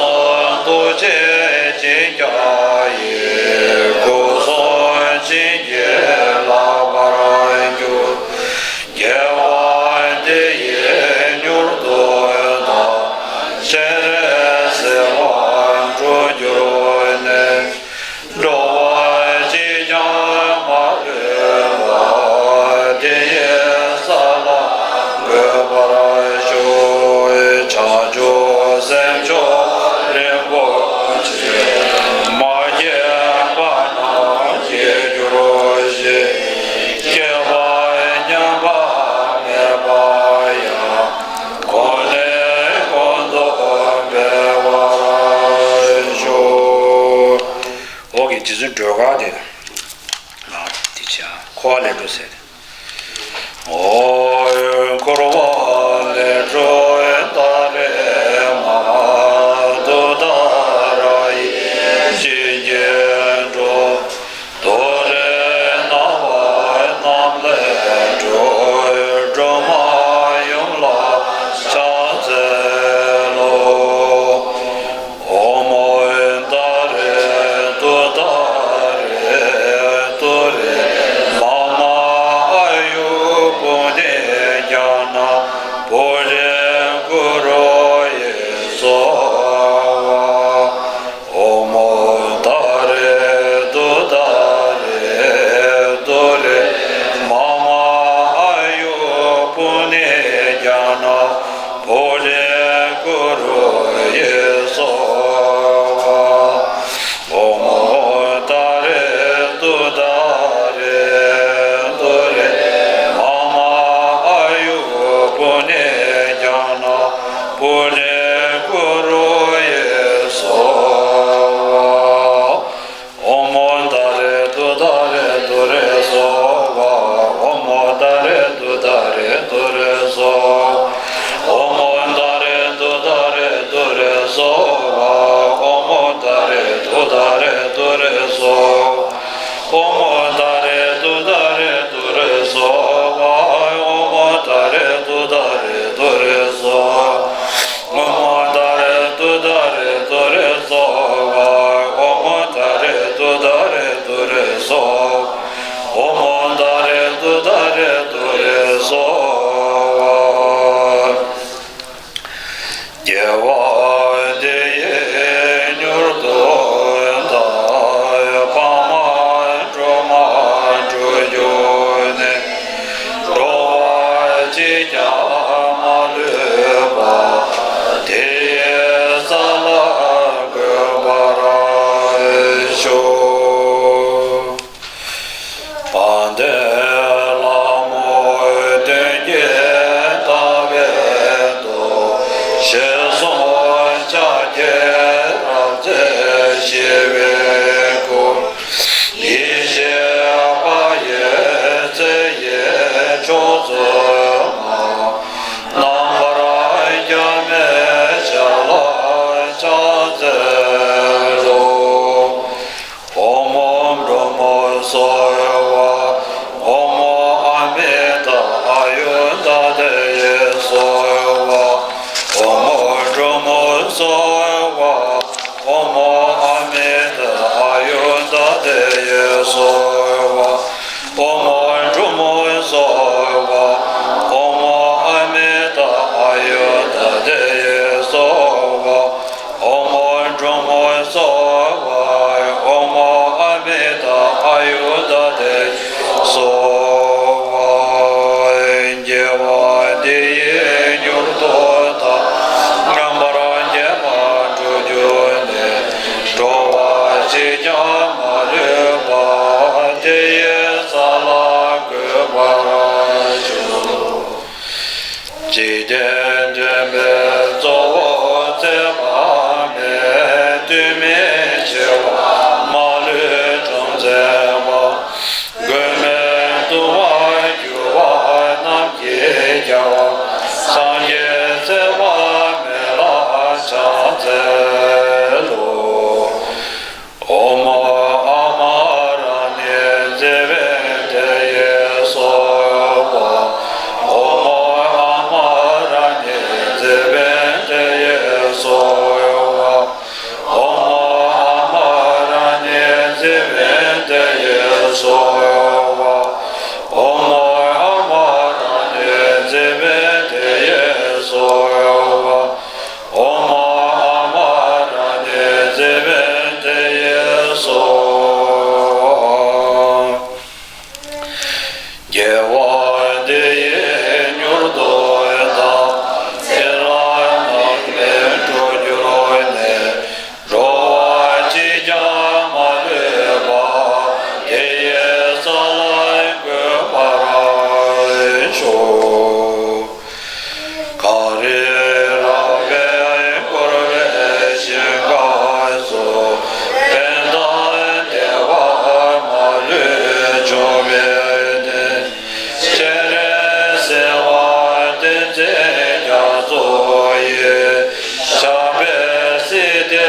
རྡོ་རྗེ་འཆང་ཁྱབ་ཡི། སྐུ་གསུམ་བྱིན་གྱིས་བརླབ་པར་གྱུར། དགེ་བ་འདི་ཡིས་མྱུར་དུ་བདག། སྤྱན་རས་གཟིགས་དབང་འགྲུབ་གྱུར་ནས། འགྲོ་བ་གཅིག་ཀྱང་མ་ལུས་པ། དེ་ཡི་ས་ལ་འགོད་པར་ཤོག། བྱང་ཆུབ་སེམས་མཆོག་རིན་པོ་ཆེ། མ་སྐྱེས་པ་རྣམས་སྐྱེ་གྱུར་ཅིག། སྐྱེས་པ་ཉམས་པ་མེད་པ་ཡང་། གོང་ནས་གོང་དུ་འཕེལ་བར་ཤོག། འོག་གི་རྗེ་བཙུན་སྒྲོལ་དཀར་དེ། དེ་བྱས་འཁོར་བ་ལས་སྒྲོལ་ཟེར་ཏེ། འོ། འཁོར་བ་ལས་སྒྲོལ་ཏཱ་རེ་མ། ཏུཏྟཱ་ར་ཡེ་བྱིན་གྱིས་འགྲོ། ཏུ་རེ་ན་བ་རྣམས་ལས་སྒྲོལ། སྒྲོལ་མ་ཡུམ་ལ་ཕྱག་འཚལ། དེ་ཡི་སྭཱ་ཧཱ། ཨོཾ་ཨ་ཊཱིཿ་སྭཱ་ཧཱ། ཨོཾ་ཨ་མི་ཏ་ཨ་ཡུ་ད་དེ་ཡི་སྭཱ་ཧཱ། ཨོཾ་ཨ་ཊཱིཿ་སྭཱ་ཧཱ། ཨོཾ་ཨ་མི་ཏ་ཨ་ཡུ་ད་དེ་ཡི་སྭཱ་ཧཱ། དགེ་བ་འདི་ཡིས་མྱུར་དུ་བདག་རྣམ་པར་ཐམས་ཅད་འགྲོ་གྱུར་ནས། འགྲོ་བ་གཅིག་ཀྱང་མ་ལུས་པ། དེ་ཡི་ས་ལ་འགོད་པར་ཤོག། འཇིག་རྟེན་མགྲོན་པོའི་གཙོ་བོ་ཚེ་དཔག་མེད། དུས་མིན་འཆི་བ་མ་ལུས་འཇོམས་མཛད་པ། མགོན་མེད་དུ་མ་གྱུར་པ་རྣམས་ཀྱི་རྒྱལ་བ། སངས་རྒྱས་ཚེ་དཔག་མེད་ལ་ཕྱག་འཚལ་ལོ། ཨོཾ་ཨ་མ་ར་ཎི་ཙི་བི་དྷི་ཡེ་སྭཱ་ཧཱ། ཨོཾ་ཨ་མ་ར་ཎི་ཙི་བི་དྷི་ཡེ་སྭཱ་ཧཱ། ཨོཾ་ཨ་མ་ར་ཎི་ཙི་བི་དྷི་ཡེ་སྭཱ་ཧཱ། ཨོཾ་ཨ་མ་ར་ཎི་ཙི་བི་དྷི་ཡེ་སྭཱ་ཧཱ། ཨོཾ་ཨ་མ་ར་ཎི་ཙི་བི་དྷི་ཡེ་སྭཱ་ཧཱ། དགེ་བ་འདི་ཡིས་མྱུར་དུ་བདག་ཚེ་རབས་རྣམས་ལས་འགྲོ་གྱུར་ནས། འགྲོ་བ་གཅིག་ཀྱང་མ་ལུས་པ། དེ་ཡི་ས་ལ་འགོད་པར་ཤོག། གངས་རི་ར་བས་བསྐོར་བའི་ཞིང་ཁམས་སུ། ཕན་དང་བདེ་བ་མ་ལུས་འབྱུང་བའི་གནས། སྤྱན་རས་གཟིགས་དབང་བསྟན་འཛིན་རྒྱ་མཚོ་ཡི། ཞབས་པད་སྲིད་མཐའི་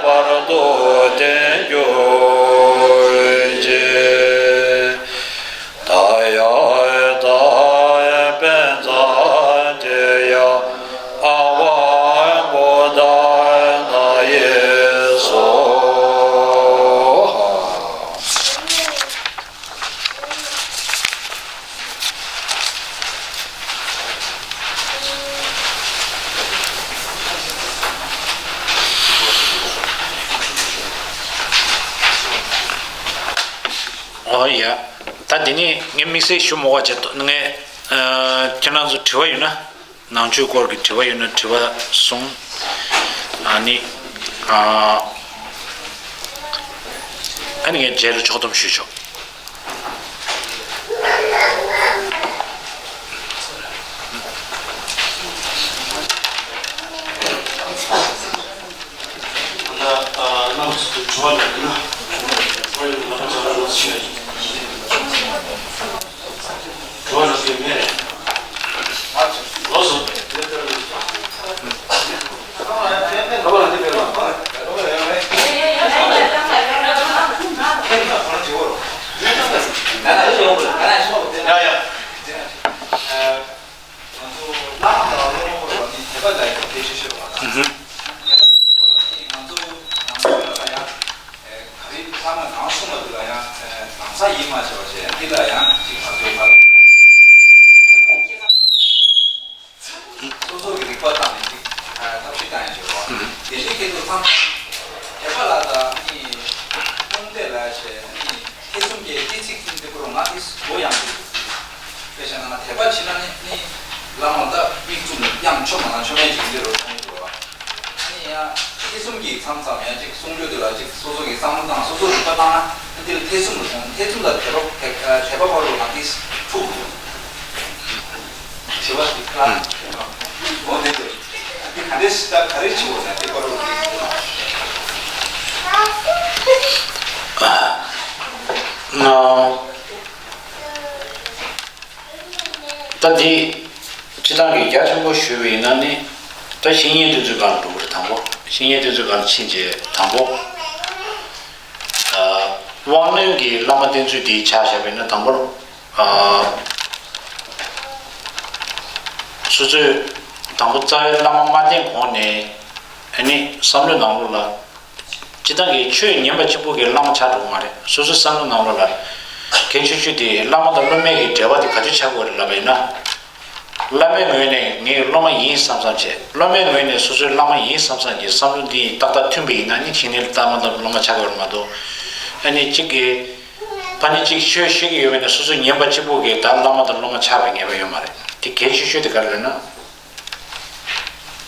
བར་དུ་བརྟན་གྱུར་ཅིག། ད་ཡ་ད་པཉྩ་དྲི་ཡ་ཨ་ཝ་བོ་དྷ་ན་ཡེ་སྭཱ་ཧཱ། ཨོ་ཡ། ད་འདི་ནི་ངས་དམིགས་བསལ་ཞུ་མི་དགོས་པ་བྱས་ཏོ། ངས་ཨ་ཁྱེད་རང་ཚོ་དྲི་བ་ཡོད་ན། ནང་ཆོས་སྐོར་གྱི་དྲི་བ་ཡོད་ན་དྲི་བ་གསུངས། ཨ་ནི་ཨ་ཨ་ནི་ངས་རྗེས་ལ་ཕྱོགས་བསྡོམས་ཞུས་ཆོག། ད་ལྟ་ཨ་རྣམ་པ་ཚོ་དྲི་བ་འདྲ་ཡོད་ན། དྲི་བ་ཡོད་ན་ང་ཚོ་ལ་ཞུ་ཡ་ཡིན། ག་རེ་བསམ་ན་གང་གསུངས་པ་འདི་ལ་ཡང་ནང་ཚ་ཡིད་མ་ཆེས་པ་བྱས་ཡང་འདི་ལ་ཡང་ཅིག་ང་ཚོའི་ཁ་ལ་སོ་སོ་གི་རིག་པ་བཏང་ནས་ཅིག་ཐབས་ཤེས་བཏང་ཡང་བྱེད་པ། དེ་བཞིན་ཁྱེད་ཚོ་ཚང་མ་དད་པ་ལ་དང་ནི་སྟོང་བདེ་ལ་བྱས་ནི་ཐེ་ཚོམ་གྱི་སྐད་ཚིག་ཀུན་འདི་ཁོ་རང་ང་འདི་མགོ་ཡང་འདུག་དཔེ་བཞག་ན་དད་པ་བྱེད་ན་ནི་ནི་བླ་མ་ལ་མིག་བཙུམ་དབྱངས་ཆོམ་མ་ན་ཆོམ་ཡང་ཅིག་འདི་རུ་ཐོན་འགྲོ་བ། ཨ་ནི་ཡང་ཐེ་ཚོམ་གྱིས་མཚམས་མཚམས་ཡང་ཅིག་གསུང་རྒྱུ་དེ་ལ་ཅིག་སོ་སོ་གི་བསམ་བློ་བཏང་སོ་སོ་རིག་པ་བཏང་ན་ཨ་འདི་ལ་ཐེ་ཚོམ་རུ་སོང་། ཐེ་ཚོམ་དང་དད་པ་དད་དད་པ་བར་དུ་ང་འདི་འཁྲུག་འདུག་དྲི་བ་འདི་ཁ་འོ་འདི་འདི་ག་རེ་ཞིག་ག་རེ་བྱེད་འོ་ན་འདི་བར་དུ་ང་ད་འདི་སྤྱི་བཏང་གི་རྒྱ་ཆེན་པོ་ཞུས་པ་ཡིན་ན་ནི་ད་བཤེས་གཉེན་བསྟེན་ཚུལ་སྒང་ལ་འགྲོ་གི་རེད། དང་པོ་བཤེས་གཉེན་བསྟེན་ཚུལ་སྒང་ལ་ཕྱིན་རྗེས་དང་པོ་ཨ་དབང་རྣོན་གྱི་བླ་མ་བསྟེན་ཚུལ་འདི་ཆ་བཞག་པ་ཡིན་ན་དང་པོར་ཨ་སོ་སོས་དང་པོ་རྩ་བའི་བླ་མ་མ་བསྟེན་གོང་ནས་ཨ་ནི་བསམ་བློའི་ནང་ལོགས་ལ། སྤྱིར་བཏང་གི་ཆོས་ཉན་པ་གཅིག་པུ་གིས་བླ་མ་ཆགས་འགྲོ་གི་མ་རེད། སོ་སོའི་བསམ་བློ་ནང་ལོགས་ལ་གལ་ཆེ་ཤོས་དེ་བླ་མ་དང་སློབ་མའི་གི་འབྲེལ་བ་དེ་ག་དུས་ཆགས་དགོས་རེད་ལབ་པ་ཡིན་ན། བླ་མའི་ངོས་ནས་ངའི་སློབ་མ་ཡིན་བསམ་བསམ་བྱས། སློབ་མའི་ངོས་ནས་སོ་སོའི་བླ་མ་ཡིན་བསམ་བསམ་གྱི་བསམ་བློ་འདི་ཏག་ཏག་མཐུན་པ་ཡིན་ན་ནི་གཅིག་ནི་བླ་མ་དང་སློབ་མ་ཆགས་དགོས་རེད་མ་གཏོགས། ཨ་ནི་གཅིག་གིས་ཕ་ནི་གཅིག་ཆོས་ཤེས་ཀྱི་ཡོད་པ་ཡིན་ན་སོ་སོ་ཉན་པ་གཅིག་པུ་གིས་ད་བླ་མ་དང་སློབ་མ་ཆགས་པའི་ངེས་པ་ཡོད་མ་རེད། དེ་གལ་ཆེ་ཤོས་དེ་ག་རེ་རེད་ན།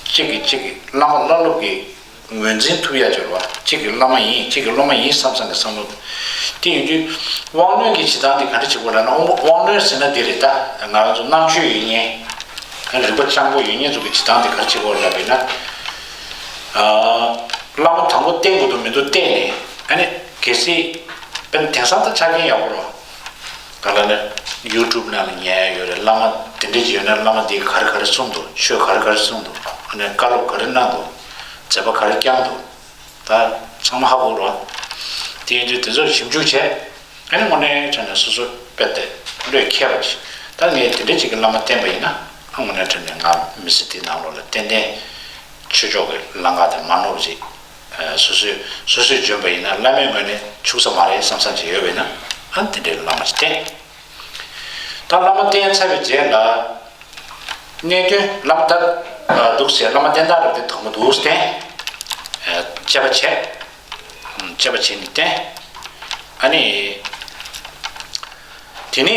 གཅིག་གིས་གཅིག་གི་བླ་མ་བླ་སློབ་ཀྱི་ངོས་འཛིན་ཐུབ་ཡ་སྦྱོར་བ། གཅིག་གི་བླ་མ་ཡིན། གཅིག་གི་སློབ་མ་ཡིན་བསམ་བསམ་གྱི་བསམ་བློ། དེ་ཡིན་དུས་དབང་རྣོན་གྱི་བྱེད་སྟངས་དེ་ག་འདྲ་བྱེད་དགོས་ལབ་ན། དབང་དབང་རྣོན་ཟེར་ན་འདི་རེད། ད་ང་རང་ཚོ་རྣམ་དཔྱོད་ཡོད་མཁན། རིག་པ་སྤྱང་པོ་ཡོད་མཁན་ཚོ་གི་བྱེད་སྟངས་དེ་ག་འདྲ་བྱེད་དགོས་ལབ་པ་ཡིན་ན། ཨ། བླ་མ་དང་པོ་བསྟེན་དགོས་འདུག་མི་འདུག་བལྟས་ནས། ཨ་ནི་གལ་སྲིད་དཔེར་ན་དེང་སང་ད་ཆ་རྐྱེན་ཡག་པོ་རེད། ག་ལ་ནི་ཡུ་ཊུབ་ནང་ལ་ཉན་ཡ་ཡོད་རེད། བླ་མ་དེ་འདྲ་ཅིག་ཡོད་ན་བླ་མ་འདིས་ག་རེ་ག་རེ་གསུངས་འདུག་ཆོས་ག་རེ་ག་རེ་གསུངས་འདུག་ཨ་ནི་བཀའ་སློབ་ག་རེ་གནང་འདུག་མཛད་པ་ག་རེ་བསྐྱངས་འདུག་ད་ཚང་མ་ཧ་གོ་རོགས། དེ་ཡིན་དུས་དེ་ཚོར་ཞིབ་འཇུག་བྱས། ཨ་ནི་དངོས་གནས་དྲན་ནས་སོ་སོ་དཔེ་དེ་བློས་འཁེལ་བ་ཞིག་ད་ངས་དེ་འདྲ་ཅིག་གི་བླ་མ་བསྟེན་པ་ཡིན་ན། ཨ་དངོས་གནས་དྲན་ནས་ང་མི་ཚེ་འདི་ནང་ལོགས་ལ་ཏན་ཏན་ཆོས་ཕྱོགས་ཀྱི་ལམ་ཁ་དེ་མ་ནོར་བ་ཅིག་སོ་སོས་སོ་སོས་འཇོན་པ་ཡིན་ན་བླ་མའི་ངོས་ནས་འཆུག་ས་མ་རེད་བསམ་བསམ་ཅིག་ཡོད་པ་ཡིན་ན། ཨ་དེ་འདྲའི་བླ་མ་ཅིག་བསྟེན། ད་བླ་མ་བསྟེན་ཚར་བའི་རྗེས་ལ། གནད་དོན་བླ་མ་ད་འདུག་ཟེར། བླ་མ་བསྟེན་སྟངས་རབ་དེ་དང་པོ་འདུག་སྟེ། བཅས་པ་བྱས། བཅས་པ་བྱས་ནས་བསྟེན། ཨ་ནི། དེ་ནས་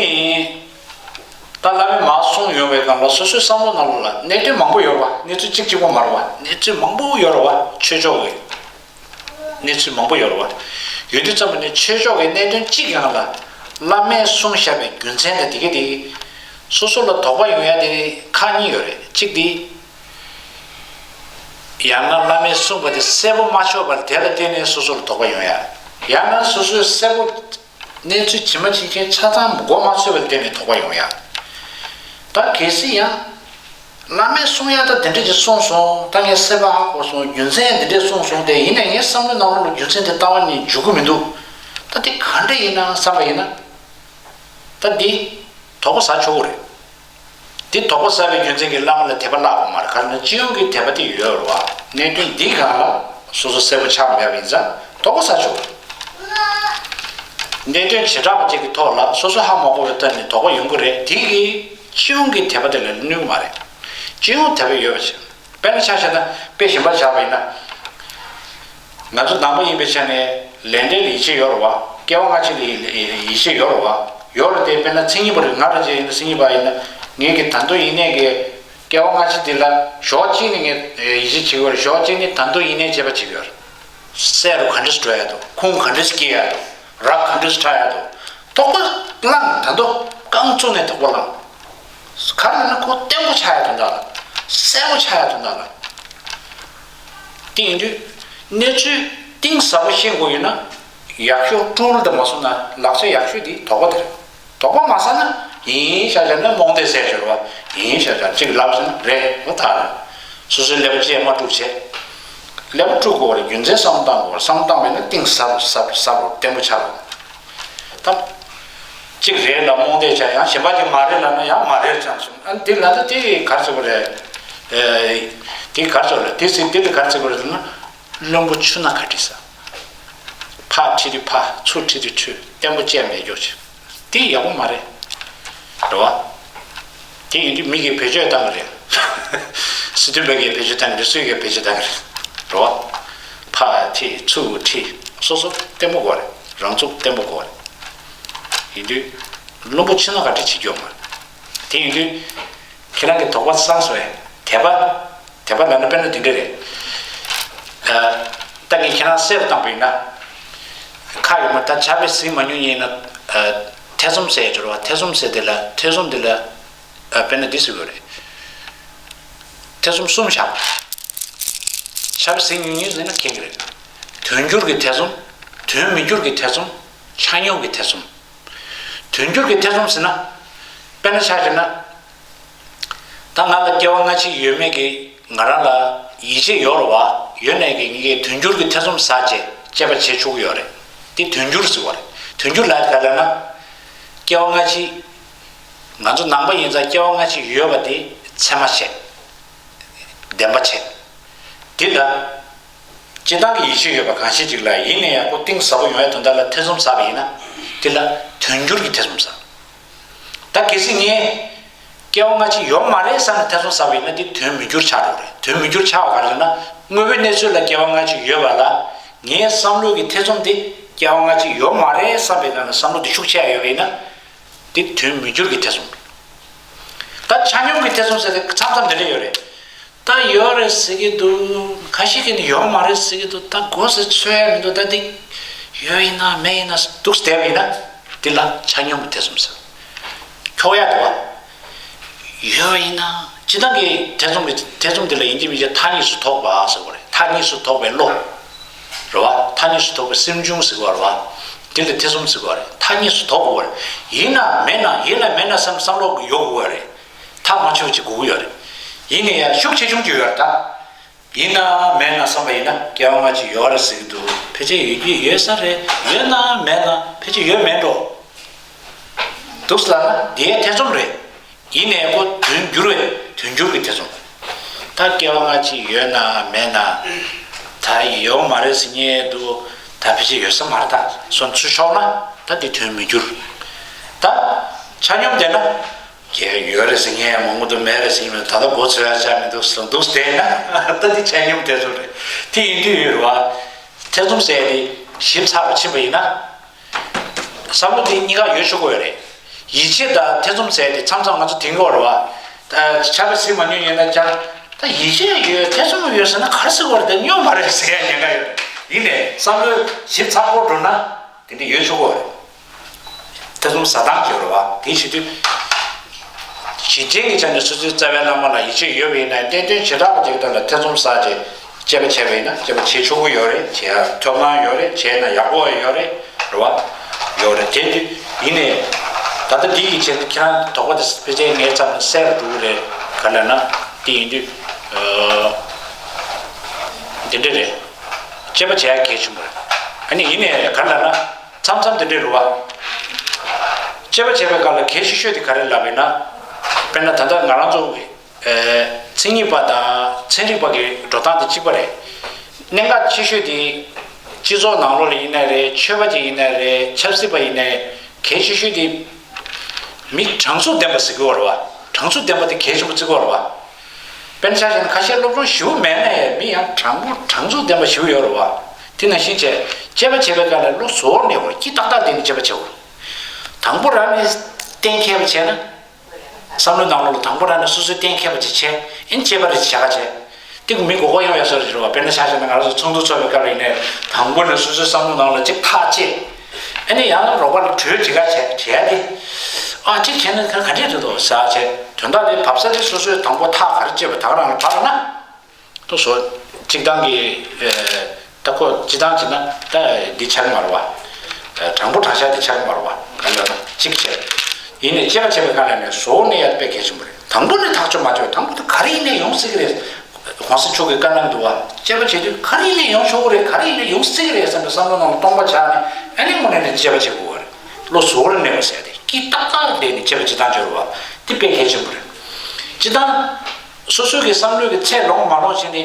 ད་བླ་མས་མར་གསུངས་ཡོང་བའི་སྒང་ལ་སོ་སོའི་བསམ་བློ་ནང་ལོགས་ལ་གནད་དོན་མང་པོ་ཡོད་རེད་བ། གནས་ཚུལ་གཅིག་གཅིག་པོ་མ་རེད་བ། གནས་ཚུལ་མང་པོ་ཡོད་རེད་བ། ཆོས་ཕྱོགས་ཀྱི་གནས་ཚུལ་མང་པོ་ཡོད་རེད་བ། ཡོད་དུས་ཙམ་པ་ནས་ཆོས་ཕྱོགས་ཀྱི་གནད་དོན་གཅིག་སྒང་ལ་བླ་མས་གསུངས་བཞག་པའི་རྒྱུ་མཚན་དང་དེ་ག་དེ་ག་སོ་སོ་ལ་དོགས་པ་ཡོང་ཡ་དེ་ཁག་གཉིས་ཡོད་རེད། གཅིག་དེ། ཡང་ན་བླ་མས་གསུངས་པ་དེ་གསལ་པོ་མ་ཆགས་པར་དེ་ལ་བརྟེན་ནས་སོ་སོར་དོགས་པ་ཡོང་ཡ། ཡང་ན་སོ་སོས་གསལ་པོ་གནས་ཚུལ་ཇི་མ་ཇི་བཞིན་ཆ་ཚང་མགོ་མ་ཚོས་པར་བརྟེན་ནས་དོགས་པ་ཡོང་ཡ། ད་གལ་སྲིད་ཡང་། བླ་མས་གསུང་ཡ་ད་དེ་འདྲ་ཅིག་གསུངས་སོང་། ད་ངས་གསལ་པོ་ཧ་གོ་སོང་། རྒྱུ་མཚན་དེ་འདྲས་གསུངས་སོང་། དེ་ཡིན་ན་ངའི་བསམ་བློའི་ནང་ལོགས་ལ་རྒྱུ་མཚན་དེ་ལྟ་བ་ནི་འཇུག་གི་མི་འདུག་ད་དེ་ག་འདྲ་ཡིན་ན་བསམ་པ་ཡིན་ན། ད་འདི་དོགས་པ་ཟ་ཆོག་གི་རེད། འདི་དོགས་པ་ཟ་བའི་རྒྱུ་མཚན་གྱིས་བླ་མ་ལ་དད་པ་བརླག་པ་མ་རེད། ག་རེ་ན་སྤྱི་ཡོངས་ཀྱི་དད་པ་དེ་ཡོད་རེད་བ། གནད་དོན་འདིའི་སྒང་ལ་སོ་སོ་གསལ་པོ་ཆགས་མེད་པ་ཡིན་ཙང་དོགས་པ་ཟ་ཆོག་གི་རེད། གནད་དོན་བྱེ་བྲག་པ་ཅིག་གི་ཐོག་ལ་སོ་སོ་ཧ་མ་གོ་བའི་ཐད་ནས་དོགས་པ་ཡོང་གི་རེད། དེ་གིས་སྤྱི་ཡོངས་ཀྱི་དད་པ་དེ་ལ་གནོད་ཀྱི་མ་རེད། སྤྱི་ཡོངས་དད་པ་ཡོད་པ་བྱེད། དཔེར་ན་ཆ་བཞག་ན་དཔེ་གཞན་པ་བཞག་པ་ཡིན་ན། ང་ཚོ་ནང་པ་ཡིན་པའི་ཆ་ནས་ལས་འབྲས་ལ་ཡིད་ཆེས་ཡོད་རེད་བ། སྐྱེ་བ་སྔ་ཕྱི་ལ་ཡིད་ཆེས་ཡོད་རེད་བ། ཡོད་རེད་དེ། དཔེར་ན་མཚན་ཉིད་པ་རེད། ང་རང་ཅིག་ཡིན་ན་མཚན་ཉིད་པ་ཡིན་ན་ངས་ཀྱི་ད་དུང་ཡིན་ནའི་གི་སྐྱེ་བ་སྔ་ཕྱི་འདི་ལ་ཞོགས་གཅིག་ནས་ངས་ཡིད་ཆེས་བྱེད་ཀྱི་ཡོད་རེད། ཞོགས་གཅིག་ནས་ད་དུང་ཡིན་ནའི་དཔྱད་པ་བྱེད་ཀྱི་ཡོད་རེད། བསེ་རུ་ག་འདྲས་འགྲོ་ཡ་འདུག་ཁུངས་ག་འདྲས་སྐྱེ་ཡ་འདུག་རགས་ག་འདྲས་ཕྲ་ཡ་འདུག་དོགས་པ་བསླངས། ད་དུང་རྐང་བཙུགས་ནས་དོགས་པ་བསླངས། ག་རེ་ལབ་ན་ཁོ་བརྟན་པོ་ཆགས་ཡ་དོན་དག་ལ། གསལ་པོ་ཆགས་ཡ་དོན་དག་ལ། དེ་ཡིན་དུས་གནས་ཚུལ་གཏིང་ཟབ་པོ་ཤེས་དགོས་ཡོད་ན། ཡག་ཤོས་ཀྲུའུ་ལི་དང་མ་སོང་ན་ལག་ཆ་ཡག་ཤོས་དེ་དོགས་པ་དེ་རེད། དོགས་པ་མ་ཟ་ན་ཡིན་ཤག་ཤག་ན་རྨོངས་དད་ཟེར་ཞོར་བ་ཡིན་ཤག་ཤག་ཅིག་ལབ་ཟིན་རེད་འོ་ད་རེད། སོ་སོའི་ཀླད་པ་ཅིག་མ་དཀྲུག་བྱས། ཀླད་པ་དཀྲུག་དགོས་པ་རེད། རྒྱུ་མཚན་བསམ་བློ་བཏང་དགོས་པ་རེད། བསམ་བློ་བཏང་བས་ན་གཏིང་ཟབ་ཟབ་ཟབ་རུ་བརྟན་པོ་ཆགས་རུ། ད། གཅིག་རེད་ལ་རྨོངས་དད་བྱས། ཡང་གཞན་པ་གཅིག་མ་རེད་ལབ་ན་ཡང་མ་རེད་ཙང་སོང་། ཨ་འདི་ལ་ད་དེ་ག་རེ་ཟེར་དགོས་རེད། ཨེ། དེ་ག་རེ་ཟེར་དགོས་རེད། དེ་ཟེར་དེ་ལ་ག་རེ་ཟེར་དགོས་རེད་ཟེར་ན། བླུན་པོ་ཆུ་སྣ་ག་འདྲ་ཟ། ཕར་ཁྲིད་དུས་ཕར། ཚུར་ཁྲིད་དུས་ཚུར། བརྟན་པོ་བཅས་མེད་རྒྱུ་ཆེ། དེ་ཡག་པོ་མ་རེད། རེད་བ། དེ་ཡིན་དུས་མི་གིས་བེད་སྤྱོད་བཏང་གི་རེད། སྲིད་དོན་པ་གིས་བེད་སྤྱོད་བཏང་གི་རེད། སུས་གིས་བེད་སྤྱོད་བཏང་གི་རེད། རེད་བ། ཕར་ཁྲིད་ཚུར་ཁྲིད། སོ་སོ་བརྟན་པོ་དགོས་རེད། རང་ཚུགས་བརྟན་པོ་དགོས་རེད། ཡིན་དུས། བླུན་པོ་ཕྱི་ནང་ག་འདྲ་བྱེད་རྒྱུ་མ་རེད། དེ་ཡིན་དུས། ཁྱེད་རང་གི་དོགས་པ་སངས་སོང་བས། དད་པ། དད་པ་ལབ་ན་དཔེར་ན་འདི་འདྲ་རེད། ཨ། ད་ངས་ཁྱེད་རང་གསལ་པོ་བཏང་པ་ཡིན་ན། ཁ་ཡོད་མ་ད་ཆར་པ་ཟིན་མ་མྱོང་ཡིན་ན། ཨ། ཐེ་ཚོམ་ཟེར་ཡ་ཅིག་རེད་བ། ཐེ་ཚོམ་ཟེར་དེ་ལ། ཐེ་ཚོམ་དེ་ལ། ཨ། དཔེར་ན་འདི་ཟེར་དགོས་རེད། ཐེ་ཚོམ་གསུམ་བཞག་ཆར་པ་ཟིན་མྱོང་ཡིན་ཟེར་ན་མཁྱེན་གྱི་རེད། དོན་འགྱུར་གྱི་ཐེ་ཚོམ། དོན་མི་འགྱུར་གྱི་ཐེ་ཚོམ། ཆ་སྙོམས་ཀྱི་ཐེ་ཚོམ། དོན་འགྱུར་གྱི་ཐེ་ཚོམ་ཟེར་ན། དཔེར་ན་ཆ་བཞག་ན། ད་ང་ལ་སྐྱེ་བ་སྔ་ཕྱི་ཡོད་མེད་ཀྱི་ང་རང་ལ་ཡིད་ཆེས་ཡོད་རེད་བ། ཡོད་ནའི་གི་ངེད་ཀྱིས་དོན་འགྱུར་གྱི་ཐེ་ཚོམ་ཟ་བྱས་དཔྱད་པ་བྱེད་ཆོག་གི་ཡོད་རེད། དེ་དོན་འགྱུར་ཟེར་བ་རེད། དོན་འགྱུར་ལབ་དེ་ག་ལབ་ན། སྐྱེ་བ་སྔ་ཕྱི། ང་ཚོ་ནང་པ་ཡིན་ཙང་སྐྱེ་བ་སྔ་ཕྱི་ཡོད་པ་དེ་ཚད་མ་བྱས། བདེན་པ་བྱས། དེ་ལ། སྤྱིར་བཏང་གི་ཡིད་ཆེས་ཡོད་པ་གང་ཞིག་ཅིག་ལ་ཡིན་ན་ཡང་ཁོ་གཏིང་ཟབ་པོ་ཡོང་ཡ་དོན་དག་ལ་ཐེ་ཚོམ་ཟ་བ་ཡིན་ན། དེ་ལ་དོན་འགྱུར་གྱི་ཐེ་ཚོམ་ཟ། ད་གལ་སྲིད་ངས་སྐྱེ་བ་སྔ་ཕྱི་ཡོད་མ་རེད་བསམ་ནས་ཐེ་ཚོམ་ཟ་བ་ཡིན་ན་དེ་དོན་མི་འགྱུར་ཆགས་འགྲོ་རེད། དོན་མི་འགྱུར་ཆགས་པ་ག་རེ་ཟེར་ན། དངོས་པོའི་གནས་ཚུལ་ལ་སྐྱེ་བ་སྔ་ཕྱི་ཡོད་པ་ལ་ངའི་བསམ་བློ་གི་ཐེ་ཚོམ་དེ་སྐྱེ་བ་སྔ་ཕྱི་ཡོད་མ་རེད་བསམ་པའི་སྒང་ལ་བསམ་བློ་དེ་ཤུགས་ཆེ་ཡོད་པ་ཡིན་ན། དེ་དོན་མི་འགྱུར་གྱི་ཐེ་ཚོམ་རེད། ད་ཆ་སྙོམས་ཀྱི་ཐེ་ཚོམ་ཟེར་ཏེ་མཚམས་མཚམས་དེ་འདྲ་ཡོད་རེད། ད་ཡོད་རེད་ཟེར་གྱི་འདུག་ཁ་ཤས་ཀྱིས་ནི་ཡོད་མ་རེད་ཟེར་གྱི་འདུག་ད་མགོ་ཟེར་ཚོད་ཡ་མི་འདུག་ད་འདི་ཡོད་ཡིན་ན་མེད་ཡིན་ན་འདུག་བསྡད་པ་ཡིན་ན། འདི་ལ་ཆ་སྙོམས་ཀྱི་ཐེ་ཚོམ་ཟེར། འཁྱོག་ཡ་འདུག་བ། ཡོད་ཡིན་ན། སྤྱིར་བཏང་གི་ཐེ་ཚོམ་གྱི་ཐེ་ཚོམ་འདི་ལ་ཡིན་གཅིག་མིན་གཅིག་མཐའ་གཉིས་སུ་དོགས་པ་ཟེར་བ་རེད། མཐའ་གཉིས་སུ་དོགས་པའི་བློ། རེད་བ། མཐའ་གཉིས་སུ་དོགས་པའི་སེམས་བྱུང་ཟེར་བ་རེད་བ། འདི་ལ་ཐེ་ཚོམ་ཟེར་བ་རེད། མཐའ་གཉིས་སུ་དོགས་དགོས་བ་རེད། ཡིན་ན་མེད་ན། ཡིན་ལ་མེད་ན་བསམ་བསམ་བློ་ཡོད་དགོས་བ་རེད། ཐག་མ་ཆོད་ཅིག་དགོས་ཀྱི་ཡོད་རེད། ཡིན་ན་ཡང་ཤུགས་ཆེ་ཆུང་ཅིག་ཡོད་རེད་ད། ཡིན་ན་མེད་ན་བསམ་པ་ཡིན་ན་སྐྱེ་བ་སྔ་ཕྱི་ཡོད་རེད་ཟེར་གྱི་འདུག་ཕལ་ཆེར་ཡོད་ཀྱི་ཡོད་ས་རེད། ཡོད་ན་མེད་ན་ཕལ་ཆེར་ཡོད་མེད་འགྲོ། འདུག་ལབ་ན་དེའི་ཐེ་ཚོམ་རེད། ཡིན་ནའི་ཁོ་དོན་འགྱུར་བའི་དོན་འགྱུར་གྱི་ཐེ་ཚོམ། ད་སྐྱེ་བ་སྔ་ཕྱི་ཡོད་ན་མེད་ན། ད་ཡོད་མ་རེད་ཟེར་མཁན་འདུག་ད་ཕལ་ཆེར་ཡོད་ས་མ་རེད་ད་སོང་ཚུལ་ཆོག་ན། ད་དེ་དོན་མི་འགྱུར། ད་ཆ་སྙོམས་བསྡད་ན། ཡོད་རེད་ཟེར་མཁན་མང་པོ་འདུག་མེད་རེད་ཟེར་མཁན་མེད། ད་ལྟ་མགོ་ཚོས་ཡ་ཆ་མི་འདུག་ཟེར་འདུག་བསྡད་ན་ད་འདི་ཆ་སྙོམས་ཐེ་ཚོམ་རེད། དེ་ཡིན་དུས་ཡོད་རེད་བ། ཐེ་ཚོམ་ཟེར་ཡ་དེ་ཞིབ་ཚགས་པ་ཕྱིན་པ་ཡིན་ན། བསམ་བློ་དེ་གཉིས་ཀ་ཡོད་ཆོག་གི་ཡོད་རེད། ཡིད་ཆེས་དང་ཐེ་ཚོམ་ཟེར་ཡ་དེ་མཚམས་མཚམས་ང་ཚོ་དེང་གི་ཡོད་རེད་བ། ད་ཆར་པ་ཟིན་མ་མྱོང་ཡིན་ན་ཀྱང་། ད་ཡིད་ཆེས་ཡོད་ཐེ་ཚོམ་ཡོད་ཟེར་ན་ག་རེ་ཟེར་དགོས་རེད། དེ་སྙོམས་པ་རེད་ཟེར་ཡ་ཉེན་ཁ་ཡོད་རེད། ཡིན་ནའི་བསམ་བློ་ཞིབ་ཚགས་པོ་འགྲོ་ན། དེ་འདྲ་ཡོད་ཆོག་གི་ཡོད་རེད། ཐེ་ཚོམ་ཟ་སྟངས་ཀྱི་རེད་བ། དེ་བྱེད་དུས། ཞི་བྱེད་ཀྱི་ཆ་ནས་སོ་སོའི་རྩ་བའི་བླ་མ་ལ་ཡིད་ཆེས་ཡོད་པ་ཡིན་ན་བསྟན་དོན་བྱེ་བྲག་པ་དེ་གི་ཐོག་ལ་ཐེ་ཚོམ་ཟ་བྱས་དཔྱད་པ་བྱས་པ་ཡིན་ན་དཔྱད་པ་བྱེད་ཆོག་གི་ཡོད་རེད། བྱེད་ཡ་ཐོབ་ཐང་ཡོད་རེད། བྱས་ན་ཡག་པོ་ཡོད་རེད། རེད་བ། ཡོད་རེད། དེ་དུས་ཡིན་ནའི། ད་ལྟ་འདི་ཡི་ཆེད་དུ་ཁྱེད་རང་དོགས་པ་དེ་ཕལ་ཆེར་ངའི་རྩ་ནས་སེལ་འགྲོ་གི་རེད། ག་ལབ་ན། དེ་ཡིན་དུས། ཨ། འདི་འདྲ་རེད། དཔྱད་པ་བྱེད་ཡ་གལ་ཆེན་པོ་རེད། ཨ་ནི་ཡིན་ནའི་ག་ལབ་ན། མཚམས་མཚམས་དེ་འདྲ་རེད་བ། དཔྱད་པ་བྱེད་པའི་སྐབས་ལ་གལ་ཆེ་ཤོས་དེ་ག་རེ་ལབ་ཡིན་ན། དཔེར་ན་ད་ལྟ་ང་རང་ཚོ་གི་ཨེ། མཚན་ཉིད་པ་དང་ཚན་རིག་པ་གི་འགྲོ་སྟངས་དེ་གཅིག་པ་རེད། གནད་འགག་ཆེ་ཤོས་དེ་སྤྱི་ཚོགས་ནང་ལོགས་ལ་ཡིན་ན་རེད། ཆོས་པ་ཅིག་ཡིན་ན་རེད། ཆབ་སྲིད་པ་ཡིན་ན་རེད། གལ་ཆེ་ཤོས་དེ་མི་གྲངས་ཚད་ལྡན་པ་ཟེར་གྱི་ཡོད་རེད་བ། གྲངས་ཚད་ལྡན་པ་དེ་གལ་ཆེན་པོ་བརྩི་གི་ཡོད་རེད་བ། དཔེར་ན་ཆ་བཞག་ན་ཁ་ཤས་སློབ་སྦྱོང་ཞེ་པོ་མེད་ན་ཡང་མི་ཡང་གྲངས་པོ་གྲངས་ཚད་ལྡན་པ་ཞེ་པོ་ཡོད་རེད་བ། དེ་ནང་བཞིན་བྱས་དཔྱད་པ་བྱེད་པའི་སྐབས་ལ་བློ་གཟུ་བོར་གནས་དགོས། སྐྱིད་ཏག་ཏག་བསྡད་ནས་དཔྱད་པ་བྱེད་དགོས། དང་པོ་རང་ནས་གཏན་འཁེལ་བ་བྱས་ན། བསམ་བློའི་ནང་ལོགས་ལ་དང་པོ་རང་ནས་སོ་སོས་གཏན་འཁེལ་བ་ཅིག་བྱས། ཨེ་ནི་དཔྱད་པ་རེ་ཅིག་བྱ་ག་བྱས། དེ་གི་མི་མགོ་སྐོར་ཡོང་ཡ་བཟོ་འདྲ་ཅིག་རེད་བ། དཔེར་ན་ཆ་བཞག་ན་ང་རང་ཚོ་ཚོགས་འདུ་ཚོགས་པའི་སྐབས་ལ་ཡིན་ནའི་དང་པོ་ནས་སོ་སོའི་བསམ་བློ་ནང་ལ་ཅིག་ཐག་བཅད། ཨ་ནི་ཡང་ན་རོགས་པ་ལ་གྲོས་དྲི་ག་བྱས་དྲི་ཡ་དེ། ཨ་ཅིག་བྱས་ན་ག་ག་འདྲས་རེད་འདུག་ཟེར་བྱས། དོན་དག་དེ་བབས་ས་དེ་སོ་སོས་དང་པོ་ཐག་ག་རེ་བཅད་པ་ད་ག་རང་ལ་བབས་ན། ཏོ་སོ། སྤྱིར་བཏང་གི། ཨེ། ད་ཁོ་སྤྱིར་བཏང་བྱས་ན་ད་འདི་ཆགས་ཀྱི་མ་རེད་བ། ཨེ། དྲང་པོ་དྲང་བཞག་འདི་ཆགས་ཀྱི་མ་རེད་བ། ག་ལ་ན་གཅིག་བྱས། ཡིན་ནའི་དཔྱད་པ་བྱེད་པའི་སྒང་ལ་ནས་བཟོ་བོར་གནས་ཡ་དཔེ་གལ་ཆེན་པོ་རེད། དང་པོ་ནས་ཐག་གཅོད་མ་བྱས་པ་དང་པོ་དེ་ག་རེ་ཡིན་ནའི་ཡོང་སྲིད་ཀྱི་རེད། གོང་ས་མཆོག་གི་བཀའ་གནང་འདུག་བ། དཔྱད་པ་བྱེད་དུས་ག་རེ་ཡིན་ནའི་ཡོང་ཆོག་གི་རེད། ག་རེ་ཡིན་ནའི་ཡོང་སྲིད་ཀྱི་རེད་བསམ་པའི་བསམ་བློ་ནང་ལ་སྟོང་པ་ཆགས་ནས་ཨ་ནི་དངོས་གནས་ནས་དཔྱད་པ་བྱེད་དགོས་པ་རེད། བློ་གཟུ་བོར་གནས་པ་ཟེར་ཏེ་སྐྱིད་ཏག་ཏག་བསྡད་ནས་དཔྱད་པ་བྱེད་སྟངས་སྦྱོར་བ་དེ་དཔེ་གལ་ཆེན་པོ་རེད། སྤྱིར་བཏང་། སོ་སོའི་གི་བསམ་བློའི་གི་ཚད་ལོངས་མ་ལོངས་བྱས་ཏེ།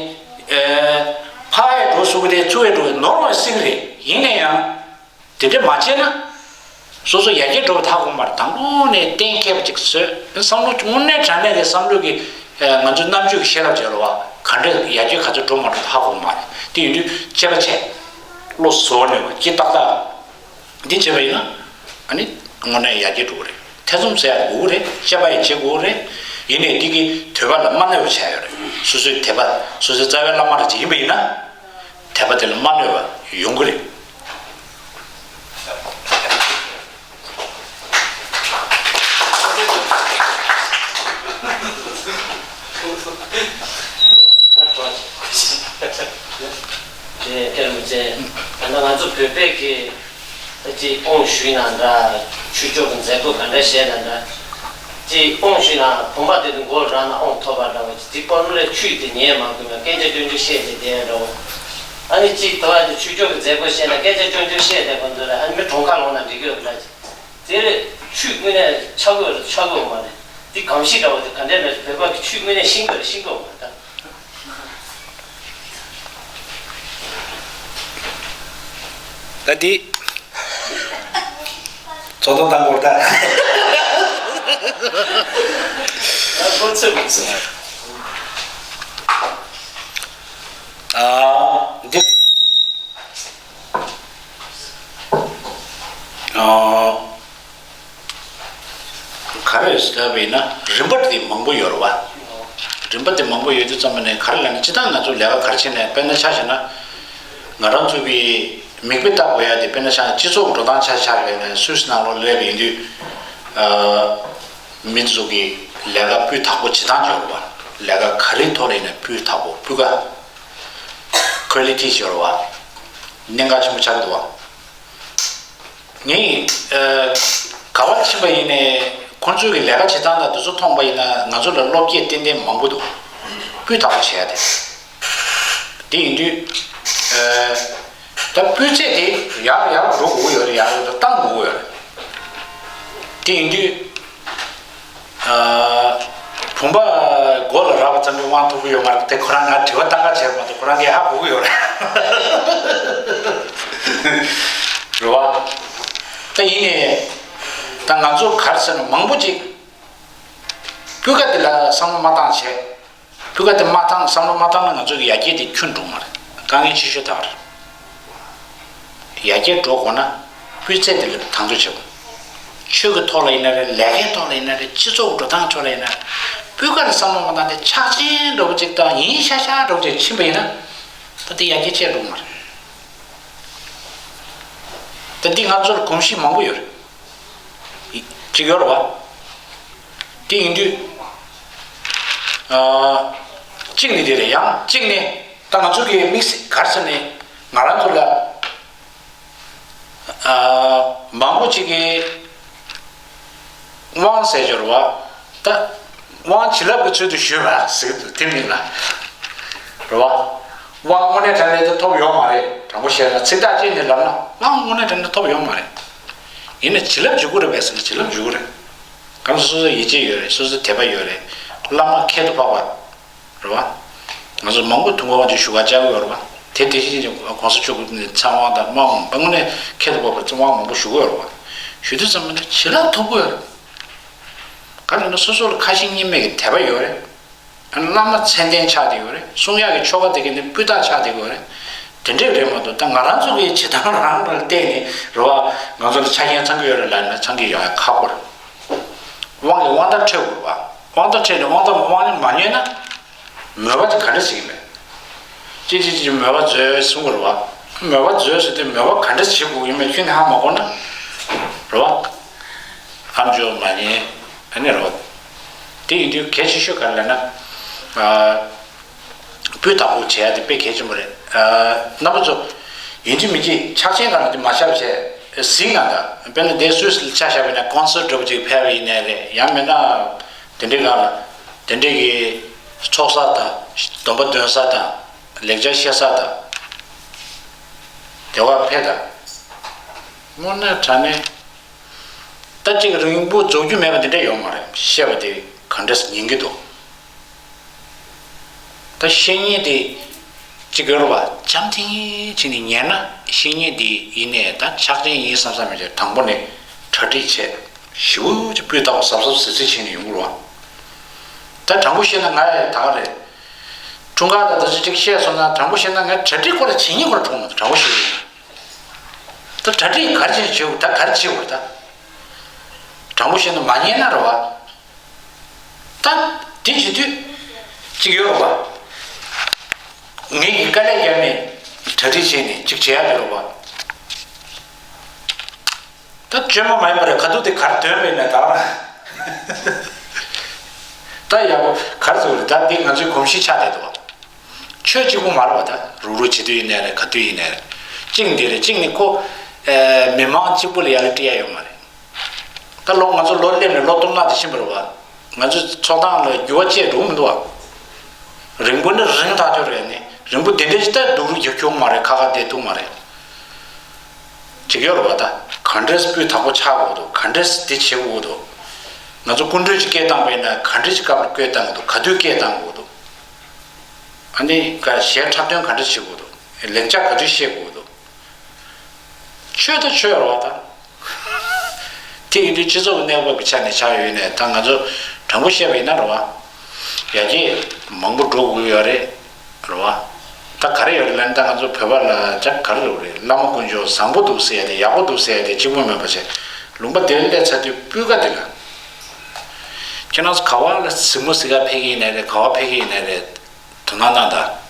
ཨེ། འཕར་བའི་འགྲོ་སུ་གི་དེ་ཚུར་བའི་འགྲོ་ནོར་བ་སྲིད་རེད། ཡིན་ན་ཡང་། དེ་འདྲ་མ་བྱས་ན། སོ་སོ་ཡར་རྒྱས་འགྲོ་བ་ཧ་གོ་མ་རེད། དང་པོ་ནས་གཏན་འཁེལ་བ་ཅིག་བཟོས། བསམ་བློ་དངོས་གནས་དྲང་གནས་ཀྱི་བསམ་བློ་གི། ཨེ། ང་ཚོའི་རྣམ་དཔྱོད་ཀྱི་ཤེས་རབ་བྱས་རེད་བ། ག་འདྲ་ཡར་རྒྱས་ག་ཚོད་འགྲོ་མ་འགྲོ་ཧ་གོ་མ་རེད། དེ་ཡིན་དུས་དཔྱད་པ་བྱས། བློ་གཟུ་བོར་གནས་པ་སྐྱིད་ཏག་ཏག་འདི་བྱས་པ་ཡིན་ན། ཨ་ནི་དངོས་གནས་ཡར་རྒྱས་འགྲོ་གི་རེད། ཐེ་ཚོམ་ཟ་ཡ་དགོས་ཀྱི་རེད། དཔྱད་པ་ཡང་བྱེད་དགོས་ཀྱི་རེད། ཡིན་ནའི་འདི་གིས་དད་པ་ལ་མ་གནོད་པ་བྱས་ཡོད་རེད། སོ་སོའི་དད་པ། སོ་སོའི་རྩ་བའི་བླ་མ་རེ་ཅིག་ཡིན་པ་ཡིན་ན། དད་པ་དེ་ལ་མ་གནོད་པ་ཡོང་གི་རེད། དེ་ཐེར་མི་ཚེ། ད་ལྟ་ང་ཚོ་བོད་པའི་གི་ཅིག་དབང་ཞུས་ན་འདྲ། ཆོས་ཕྱོགས་ཀྱི་མཛད་སྒོ་ག་འདྲ་བྱས་ན་འདྲ། ཅིག་དབང་ཞུས་ན་བུམ་པ་དེ་ཚོ་མགོ་རང་ན་དབང་ཐོབ་པ་འདྲ་བོ་ཅིག་དཔོན་སློབ་ལ་ཆོས་དེ་ཉན་མ་དགོས་ན་སྐད་ཆ་ཅོན་ཅོན་བཤད་དེ་བསྡད་འདྲ་བོ། ཨ་ནི་ཅིག་དེ་བ་དེ་ཆོས་ཕྱོགས་ཀྱི་མཛད་སྒོ་བཤད་ན་སྐད་ཆ་ཅོན་ཅོན་བཤད་བསྡད་པ་འདུག་ར། ཨ་ནི་མི་གྲོངས་ཁ་ལོང་ན་འགྲིག་གི་ཡོད་འདྲ་ཅིག་དེ་ཆོས་དངོས་གནས་ཆགས་ཡོད་རེད་ཆགས་ཡོད་མ་རེད། དེ་གང་ཞིག་འདྲ་བོ་དེ་ག་འདྲས་མེད་བོད་པ་གི་ཆོས་དངོས་གནས་ཤེས་ཀྱི་ཡོད་རེད་ཤེས་ཀྱི་ཡོད་མ་རེད་ད། ད་འདི་ཚོགས་གཙོ་དང་པོར་ད། ཁོ་ཚོས་མི་ཚེ། ཨ། འདི། ཨ། ག་རེ་ཟེར་བ་ཡིན་ན་རིམ་པ་དེ་མང་པོ་ཡོད་རེད་བ། རིམ་པ་དེ་མང་པོ་ཡོད་དུས་ཙམ་པ་ནས་ག་རེ་ལབ་ན་སྤྱིར་བཏང་ང་ཚོ་ལས་ཀ་ག་རེ་བྱས་ནས་དཔེར་ན་ཆ་བཞག་ན། ང་རང་ཚོ་གི་མིག་དཔེ་ལྟ་དགོས་ཡ་དེ་དཔེར་ན་ཆ་བཞག་ན་སྤྱི་ཚོགས་འགྲོ་སྟངས་ཆ་བཞག་པ་ཡིན་ན་སུད་སི་ནང་ལོགས་སླེབས་པ་ཡིན་དུས། ཨ། མི་ཚོ་གི་ལས་ཀ་སྤུས་དག་པོ་བྱེད་སྟངས་ཡོད་རེད་བ། ལས་ཀ་ག་རེའི་ཐོག་ལ་ཡིན་ན་སྤུས་དག་པོ་སྤུས་ཀ། ཁོ་ལི་ཊི་ཡོད་རེད་བ། གནད་འགག་ཆེན་པོ་ཆགས་འདུག་བ། ངས་ཨ། ག་པར་ཕྱིན་པ་ཡིན་ནའི་ཁོང་ཚོའི་གི་ལས་ཀ་བྱེད་སྟངས་དང་དེ་ཚོ་མཐོང་པ་ཡིན་ན་ང་ཚོ་ལ་བློ་སྐྱེད་ཏན་ཏན་མང་པོ་འདུག་སྤུས་དག་པོ་བྱས་ཏེ། དེ་ཡིན་དུས་ཨ། ད་སྤུས་ཚད་དེ་ཡར་ཡར་འགྲོ་དགོས་ཀྱི་ཡོད་རེད། ཡར་ཡར་བཏང་དགོས་ཀྱི་ཡོད་རེད། དེ་ཡིན་དུས། ཨ། བུམ་པ་མགོ་ལ་རག་པ་ཙམ་གྱིས་དབང་ཐོབ་ཀྱི་ཡོད་མ་རེད་དེ་ཁོ་རང་ང་དྲི་བ་བཏང་ག་བྱས་མ་གཏོགས་ཁོ་རང་གིས་ཧ་གོ་གི་ཡོད་རེད། རེད་བ། ད་ཡིན་ནའི། ད་ང་ཚོ་ག་རེ་ཟེར་ན་མང་པོ་ཅིག་སྤུས་ཀ་དེ་ལ་བསམ་བློ་མ་བཏང་བྱས། སྤུས་ཀ་དེ་མ་བཏང་བསམ་བློ་མ་བཏང་ན་ང་ཚོ་གི་ཡར་རྒྱས་དེ་ཁྱོན་འགྲོ་མ་རེད། དཀའ་ངལ་ཆེ་ཤོས་ད་རེད། ཡར་རྒྱས་འགྲོ་དགོས་ན་སྤུས་ཚད་དེ་ལ་དང་དུ་བྱེད་དགོས། ཆོས་ཀྱི་ཐོག་ལ་ཡིན་ན་རེད། ལས་ཀའི་ཐོག་ལ་ཡིན་ན་རེད། སྤྱི་ཚོགས་འགྲོ་སྟངས་ཐོག་ལ་ཡིན་ན་རེད། སྤུས་ཀ་ལ་བསམ་བློ་མ་བཏང་སྟེ་ཆགས་ཞེན་འདྲ་པོ་ཅིག་དང་ཡིན་ཤག་ཤག་འདྲ་པོ་ཅིག་ཕྱིན་པ་ཡིན་ན་ད་དེ་ཡར་རྒྱས་ཆེ་འགྲོ་མ་རེད། ད་འདི་ང་ཚོར་གོམས་གཤིས་མང་པོ་ཡོད་རེད། ཅིག་ཡོད་རེད་བ། དེ་ཡིན་དུས། ཨ། གཅིག་ནི་དེ་རེད། ཡང་གཅིག་ནི་ད་ང་ཚོ་གི་དམིགས་བསལ་ག་རེ་ཟེར་ནས་ང་རང་ཚོ་ལ། ཨ། མང་པོ་ཅིག་གིས་དབང་ཟེར་ཡོད་རེད་བ། ད་དབང་བྱིན་རླབས་ཀྱི་ཚུལ་དུ་ཞུས་པ་ཟེར་གྱི་འདུག་དེ་མིན་ལ། རེད་བ། དབང་དངོས་གནས་དྲང་གནས་དེ་ཐོབ་ཡོད་མ་རེད། དྲང་པོ་བཤད་ན་ཚིག་ཐག་བཅད་ནས་ལབ་ན་དབང་དངོས་གནས་དྲང་གནས་ཐོབ་ཡོད་མ་རེད། ཡིན་ནའི་བྱིན་རླབས་འཇུག་གི་རེད་པས་ཟེར་ན་བྱིན་རླབས་འཇུག་གི་རེད། གང་ཟེར་སོ་སོ་ཡིད་ཆེས་ཡོད་རེད། སོ་སོ་དད་པ་ཡོད་རེད། བླ་མ་ཁྱད་དུ་འཕགས་པ། རེད་བ། ང་ཚོ་མང་པོ་དུས་འཁོར་དབང་ཕྱུག་བཞུགས་སྒར་བཅར་གྱི་ཡོད་རེད་བ། དེ་དེ་བཞིན་གྱི་གོང་ས་མཆོག་གི་ཚེ་དབང་དང་དམག་དཔུང་དངོས་གནས་ཁྱད་དུ་འཕགས་པའི་ཚེ་དབང་མང་པོ་ཞུ་གི་ཡོད་རེད་བ། ཞུ་དུས་ཙམ་པ་ནས་བྱིན་རླབས་ཐོབ་ཀྱི་ཡོད་རེད། ག་རེ་ན་སོ་སོ་ལ་ཁ་ཞེ་གཉིས་མེད་ཀྱི་དད་པ་ཡོད་རེད། བླ་མ་མཚན་ལྡན་ཆགས་བསྡད་ཡོད་རེད། གསུང་ཡག་གི་ཆོ་ག་དེ་ག་ནི་སྤུས་དག་ཆགས་བསྡད་ཡོད་རེད། དེ་འདྲས་རེད་མ་གཏོགས་ད་ང་རང་ཚོ་གི་བྱེད་སྟངས་རང་ལ་བལྟས་ནས་རེད་བ། ང་ཚོ་ལ་ཆ་རྐྱེན་ཚང་གི་ཡོད་རེད་ལབ་ན་ཚང་གི་ཡོད་ཡ་ཁག་པོ་རེད། དབང་གིས་དབང་ཐང་འཕྲད་དགོས་རེད་བ། དབང་ཐང་འཕྲད་ནས་དབང་ཐང་དབང་ལུང་མ་ཉན་ན། མོས་པ་དེ་ག་འདྲ་ཞིག་ཡིན་པས། ཅི་ཅི་ཅི་མོས་པ་མཛོད་གསུང་དགོས་རེད་བ། མོས་པ་མཛོད་ཟེར་དུས་མོས་པ་ག་འདྲ་བྱེད་དགོས་ཡིན་མིན་ཁྱོན་ནས་ཧ་མ་གོ་ན། རེད་བ། ཨམ་ཅོག་མ་ཉན། ཨ་ནི་རེད་བ། དེ་ཡིན་དུས་གལ་ཆེ་ཤོས་ག་རེ་ལབ་ན། ཨ། སྤུས་དག་པོ་བྱེད་ཡ་དེ་དཔེ་གལ་ཆེན་པོ་རེད། ཨ། རྣམ་པ་ཚོ། ཡིན་གཅིག་མིན་གཅིག་ཆགས་ཞེན་ག་རེ་དེ་མ་བཞག་བྱས། གཟིགས་ན་ད། དཔེར་ན་དེ་སུད་སི་ལ་ཆ་བཞག་པ་ཡིན་ན་ཀོན་སར་ཊི་འདྲ་པོ་ཅིག་ཕེབས་པ་ཡིན་ནའི་རེད། ཡང་མིན་ན། དེ་འདྲའི་སྒང་ལ། དེ་འདྲའི་གི་ཚོགས་ས་དང་། སྡོམ་པ་འདོན་ས་དང་། ལེགས་སྦྱར་བཤད་ས་དང་། དེ་བ་ཕེབས་དང་། དངོས་གནས་དྲང་གནས། ད་ཅིག་རིང་པོ་རྫོགས་རྒྱུ་མེད་པ་འདི་འདྲ་ཡོད་མ་རེད། བཤད་པ་དེ་ག་འདྲས་ཉན་གྱི་འདུག་ད་བཤད་མཁན་དེ་གཅིག་ཡོད་རེད་བ། འཇམ་ཐིང་ངེ་བྱས་ནས་ཉན་ན་བཤད་མཁན་དེ་ཡིན་ནའི་ད་ཆགས་ཅན་ཡིན་བསམ་བསམ་མེད་ཀྱི་དང་པོ་ནས་གྲ་སྒྲིག་བྱས་ཞེ་པོ་ཅིག་སྤུས་དག་པོ་གཟབ་གཟབ་གཟབ་གཟབ་བྱས་ནས་ཡོང་གི་རེད་བ། ད་དྲང་པོ་བཤད་ན་ང་ཡང་ད་ག་རེད། འཁྲུངས་སྐར་དང་ད་ཚོད་ཅིག་བཤད་སོང་ན་དྲང་པོ་བཤད་ན་ང་གྲ་སྒྲིག་ཁོ་ར་བྱེད་མཁན་ཁོ་ར་གྲོངས་མ་ཐུབ། དྲང་པོ་བཤད་ཡིན། ད་གྲ་སྒྲིག་ག་རེ་བྱས་ནས་བྱེད་དགོས། ད་ག་རེ་བྱེད་དགོས་རེད་ད། དྲང་པོ་བཤད་ན་མ་ཉན་ན་རེད་བ། ད་དེ་བྱེད་དུས་གཅིག་ཡོད་རེད་བ། ངེད་ཀྱིས་དཀའ་ལས་བརྒྱབ་ནས་གྲ་སྒྲིག་བྱས་ནས་གཅིག་བྱེད་ཡ་ཡོད་རེད་བ། ད་བཅོས་མ་མ་ཡིན་པ་རེད། ག་དུས་དེ་གར་དོན་མེད་ན་ད་རང་། ད་ཡག་པོ་གར་ཟེར་བ་རེད། ད་འདི་ང་ཚོའི་གོམས་གཤིས་ཆགས་བསྡད་འདུག་བ། ཆོས་གཅིག་པུ་མ་རེད་བ། ད་རུག་རུག་བྱེད་དུས་ཡིན་ནའི་རེད། ག་དུས་ཡིན་ནའི་རེད། གཅིག་འདི་རེད། གཅིག་ནི་ཁོ། ཨེ། མི་མང་གཅིག་པུ་ལ་ཡ་ལ་སྤྲད་ཡ་ཡོད་མ་རེད། ད་ལོ་ང་ཚོ་ལོ་སླེབས་ནས་ལོ་སྟོང་ཕྲག་དེ་ཕྱིན་པ་རེད་བ། ང་ཚོའི་ཚོགས་སྟངས་ལ་འགྱུར་བ་བཅས་འགྲོ་གི་མི་འདུག་བ། རིང་པོ་ནི་རིང་ཐག་ཆོད་རེད། ནི་རིང་པོ་དེ་འདྲ་ཞིག་ད་སྡུག་རུ་རྒྱབ་ཁྱོང་མ་རེད། ཁ་ཁ་བསྡད་ཐུབ་མ་རེད། ཅིག་ཡོད་རེད་བ། ད་ག་འདྲས་སྤུས་དག་པོ་ཆགས་དགོས་འདུག་ག་འདྲས་འདི་བྱེད་དགོས་འདུག་ང་ཚོ་སྐུ་མགྲོན་ཅིག་སྐད་བཏང་བས་ན་ག་འདྲས་ཅིག་སྐབས་ལ་སྐད་བཏང་དགོས་འདུག་ག་དུས་སྐད་བཏང་དགོས་འདུག་ཨ་ནི་ག་གཞས་འཁྲབ་སྟོན་ག་འདྲས་བྱེད་དགོས་འདུག་ལེགས་ཆ་ག་དུས་བཤད་དགོས་འདུག་ཆོས་ད་ཆོས་རེད་བ་ད། དེ་ཡིན་དུས་སྤྱི་ཚོགས་ཀྱི་གནས་བབ་ཀྱི་ཆ་ནས་ཆགས་ཡོད་ནས་ད་ང་ཚོ་དྲང་པོ་བཤད་པ་ཡིན་ན་རེད་བ། ཡར་རྒྱས་མང་པོ་འགྲོ་དགོས་ཡོད་རེད། རེད་བ། ད་ག་རེ་ཡོད་རེད་ལབ་ན་ད་ང་ཚོ་བོད་པ་ལ་ཅག་ག་རེ་རེད་བ་རེད། བླ་མ་དཀོན་མཆོག་བཟང་པོ་འདུག་ཟེར་ཡ་དེ་ཡག་པོ་འདུག་ཟེར་ཡ་དེ་གཅིག་པོ་མེད་པ་བྱས། ལུང་པ་དེར་སླེབས་ཚར་དུས་སྤུས་ཀ་དེ་ལ། ཁྱེད་རང་ཚོ་ག་བ་ལ་གཟིགས་མོ་གཟིགས་ག་ཕེབས་ཀྱི་ཡིན་ནའི་རེད། ག་བ་ཕེབས་ཀྱི་ཡིན་ནའི་རེད། དོ་སྣང་གནང་དང་།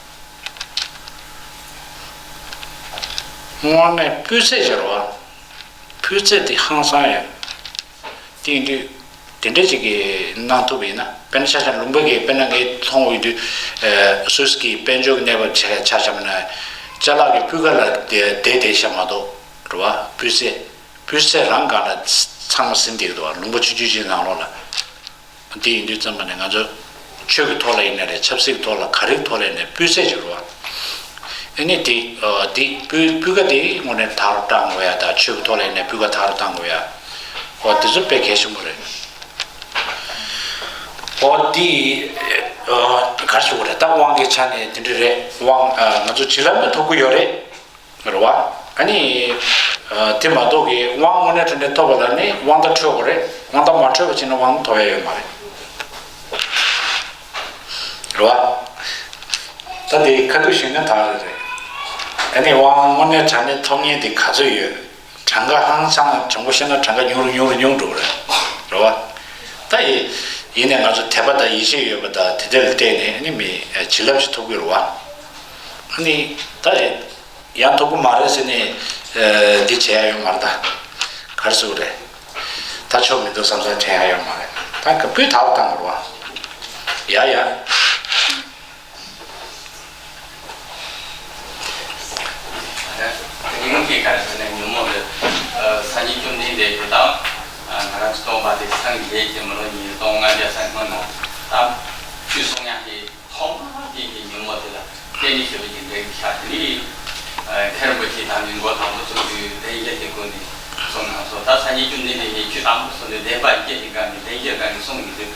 དངོས་གནས་སྤུས་ཚད་ཆེ་རེད་བ། སྤུས་ཚད་དེ་ཧང་སང་ཡོད། དེ་ཡིན་དུས་དེ་འདྲ་ཅིག་གིས་གནང་ཐུབ་པ་ཡིན་ན། དཔེར་ན་ཆ་བཞག་ལུང་པ་གི་དཔེར་ན་ངས་མཐོང་ཡོད་དུས། ཨ། སུད་སི་གི་དཔལ་འབྱོར་གྱི་གནས་བབ་ཆ་ཆ་བཞག་ན། ཅ་ལག་གི་སྤུས་ཀ་ལ་བསྡད་བསྡད་བསྡད་ཤག་མ་གཏོགས་རེད་བ། སྤུས་ཚད་སྤུས་ཚད་རང་སྒང་ལ་ཚང་མ་ཟིན་བསྡད་ཀྱི་འདུག་བ། ལུང་པ་ཆུང་ཆུང་ཅིག་ནང་ལོགས་ལ། དེ་ཡིན་དུས་ཙམ་པ་ནས་ང་ཚོ་ཆོས་ཀྱི་ཐོག་ལ་ཡིན་ན་རེད། ཆབ་སྲིད་ཀྱི་ཐོག་ལ་ག་རེ་གི་ཐོག་ལ་ཡིན་ནའི་སྤུས་ཚད་ཅིག་རེད་བ། ཨ་ནི་དེ་ཨ་དེ་སྤུས་སྤུས་ཀ་དེ་དངོས་གནས་དར་བཏང་དགོས་ཡ་དང་། ཆོས་ཀྱི་ཐོག་ལ་ཡིན་ནའི་སྤུས་ཀ་དར་བཏང་དགོས་ཡ། འོ་དེ་ཚོ་དཔེ་གལ་ཆེན་པོ་རེད། འོ་དེ་ཨ་ག་རེ་ཞུ་དགོས་རེད། ད་དབང་གི་ཆ་ནས་དེ་འདྲ་རེད། དབང་ཨ་ང་ཚོ་བྱིན་རླབས་ནི་ཐོབ་ཀྱི་ཡོད་རེད། རེད་བ། ཨ་ནི། ཨ། དེ་མ་གཏོགས་ཀྱི་དབང་དངོས་གནས་དྲང་གནས་ཐོབ་པ་ལ་ནི་དབང་ཐག་འཕྲོད་དགོས་རེད། དབང་ཐག་མ་འཕྲོད་པ་བྱས་ན་དབང་ཐོབ་ཡ་ཡོད་མ་རེད། རེད་བ། ད་དེ་ཁ་ཐུག་ཞུས་ན་ད་རེད། ཨ་ནི་དབང་དངོས་གནས་དྲང་གནས་ཐོབ་མཁན་དེ་ག་ཚོད་ཡོད། གྲངས་ཀ་ཧང་སང་། དྲང་པོ་བཤད་ན་གྲངས་ཀ་ཉུང་རུ་ཉུང་རུ་ཉུང་འགྲོ་གི་རེད། རེད་བ། ད་ཡི་ཡིན་ནའི་ང་ཚོ་དད་པ་དང་ཡིད་ཆེས་ཡོད་པ་དང་དེ་འདྲ་ལ་བརྟེན་ནས་ཨ་ནི་མི་བྱིན་རླབས་ཤིག་ཐོབ་ཀྱི་རེད་བ། ཨ་ནི་ད་ཡི། ཡང་ཐོབ་ཀྱི་མ་རེད་ཟེར་ནས། ཨ། འདི་བྱས་ཡ་ཡོད་མ་རེད་ད། ག་རེ་ཟེར་དགོས་རེད། ད་ཆོག་མི་འདུག་བསམ་བསམ་དྲན་ཡ་ཡོད་མ་རེད། ད་ག་སྤུས་དག་བཏང་དགོས་རེད་བ། ཡ་ཡ། ཡིན་གྱི་ག་རེ་ཟེར་ན་ཉོན་མོངས་དེ། ཨ། སངས་རྒྱས་བཅོམ་ལྡན་འདས་དེ་དང་། ཨ། ང་རང་ཚོ་སྟོན་པ་དེ་སངས་རྒྱས་ཀྱི་མི་ལོ་ཉིས་སྟོང་ལྔ་བརྒྱ་ས་སྔོན་ལ་ད་ཆོས་གསུང་ཡག་གི་ཐོག་མ་དེ་གི་ཉོན་མོངས་དེ་ལ་བརྟེན་ནས་བྱུང་བའི་གི་འདྲེན་གྱི་ཤ་དེ་ནི། ཨ། མཁན་རིན་པོ་ཆེ་དམ་པའི་མགོ་དང་པོ་བཙུགས་དུས་བདེན་བཞི་དེ་སྒོ་ནས་གསུངས་གནང་སོང་། ད་སངས་རྒྱས་བཅོམ་ལྡན་འདས་ཀྱིས་ཆོས་དང་པོ་གསུངས་དུས་བདེན་པ་བཞི་དེ་སྒང་ནས་བདེན་བཞི་སྒང་ནས་གསུངས་ཡོད་དུས།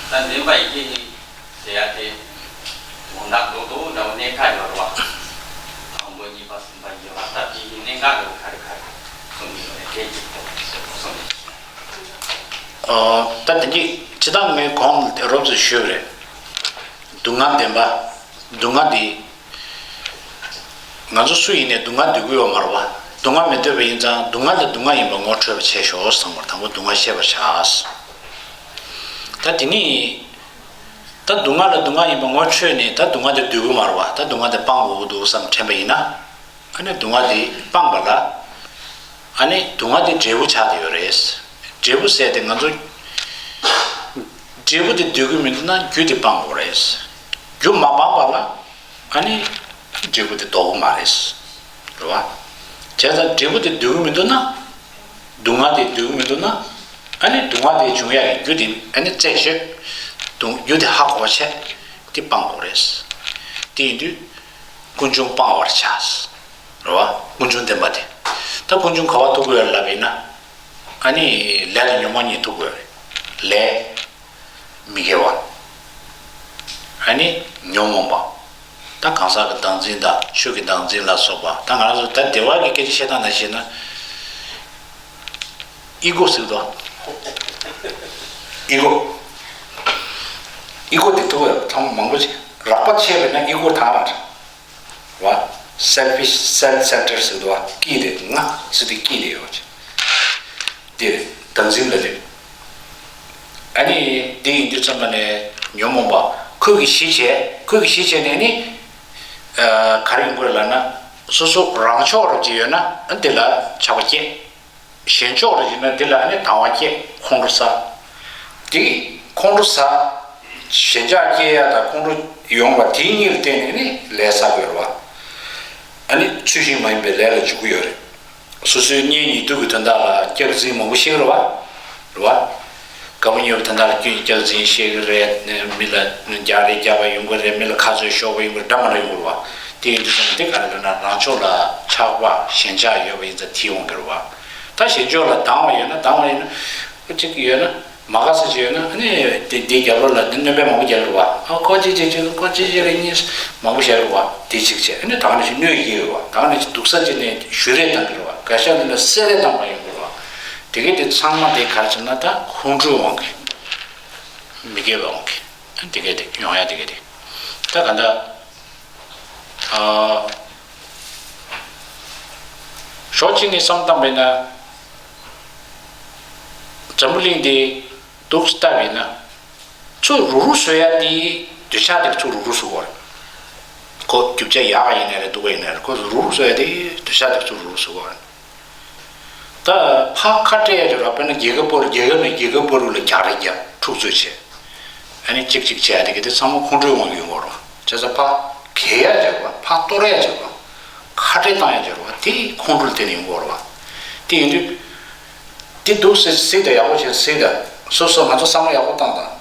ད་བདེན་པ་བཞི་ནི་ཟེར་ཡ་དེ་དོན་དག་རྡོག་རྡོག་འདྲ་བོ་གནད་འགག་ཡོད་རེད་བ། དང་པོ་གཉིས་པ་གསུམ་པ་བཞི་པ་ད་དེ་གི་གནད་འགག་འདྲ་བོ་ག་རེ་ག་རེ་གསུངས་ཡོད་རེད། དེ་གཅིག་གསུངས་ཡོད། ཨོ། ད་དེ་གཅིག་སྤྱིར་བཏང་ངས་གོང་རོབ་ཙམ་ཞུས་པ་རེད། སྡུག་བསྔལ་བདེན་པ། སྡུག་བསྔལ་འདི། ང་ཚོ་སུ་ཡིན་ནའི་སྡུག་བསྔལ་འདོད་ཀྱི་ཡོད་མ་རེད་བ། སྡུག་བསྔལ་མི་འདོད་པ་ཡིན་ཙང་སྡུག་བསྔལ་དེ་སྡུག་བསྔལ་ཡིན་པ་ངོ་འཕྲོད་པ་བྱས་ཤོག་གསུངས་པར། དང་པོ་སྡུག་བསྔལ་ཤེས་པར་བྱ། ད་དེ་ནི། ད་སྡུག་བསྔལ་ལ་སྡུག་བསྔལ་ཡིན་པ་ངོ་འཕྲོད་ནས་ད་སྡུག་བསྔལ་དེ་འདོད་ཀྱི་མ་རེད་བ། ད་སྡུག་བསྔལ་དེ་སྤང་དགོས་ཀྱི་འདུག་བསམ་དྲན་པ་ཡིན་ན། ཨ་ནི་སྡུག་བསྔལ་དེ་སྤངས་པ་ལ། ཨ་ནི་སྡུག་བསྔལ་དེ་འབྲས་བུ་ཆགས་བསྡད་ཡོད་རེད། འབྲས་བུ་ཟེར་དེ་ང་ཚོ། འབྲས་བུ་དེ་འདོད་ཀྱི་མི་འདུག་ན་རྒྱུ་དེ་སྤང་དགོས་རེད། རྒྱུ་མ་སྤངས་པ་ལ། ཨ་ནི་འབྲས་བུ་དེ་ལྡོག་གི་མ་རེད། རེད་བ། བྱས་ཙང་འབྲས་བུ་དེ་འདོད་ཀྱི་མི་འདུག་ན། སྡུག་བསྔལ་དེ་འདོད་ཀྱི་མི་འདུག་ན། ཨ་ནི་སྡུག་བསྔལ་དེ་འབྱུང་ཡག་གི་རྒྱུ་དེ་ཨ་ནི་རྩད་ཆོད། སྡུག་རྒྱུ་དེ་ཧ་གོ་བ་བྱས། དེ་སྤང་དགོས་རེད། དེ་ཡིན་དུས། ཀུན་འབྱུང་སྤང་བར་བྱ། རེད་བ། ཀུན་འབྱུང་བདེན་པ་དེ། ད་ཀུན་འབྱུང་ག་བ་ཐུག་གི་ཡོད་ལབ་ཡིན་ན། ཨ་ནི་ལས་དང་ཉོན་མོངས་གཉིས་ཐུག་གི་ཡོད་རེད། ལས། མི་དགེ་བ། ཨ་ནི་ཉོན་མོངས་པ། ད་གང་ཟག་གི་བདག་འཛིན་དང་ཆོས་ཀྱི་བདག་འཛིན་ལ་སོགས་པ། ད་ང་རང་ཚོ་ད་སྡེ་བ་གི་སྐད་ཆ་བཤད་སྟངས་ནང་བཞིན་ན། ཨི་གོ་ཟེར་དོ། ཨི་གོ། ཨི་གོ་དེ་ཐུག་ཡོད་ཚང་མ་མང་པོ་ཅིག་རགས་པ་ཆད་པས་ན་ཨི་གོ་དང་རང་རེད། བ། selfish self centered ཟེར་དོ། སྐྱིད་དེ་ང་ཟེར་དེ་སྐྱིད་དེ་ཡོད་ཅིག་དེ་བདག་འཛིན་ལ་དེ། ཨ་ནི་དེ་ཡིན་དུས་ཙམ་པ་ནས་ཉོན་མོངས་པ་ཁོས་གི་གཞི་བྱས། ཁོས་གི་གཞི་བྱས་ནས་ནི། ཨ། ག་རེ་ཡིན་དགོས་ལབ་ན། སོ་སོ་རང་ཕྱོགས་རུ་ཅིག་ཡོད་ན་ཨ་དེ་ལ་ཆགས་པ་སྐྱེ། གཞན་ཕྱོགས་རུ་ཡིན་ན་དེ་ལ་ཨ་ནི་དང་བ་སྐྱེ། ཁོང་ཁྲོ་ཟ། དེ་ཁོང་ཁྲོ་ཟ། ཞེན་ཆགས་སྐྱེ་ཡ་དང་ཁོང་ཁྲོ་ཡོང་བ་དེ་གཉིས་ལ་བརྟེན་ནས་ནི་ལས་བསགས་ཡོད་རེད་བ། ཨ་ནི་ཚུལ་བཞིན་མ་ཡིན་པའི་ལས་ལ་འཇུག་གི་ཡོད་རེད། སོ་སོའི་གཉེན་ཉེ་དུ་གི་དོན་དག་ལ་སྐྱག་རྫུན་མང་པོ་བཤད་ཀྱི་རེད་བ། རེད་བ། དགའ་པོ་ཉེ་བོ་དོན་དག་ལ་སྐྱག་རྫུན་བཤད་ཀྱི་རེད། མི་ལ་རྒྱག་རེས་རྒྱག་པ་ཡོང་གི་རེད། མི་ལ་ཁ་རྩོད་ཤོར་བ་ཡོང་གི་རེད། འདྲ་མི་འདྲ་ཡོང་གི་རེད་བ། དེ་ཡིན་དུས་ཙམ་དེ་ག་རེ་ལབ་ན་རང་ཕྱོགས་ལ་ཆགས་པ་ཞེན་ཆགས་ཡོད་པ་ཡིན་ཙང་དེ་འོང་གི་རེད་བ། ད་གཞན་ཕྱོགས་ལ་སྡང་བ་ཡོད་ན་སྡང་བ་ཡིན་ན། ཨ་གཅིག་ཡོད་ན། མ་དགའ་ས་ཅིག་ཡོད་ན་ཨ་ནི་དེ་དེའི་རྒྱབ་ལོགས་ལ་དེ་སྣོན་པ་མང་པོ་རྒྱག་གི་རེད་བ། ཨ་ཁོ་ཅིག་ཅིག་ཅིག་ཁོ་ཅིག་ཅིག་རེད་གཉིས་མང་པོ་བཤད་རེད་བ། དེ་གཅིག་བྱས་ཨ་ནི་ད་ག་ནང་བཞིན་གནོད་སྐྱེལ་རེད་བ། ད་ག་ནང་བཞིན་སྡུག་ས་ཅིག་ནས་གཞུ་རེས་བཏང་གི་རེད་བ། དགག་བཞག་འདི་ལ་བསལ་རེ་བཏང་བ་ཡིན་དགོས་པ། དེ་གས་དེ་ཚང་མ་དེ་ག་རེ་བྱས་ན་ད་ཁོང་ཁྲོའི་དབང་གིས། མི་དགེ་བའི་དབང་གིས། དེ་གས་དེ་ཡོང་ཡ་དེ་གས་དེ། ད་ག་འདྲ། ཨ། ཕྱོགས་གཅིག་ནས་བསམ་བཏང་བས་ན། འཛམ་བུ་གླིང་འདི་འདུག་ལྟ་བས་ན། ཚུར་རུག་རུག་བཟོ་ཡ་དེ་འདོད་ཆགས་དེ་ཚུར་རུག་རུག་བཟོ་དགོས་རེད། ཁོ་རྒྱུ་ཆ་ཡག་ག་ཡིན་ནའི་རེད། སྡུག་ག་ཡིན་ནའི་རེད། ཁོ་རུག་རུག་བཟོ་ཡ་དེ་འདོད་ཆགས་དེ་ཚུར་རུག་རུག་བཟོ་དགོས་རེད། ད་ཕར་ཁ་བྲལ་ཡ་ཅིག་རེད་བ། དཔེར་ན་རྒྱལ་ཁབ་སྤོ་རུ་རྒྱལ་ཁབ་ནས་རྒྱལ་ཁབ་སྤོ་རུ་ལ་རྒྱག་རེས་རྒྱབ། འཁྲུག་རྩོད་བྱས། ཨ་ནི་གཅིག་གཅིག་བྱས་ཡ་དེ་གས་དེ་ཚང་མ་ཁོང་ཁྲོའི་དབང་གིས་ཡོང་གི་རེད་བ། བྱས་ཙང་ཕར་གས་ཡ་ཅིག་རེད་བ། ཕར་གཏོར་ཡ་ཅིག་རེད་བ། ཁ་བྲལ་བཏང་ཡ་ཅིག་རེད་བ། དེ་ཁོང་ཁྲོ་ལ་བརྟེན་ནས་ཡོང་གི་རེད་བ། དེ་ཡིན་དུས། དེ་འདུག་སེ་གཟིགས་དང་། ཡག་པོ་བྱས་གཟིགས་དང་། སོ་སོ་ང་ཚོ་བསམ་བློ་ཡག་པོ་བཏང་དང་།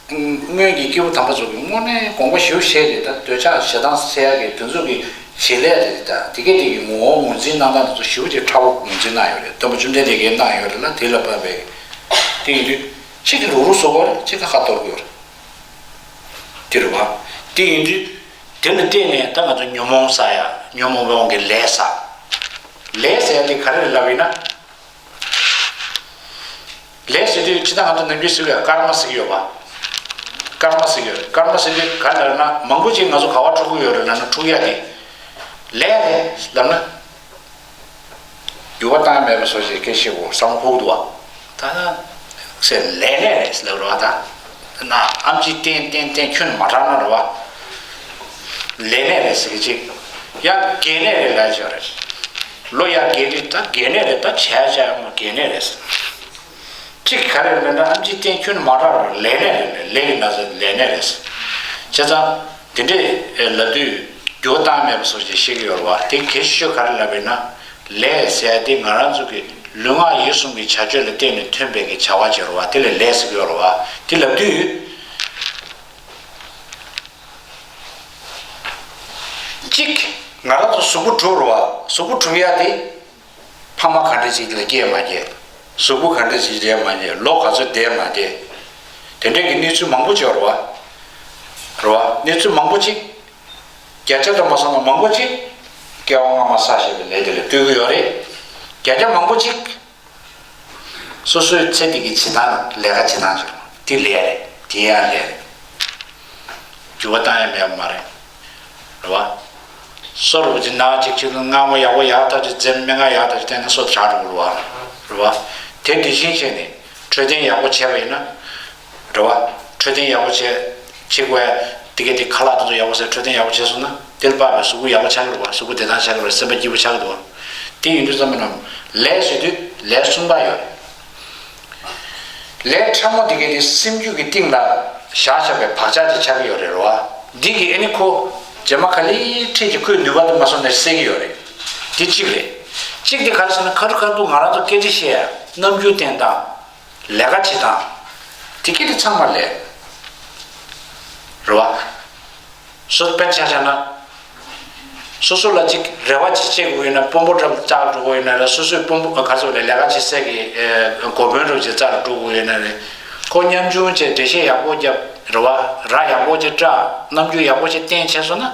སྔོན་གྱི་སྐྱེས་བུ་དམ་པ་ཚོ་གིས་དངོས་གནས་དགོངས་པ་ཞེ་པོ་བཞེས་ཏེ། ད་འདོད་ཆགས་ཞེ་སྡང་ཟེར་ཡག་གི་དེ་ཚོ་གི་བྱེད་ལས་དེ་དང་། དེ་གས་དེ་གི་ངོ་བོ་ངོས་འཛིན་གནང་སྟངས་དེ་ཚོ་ཞེ་པོ་ཅིག་མཁྲེགས་པོ་ངོས་འཛིན་གནང་ཡོད་རེད། སྟོན་པ་བཅོམ་ལྡན་འདས་ཀྱིས་གནང་ཡོད་རེད་ལ། དེ་ལ་བབས་པའི། དེ་ཡིན་དུས་གཅིག་གིས་རུག་རུག་བཟོ་དགོས་རེད། གཅིག་གིས་ཁ་གཏོར་དགོས་རེད། དེ་རེད་བ། དེ་ཡིན་དུས་དེ་ལ་བརྟེན་ནས་ད་ང་ཚོ་ཉོན་མོངས་བསགས་ཡ། ཉོན་མོངས་པའི་དབང་གིས་ལས་བསགས། ལས་ཟེར་ཡ་དེ་ག་རེ་རེད་ལབ་ཡིན་ན། ལས་ཟེར་དུས་ཇི་ལྟར་ང་ཚོ་ནམ་རྒྱུན་ཟེར་གི་ཡོད། སྐར་མ་ཟེར་གི་ཡོད་པ། སྐར་མ་ཟེར་གི་ཡོད་རེད། སྐར་མ་ཟེར་དུས་ག་རེ་ལབ་ན། མང་པོ་ཅིག་ང་ཚོ་ག་པར་འཁྲུག་གི་ཡོད་རེད་ལབ་ན། འཁྲུག་ཡ་དེ་ལས་རེད་ལབ་ན། འགྱུར་བ་བཏང་ཡ་མེད་པ་བཟོ་ཞེས་སྐད་ཆ་བཤད་དགོས་བསམ་ཁུག་འདུག་བ། ད་ནི་ཟེར། ལས་ནས་རེད་ལབ་རེད་བ། ད་ན་ཨམ་ཆི་བསྟན་བསྟན་བསྟན་ཁྱོན་ནས་མ་དྲག་ན་རེད་བ། ལས་ནས་རེད་ཟེར་གི་ཅིག། ཡང་དགེ་ནས་རེད་ལབ་ཀྱི་ཡོད་རེད། ལོ་ཡ་དགེ་རེད། ད་དགེ་ནས་རེད། ད་བྱས་བྱས་ཡོང་བ་དགེ་ནས་རེད་ཟེར། གཅིག་ག་རེ་ལབ་ན། ཨམ་ཆི་བསྟན་ཁྱོན་ནས་མ་དྲག་རེད། ལས་ནས་རེད། ལས་ཀྱི་ན་ཚ་ལས་ནས་རེད། བྱས་ཙང་དེ་འདྲས་ལབ་དུས་འགྱུར་བ་བཏང་མེད་པ་བཟོ་ཞེས་བཤད་ཀྱི་ཡོད་རེད་བ། དེ་གལ་ཆེ་ཤོས་ག་རེ་ལབ་པ་ཡིན་ན། ལས་ཟེར་ཡ་དེ་ང་རང་ཚོ་གི་ལུས་ངག་ཡིད་གསུམ་གྱི་བྱ་སྤྱོད་ལ་བརྟེན་ནས་ཐོན་པའི་གི་བྱ་བ་ཅིག་རེད་བ། དེ་ལ་ལས་ཟེར་གྱི་ཡོད་རེད་བ། དེ་ལབ་དུས། གཅིག། ང་རང་ཚོ་གཟུགས་པོ་གྲུབ་རེད་བ། གཟུགས་པོ་གྲུབ་ཡ་དེ་ཕ་མ་ག་འདྲ་ཞིག་ལ་སྐྱེས་མ་སྐྱེས། གཟུགས་པོ་ག་འདྲ་ཞིག་བྱས་མ་བྱས། ལོ་ག་ཚོད་བསྡད་མ་བསྡད། དེ་འདྲའི་གི་གནས་ཚུལ་མང་པོ་ཅིག་ཡོད་རེད་བ། རེད་བ། གནས་ཚུལ་མང་པོ་ཅིག། བརྒྱ་ཆ་དུ་མ་སོང་ན་མང་པོ་ཅིག་སྐྱེ་བ་སྔ་མ་བསགས་བཞག་པའི་ལས་དེ་ལ་ལྟོས་ཀྱི་ཡོད་རེད། བརྒྱ་ཆ་མང་པོ་ཅིག། སོ་སོའི་ཚེ་འདི་གི་བྱེད་སྟངས། ལས་ཀ་བྱེད་སྟངས་ཅིག། དེ་ལས་རེད། དེ་ཡང་ལས་རེད། འགྱུར་བ་བཏང་ཡ་མེད་པ་མ་རེད། རེད་བ། སོ་རུ་ཅིག་ན་ཅིག་ཅིག་ལ་མངར་མོ་ཡག་པོ་ཡག་ཐག་ཅིག་འཛེམ། སྨན་ཁང་ཡག་ཐག་ཅིག་བསྟེན་ན་སོ་དྲག་འགྲོ་གི་རེད་བ། རེད་བ། དེ་དེ་བཞིན་བྱས་ནས་འཕྲོད་བསྟེན་ཡག་པོ་བྱས་པ་ཡིན་ན། རེད་བ། འཕྲོད་བསྟེན་ཡག་པོ་བྱས། བྱེད་དགོས། དེ་གས་དེ་ཁ་ལག་དེ་ཚོ་ཡག་པོ་ཟས། འཕྲོད་བསྟེན་ཡག་པོ་བྱས་སོང་ན། དེ་ལ་དཔག་པའི་གཟུགས་པོ་ཡག་པོ་ཆགས་ཀྱི་རེད་བ། གཟུགས་པོ་བདེ་ཐང་ཆགས་ཀྱི་རེད། སེམས་པ་སྐྱིད་པོ་ཆགས་ཀྱི་འདུག་བ། དེ་ཡིན་དུས་ཙམ་པ་ན་ལས་ཟེར་དུས་ལས་གསུམ་པ་ཡོད་རེད། ལས་ཕྲ་མོ་དེ་གས་དེ་སེམས་རྒྱུད་ཀྱི་གཏིང་ལ་བཞག་བཞག་པའི་བག་ཆགས་ཅིག་ཆགས་ཀྱི་ཡོད་རེད། རེད་བ། འདི་གིས་ཨ་ནི་ཁོ་རྗེས་མ་ག་ལེ་ཁྲིད་ཀྱི་ཁོའི་ནུས་པ་དེ་མ་སོང་ནས་སད་ཀྱི་ཡོད་རེད། དེ་གཅིག་རེད། གཅིག་དེ་ག་རེ་ཟེར་ན། ཁ་ཐུག་ཁ་ཐུག་ང་རང་ཚོ་སྐད་ཆ་བཤད་ཡ། རྣམ་འགྱུར་བསྟན་སྟངས། ལས་ཀ་བྱེད་སྟངས། དེ་གས་དེ་ཚང་མ་ལས་རེད་བ། སོ་སོ་དཔེར་ཆ་བཞག་ན། སོ་སོ་ལ་ཅིག་རེ་བ་ཅིག་བྱེད་དགོས་ཡོད་ན། དཔོན་པོ་འདྲ་བཙལ་འགྲོ་དགོས་ཡོད་ན་རེད། སོ་སོའི་དཔོན་པོ་ག་ཚོད་ལས་ལས་ཀ་བྱེད་སའི་གི་ཨེ་འགོ་དཔོན་འདྲ་བོ་ཅིག་བཙལ་འགྲོ་དགོས་ཡོད་ན་རེད། ཁོ་ཉམ་ཆུང་བྱས། འགྲེལ་བཤད་ཡག་པོ་བརྒྱབ། རེད་བ། ར་ཡག་པོ་ཅིག་བཀྲ། རྣམ་འགྱུར་ཡག་པོ་ཅིག་བསྟན་བྱས་སོང་ན།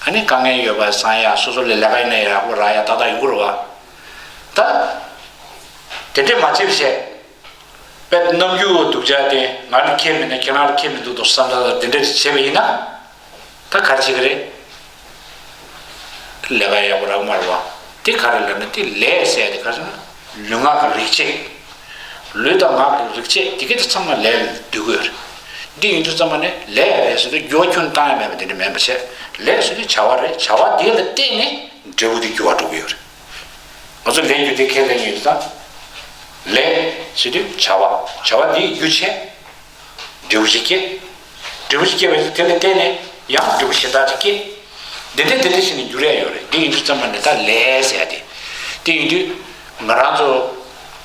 ཨ་ནི་དཀའ་ངལ་ཡོད་པ་བཟང་ཡ། སོ་སོ་ལས་ལས་ཀ་ཡིན་ན་ཡག་པོ་རག་ཡ་ཏག་ཏག་ཡོང་གི་རེད་བ། ད་དེ་འདྲས་མ་བྱེད་པ་བྱས། དཔེ་རྣམ་འགྱུར་སྡུག་ཅག་དེ། ང་ལ་ཁྱད་མེད་ན་ཁྱེད་རང་ལ་ཁྱད་མི་འདུག་དོ་བསམ་སྟངས་དེ་འདྲ་བྱས་པ་ཡིན་ན། ད་ག་རེ་བྱེད་ཀྱི་རེད། ལས་ཀ་ཡག་པོ་རག་མ་རེད་བ། དེ་ག་རེ་ལབ་ན། དེ་ལས་ཟེར་དེ་ག་རེ་ཟེར་ན། ལུས་ངག་གི་རིག་བྱེད། ལུས་དང་ངག་གི་རིག་བྱེད་དེ་གས་དེ་ཚང་མ་ལས་ལ་འདུས་ཀྱི་ཡོད་རེད། འདི་ཡིན་དུས་ཙམ་པ་ནས་ལས་རེད་ཟེར་དུས་འགྱུར་བ་ཁྱོན་བཏང་ཡ་མེད་པ་དེ་འདྲ་མིན་པ་བྱས། ལས་ཟེར་དུས་བྱ་བ་རེད། བྱ་བ་དེ་ལ་བརྟེན་ནས་འབྲས་བུ་དེ་འགྱུར་བ་འགྲོ་གི་ཡོད་རེད། ང་ཚོ་ལས་རྒྱུ་དེ་ཁས་ལེན་ཡོད་ཙང་། ལས་ཟེར་དུས་བྱ་བ། བྱ་བ་འདིའི་རྒྱུ་བྱས། འབྲས་བུ་ཞིག་སྐྱེ། འབྲས་བུ་ཞིག་སྐྱེ་བ་དེ་ལ་བརྟེན་ནས་ཡང་འབྲས་བུ་གཞན་དག་ཅིག་སྐྱེ། འདི་འདྲ་འདི་འདྲ་བྱས་ནས་འགྱུར་ཡ་ཡོད་རེད། འདི་ཡིན་དུས་ཙམ་པ་ནས་ད་ལས་ཟེར་ཡ་དེ། དེ་ཡིན་དུས་ང་རང་ཚོ་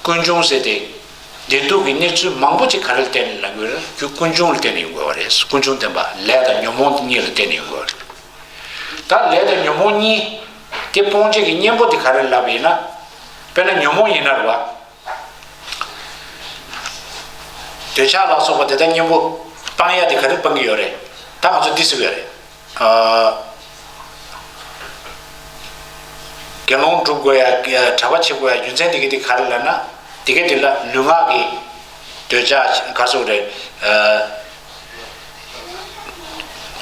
ཀུན་འབྱུང་ཟེར་དེ། བདེ་སྡུག་གི་གནས་ཚུལ་མང་པོ་ཅིག་ག་རེ་ལ་བརྟེན་ནས་ལབ་དགོས་རེད། རྒྱུ་ཀུན་འབྱུང་ལ་བརྟེན་ནས་ཡོང་དགོས་པ་རེད། ཀུན་འབྱུང་བདེན་པ། ལས་དང་ཉོན་མོངས་དེ་གཉིས་ལ་བརྟེན་ནས་ཡོང་དགོས་པ་རེད། ད་ལས་དང་ཉོན་མོངས་གཉིས་དེ་སྤོང་བྱེད་ཀྱི་གཉེན་པོ་དེ་ག་རེ་ལབ་པ་ཡིན་ན། དཔེར་ན་ཉོན་མོངས་ཡིན་ན་རེད་བ། འདོད་ཆགས་ལ་སོགས་པ་དེ་དག་གཉེན་པོ་སྤང་ཡ་དེ་ག་རེ་སྤང་གི་ཡོད་རེད། ད་ང་ཚོ་འདི་ཟེར་གི་ཡོད་རེད། ཨ། དགེ་སློང་སྒྲུབ་དགོས་ཡ། གྲྭ་པ་བྱེད་དགོས་ཡ་རྒྱུ་མཚན་དེ་ག་དེ་ག་རེ་ལབ་ན། དེ་ག་དེ་ལ་ལུས་ངག་གི་འདོད་ཆགས་ག་རེ་ཟེར་དགོས་རེད།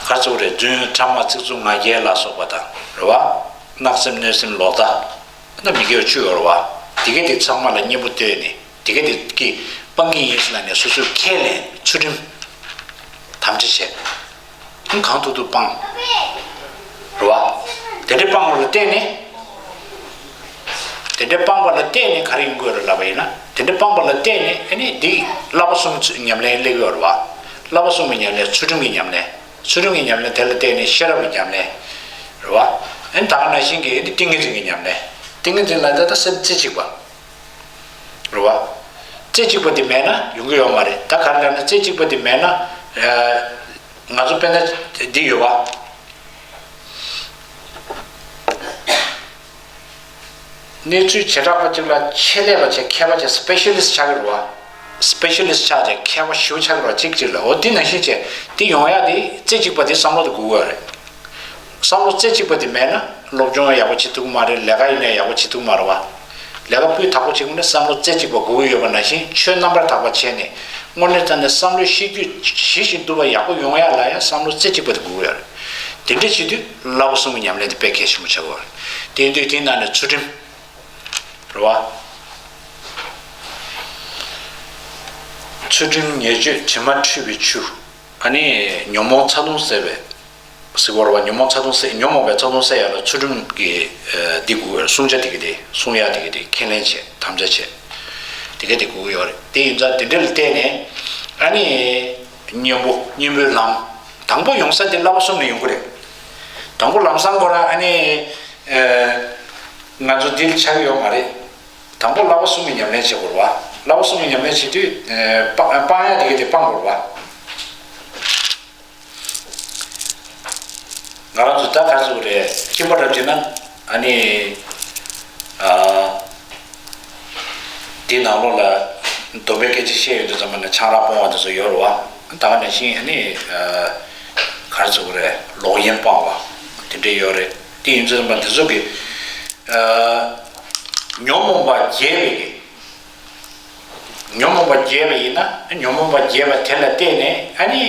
ག་རེ་ཟེར་དགོས་རེད། རྫུན་ཕྲ་མ་ཚིག་རྩུབ་ངག་འཁྱལ་ལ་སོགས་པ་དང་རེད་བ། བརྣབ་སེམས་གནོད་སེམས་ལོག་ལྟ། ད་མི་དགེ་བ་བཅུ་ཡོད་རེད་བ། དེ་ག་དེ་ཚང་མ་ལ་གཉེན་པོ་བསྟེན་ནས་དེ་ག་དེ་གིས་སྤང་གི་ཡིན་ཟེར་ལབ་ནས་སོ་སོས་ཁས་ལེན། ཚུལ་ཁྲིམས་དམ་བཅའ་བྱས། གང་ཐུབ་ཐུབ་སྤང་། རེད་བ། དེ་འདྲའི་སྤང་བ་ལ་བརྟེན་ནས། དེ་འདྲའི་སྤང་བ་ལ་བརྟེན་ནས་ག་རེ་ཡོང་གི་ཡོད་རེད་ལབ་པ་ཡིན་ན། དེ་འདྲའི་སྤང་བ་ལ་བརྟེན་ནས་ཨ་ནི་འདི་བསླབ་པ་གསུམ་ཉམས་ལེན་སླེབས་ཀྱི་ཡོད་རེད་བ། བསླབ་པ་གསུམ་གྱི་ཉམས་ལེན། ཚུལ་ཁྲིམས་ཀྱི་ཉམས་ལེན། ཚུལ་ཁྲིམས་ཀྱི་ཉམས་ལེན་དེ་ལ་བརྟེན་ནས་ཤེས་རབ་ཀྱི་ཉམས་ལེན། རེད་བ། ཨ་ནི་ད་ག་ནང་བཞིན་གྱི་ཨ་ནི་ཏིང་ངེ་འཛིན་གྱི་ཉམས་ལེན། ཏིང་ངེ་འཛིན་ལ་ད་ལྟ་སེམས་རྩེ་གཅིག་པ། རེད་བ། རྩེ་གཅིག་པ་དེ་མེད་ན་ཡོང་གི་ཡོད་མ་རེད། ད་ག་རེ་ལབ་ན་རྩེ་གཅིག་པ་དེ་མེད་ན། ཨ། ང་ཚོ་དཔེར་ན་འདི་ཡོད་བ། གནས་ཚུལ་བྱེ་བྲག་པ་གཅིག་ལ་ཆེད་ལས་པ་བྱས། མཁས་པ་བྱས། སི་པེ་ཤ་ལི་སི་ཊི་ཆགས་ཀྱི་རེད་བ། སི་པེ་ཤ་ལི་སི་ཊི་ཆགས་བྱས། མཁས་པ་ཞེ་པོ་ཆགས་ཀྱི་རེད་བ། གཅིག་གཅིག་ལ། འོ་འདི་ནང་བཞིན་བྱས། འདི་ཡོང་ཡ་དེ་རྩེ་གཅིག་པ་དེ་བསམ་བློ་དེ་དགོས་ཀྱི་ཡོད་རེད། བསམ་བློ་རྩེ་གཅིག་པ་དེ་མེད་ན་སློབ་སྦྱོང་ཡག་པོ་བྱེད་ཐུབ་ཀྱི་མ་རེད། ལས་ཀ་ཡིན་ན་ཡག་པོ་བྱེད་ཐུབ་ཀྱི་མ་རེད་བ། ལས་ཀ་སྤུས་དག་པོ་བྱེད་དགོས་ན་བསམ་བློ་རྩེ་གཅིག་པ་དགོས་ཀྱི་ཡོད་པ་ནང་བཞིན། ཆོས་རྣམ་པར་དག་པ་བྱས་ནས་དངོས་གནས་དྲང་གནས་བསམ་བློའི་ཤེས་རྒྱུད་ཞི་ཞིང་དུལ་བ་ཡག་པོ་ཡོང་ཡ་ལ་ཡང་བསམ་བློ་རྩེ་གཅིག་པ་དེ་དགོས་ཀྱི་ཡོད་རེད། དེ་འདྲ་བྱེད་དུས་བསླབ་པ་གསུམ་གྱི་ཉམས་ལེན་དེ་དཔེ་གལ་ཆེན་པོ་ཆགས་ཀྱི་ཡོད་རེད། དེ་ཡིན་དུས་དེའི་ནང་ནས་ཚུལ་ཁྲིམས། རེད་བ། ཚུལ་ཁྲིམས་ཉེས་སྤྱོད་དྲི་མ་འཁྲུད་པའི་ཆུ། ཨ་ནི་ཉོན་མོངས་ཚ་གདུང་སེལ་བའི། ཟེར་བ་རེད་བ། ཉོན་མོངས་ཚ་གདུང་སེལ། ཉོན་མོངས་པའི་ཚ་གདུང་སེལ་ཡ་ལ་ཚུལ་ཁྲིམས་ཀྱི་ཨ་འདི་དགོས་ཡོད་རེད། བསྲུང་བྱ་དེ་ག་དེ། བསྲུང་ཡ་དེ་ག་དེ། ཁས་ལེན་བྱས། དམ་བཅའ་བྱས། དེ་ག་དེ་དགོས་ཀྱི་ཡོད་རེད། དེ་ཡིན་ཙང་དེ་འདྲ་ལ་བརྟེན་ནས་ཨ་ནི་གཉེན་པོ། གཉེན་པོའི་ལམ། དང་པོ་ཡོང་ས་དེ་བསླབ་པ་གསུམ་ནས་ཡོང་གི་རེད། དང་པོ་ལམ་སང་ཁོ་རང་ཨ་ནི་ཨ་ང་ཚོ་འདི་ལ་ཆགས་ཀྱི་ཡོད་མ་རེད། དང་པོ་བསླབ་པ་གསུམ་གྱི་ཉམས་ལེན་བྱེད་དགོས་རེད་བ། བསླབ་པ་གསུམ་གྱི་ཉམས་ལེན་བྱེད་དུས་ཨ་སྤང་སྤང་ཡ་དེ་ག་དེ་སྤང་དགོས་རེད་བ། ང་རང་ཚོ་ད་ག་རེ་ཟེར་དགོས་རེད། ཁྱིམ་པ་འདྲ་བྱས་ན་ཨ་ནི་ཨ་འདི་ནང་ལོགས་ལ་སྡོམ་པའི་སྐད་ཆ་བཤད་ཡོང་དུས་ཙམ་པ་ན་ཆང་རག་སྤོང་བ་དེ་ཚོ་ཡོད་རེད་བ། ད་ག་ནང་བཞིན་ཨ་ནི་ཨ་ག་རེ་ཟེར་དགོས་རེད། ལོག་གཡེམ་སྤང་བ་དེ་འདྲ་ཡོད་རེད། དེ་ཡིན་དུས་ཙམ་པ་འདི་ཚོ་གི་ཨ་ཉོན་མོངས་པ་རྒྱས་པའི་གི་ཉོན་མོངས་པ་རྒྱས་པ་ཡིན་ན། ཉོན་མོངས་པ་རྒྱས་པ་དེ་ལ་བརྟེན་ནས་ཨ་ནི་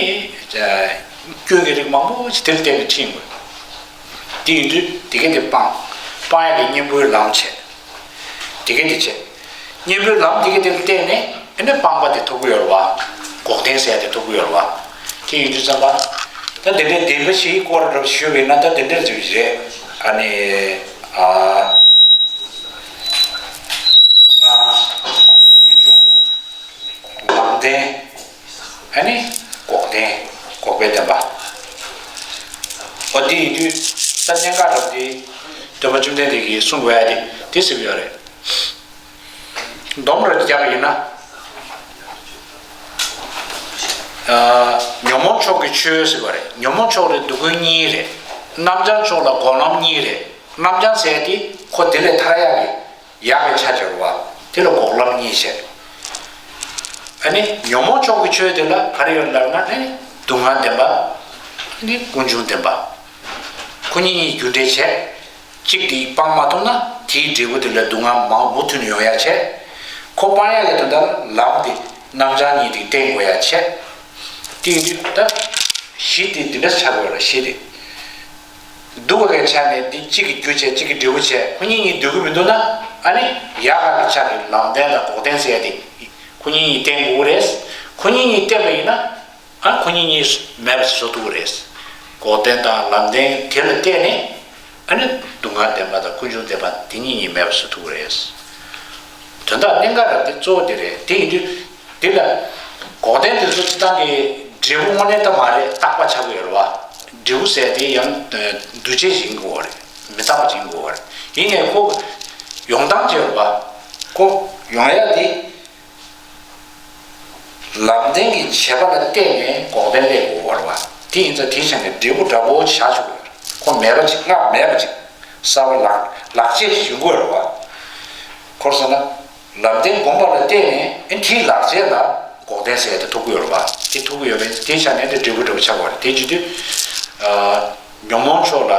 སྐྱོན་གྱི་རིགས་མང་པོ་ཞིག་དེ་ལ་བརྟེན་ནས་འཁྲིད་ཡོང་གི། དེ་ཡིན་དུས་དེ་ག་དེ་སྤང་། སྤང་ཡ་གི་གཉེན་པོའི་ལམ་བྱས། དེ་ག་དེ་བྱས། གཉེན་པོའི་ལམ་དེ་ག་དེ་ལ་བརྟེན་ནས་ཨ་ནི་སྤངས་པ་དེ་ཐོབ་ཀྱི་ཡོད་རེད་བ། འགོག་བདེན་ཟེར་ཡ་དེ་ཐོབ་ཀྱི་ཡོད་རེད་བ། དེ་ཡིན་དུས་ཙམ་པ། ད་དེ་འདྲའི་བདེན་པ་བཞིའི་སྐོར་ཞུས་པ་ཡིན་ན་ད་དེ་འདྲ་ཅིག་རེད། ཨ་ནི་ཨ། སྡུག་བསྔལ། ཀུན་འབྱུང་། ལམ་བདེན། ཨ་ནི་འགོག་བདེན། འགོག་པའི་བདེན་པ། འོ་དེ་ཡིན་དུས་ད་གནད་འགག་རབ་དེ་སྟོན་པ་བཅོམ་ལྡན་འདས་ཀྱིས་གསུངས་པ་དེ་དེ་ཟེར་གྱི་ཡོད་རེད། སྡོམ་རབ་རྒྱག་པ་ཡིན་ན། ཨ། ཉོན་མོངས་ཕྱོགས་ཀྱི་ཆོས་ཟེར་བ་རེད། ཉོན་མོངས་ཕྱོགས་ལ་སྡུག་ཀུན་གཉིས་རེད། རྣམ་བྱང་ཕྱོགས་ལ་འགོག་ལམ་གཉིས་རེད། རྣམ་བྱང་ཟེར་ཡ་དེ་ཁོ་དེ་ལས་ཐར་ཡག་གི་ཡག་གི་ཆ་སྦྱོར་བ། དེ་ལ་འགོག་ལམ་གཉིས་བཤད། ཨ་ནི་ཉོན་མོངས་ཕྱོགས་ཀྱི་ཆོས་དེ་ལ་ག་རེ་ཡོད་ལབ་ན་ཨ་ནི་སྡུག་བསྔལ་བདེན་པ། ཨ་ནི་ཀུན་འབྱུང་བདེན་པ། ཁོ་གཉིས་གཉིས་རྒྱུ་འབྲས་བྱས། གཅིག་དེ་སྤང་མ་ཐུབ་ན་དེའི་འབྲས་བུ་དེ་ལ་སྡུག་བསྔལ་མང་མུ་མཐུད་ནས་ཡོང་ཡ་བྱས། ཁོ་སྤང་ཡ་གི་དོན་དག་ལ་ལམ་དེ་རྣམ་བྱང་གཉིས་དེ་བསྟེན་དགོས་ཡ་བྱས། དེ་ཡིན་དུས་ད་གཞི་དེ་འདི་འདྲ་ཆགས་དགོས་རེད། གཞི་དེ། སྡུག་པའི་ཆ་ནས་འདི་གཅིག་གི་རྒྱུ་བྱས་གཅིག་གི་འབྲས་བུ་བྱས། ཁོ་གཉིས་གཉིས་སྡུག་གི་མི་འདུག་ན་ཨ་ནི་ཡག་ག་གི་ཆ་གི་ལམ་བདེན་དང་འགོག་བདེན་ཟེར་ཡ་དེ་ཁོ་གཉིས་གཉིས་བསྟེན་དགོས་རེད། ཁོ་གཉིས་གཉིས་བསྟེན་པ་ཡིན་ན། ཨ་ཁོ་གཉིས་གཉིས་མེད་པ་ཞིག་བཟོ་ཐུབ་ཀྱི་རེད། འགོག་བདེན་དང་ལམ་བདེན་དེ་ལ་བརྟེན་ནས་ཨ་ནི་སྡུག་བསྔལ་བདེན་པ་དང་ཀུན་འབྱུང་བདེན་པ་དེ་གཉིས་གཉིས་མེད་པ་བཟོ་ཐུབ་ཀྱི་རེད། དོན་དག་གནད་འགག་རང་དེ་གཙོ་བོ་དེ་རེད། དེ་ཡིན་དུས་དེ་ལ་འགོག་བདེན་དེ་ཚོ་སྤྱིར་བཏང་གི་འབྲས་བུ་དངོས་གནས་ད་མ་རེད། རྟག་པ་ཆགས་ཀྱི་ཡོད་རེད་བ། འབྲས་བུ་ཟེར་དེ་ཡང་འདུས་བྱས་ཤིག་ཡིན་དགོས་པ་རེད། མི་རྟག་པ་ཅིག་ཡིན་དགོས་པ་རེད། ཡིན་ནའི་ཁོ་ཡོང་སྟངས་ཅིག་ཡོད་རེད་བ། ཁོ་ཡོང་ཡ་དེ། ལམ་བདེན་གྱི་བྱེད་པ་ལ་བརྟེན་ནས་འགོག་བདེན་སླེབས་དགོས་པ་རེད་བ། དེ་ཡིན་ཙང་དེའི་ཆ་ནས་འབྲས་བུ་འདྲ་པོ་ཆགས་ཆོག་གི་རེད། ཁོ་མེད་པ་ཅིག་སྔར་མེད་པ་ཅིག་གསར་པ་ལག་ལག་རྗེས་ཤིག་ཡོང་དགོས་རེད་བ། ཁོ་ཟེར་ན། ལམ་བདེན་བསྒོམས་པ་ལ་བརྟེན་ནས་ཨེ་དེའི་ལག་རྗེས་ལ་འགོག་བདེན་ཟེར་ཡ་དེ་ཐོབ་ཀྱི་ཡོད་རེད་བ། དེ་ཐོབ་ཀྱི་ཡོད་པས་དེའི་ཆ་ནས་དེ་འབྲས་བུ་འདྲ་པོ་ཆགས་པ་རེད། དེ་བྱེད་དུས། ཨ། ཉོན་མོངས་ཕྱོགས་ལ།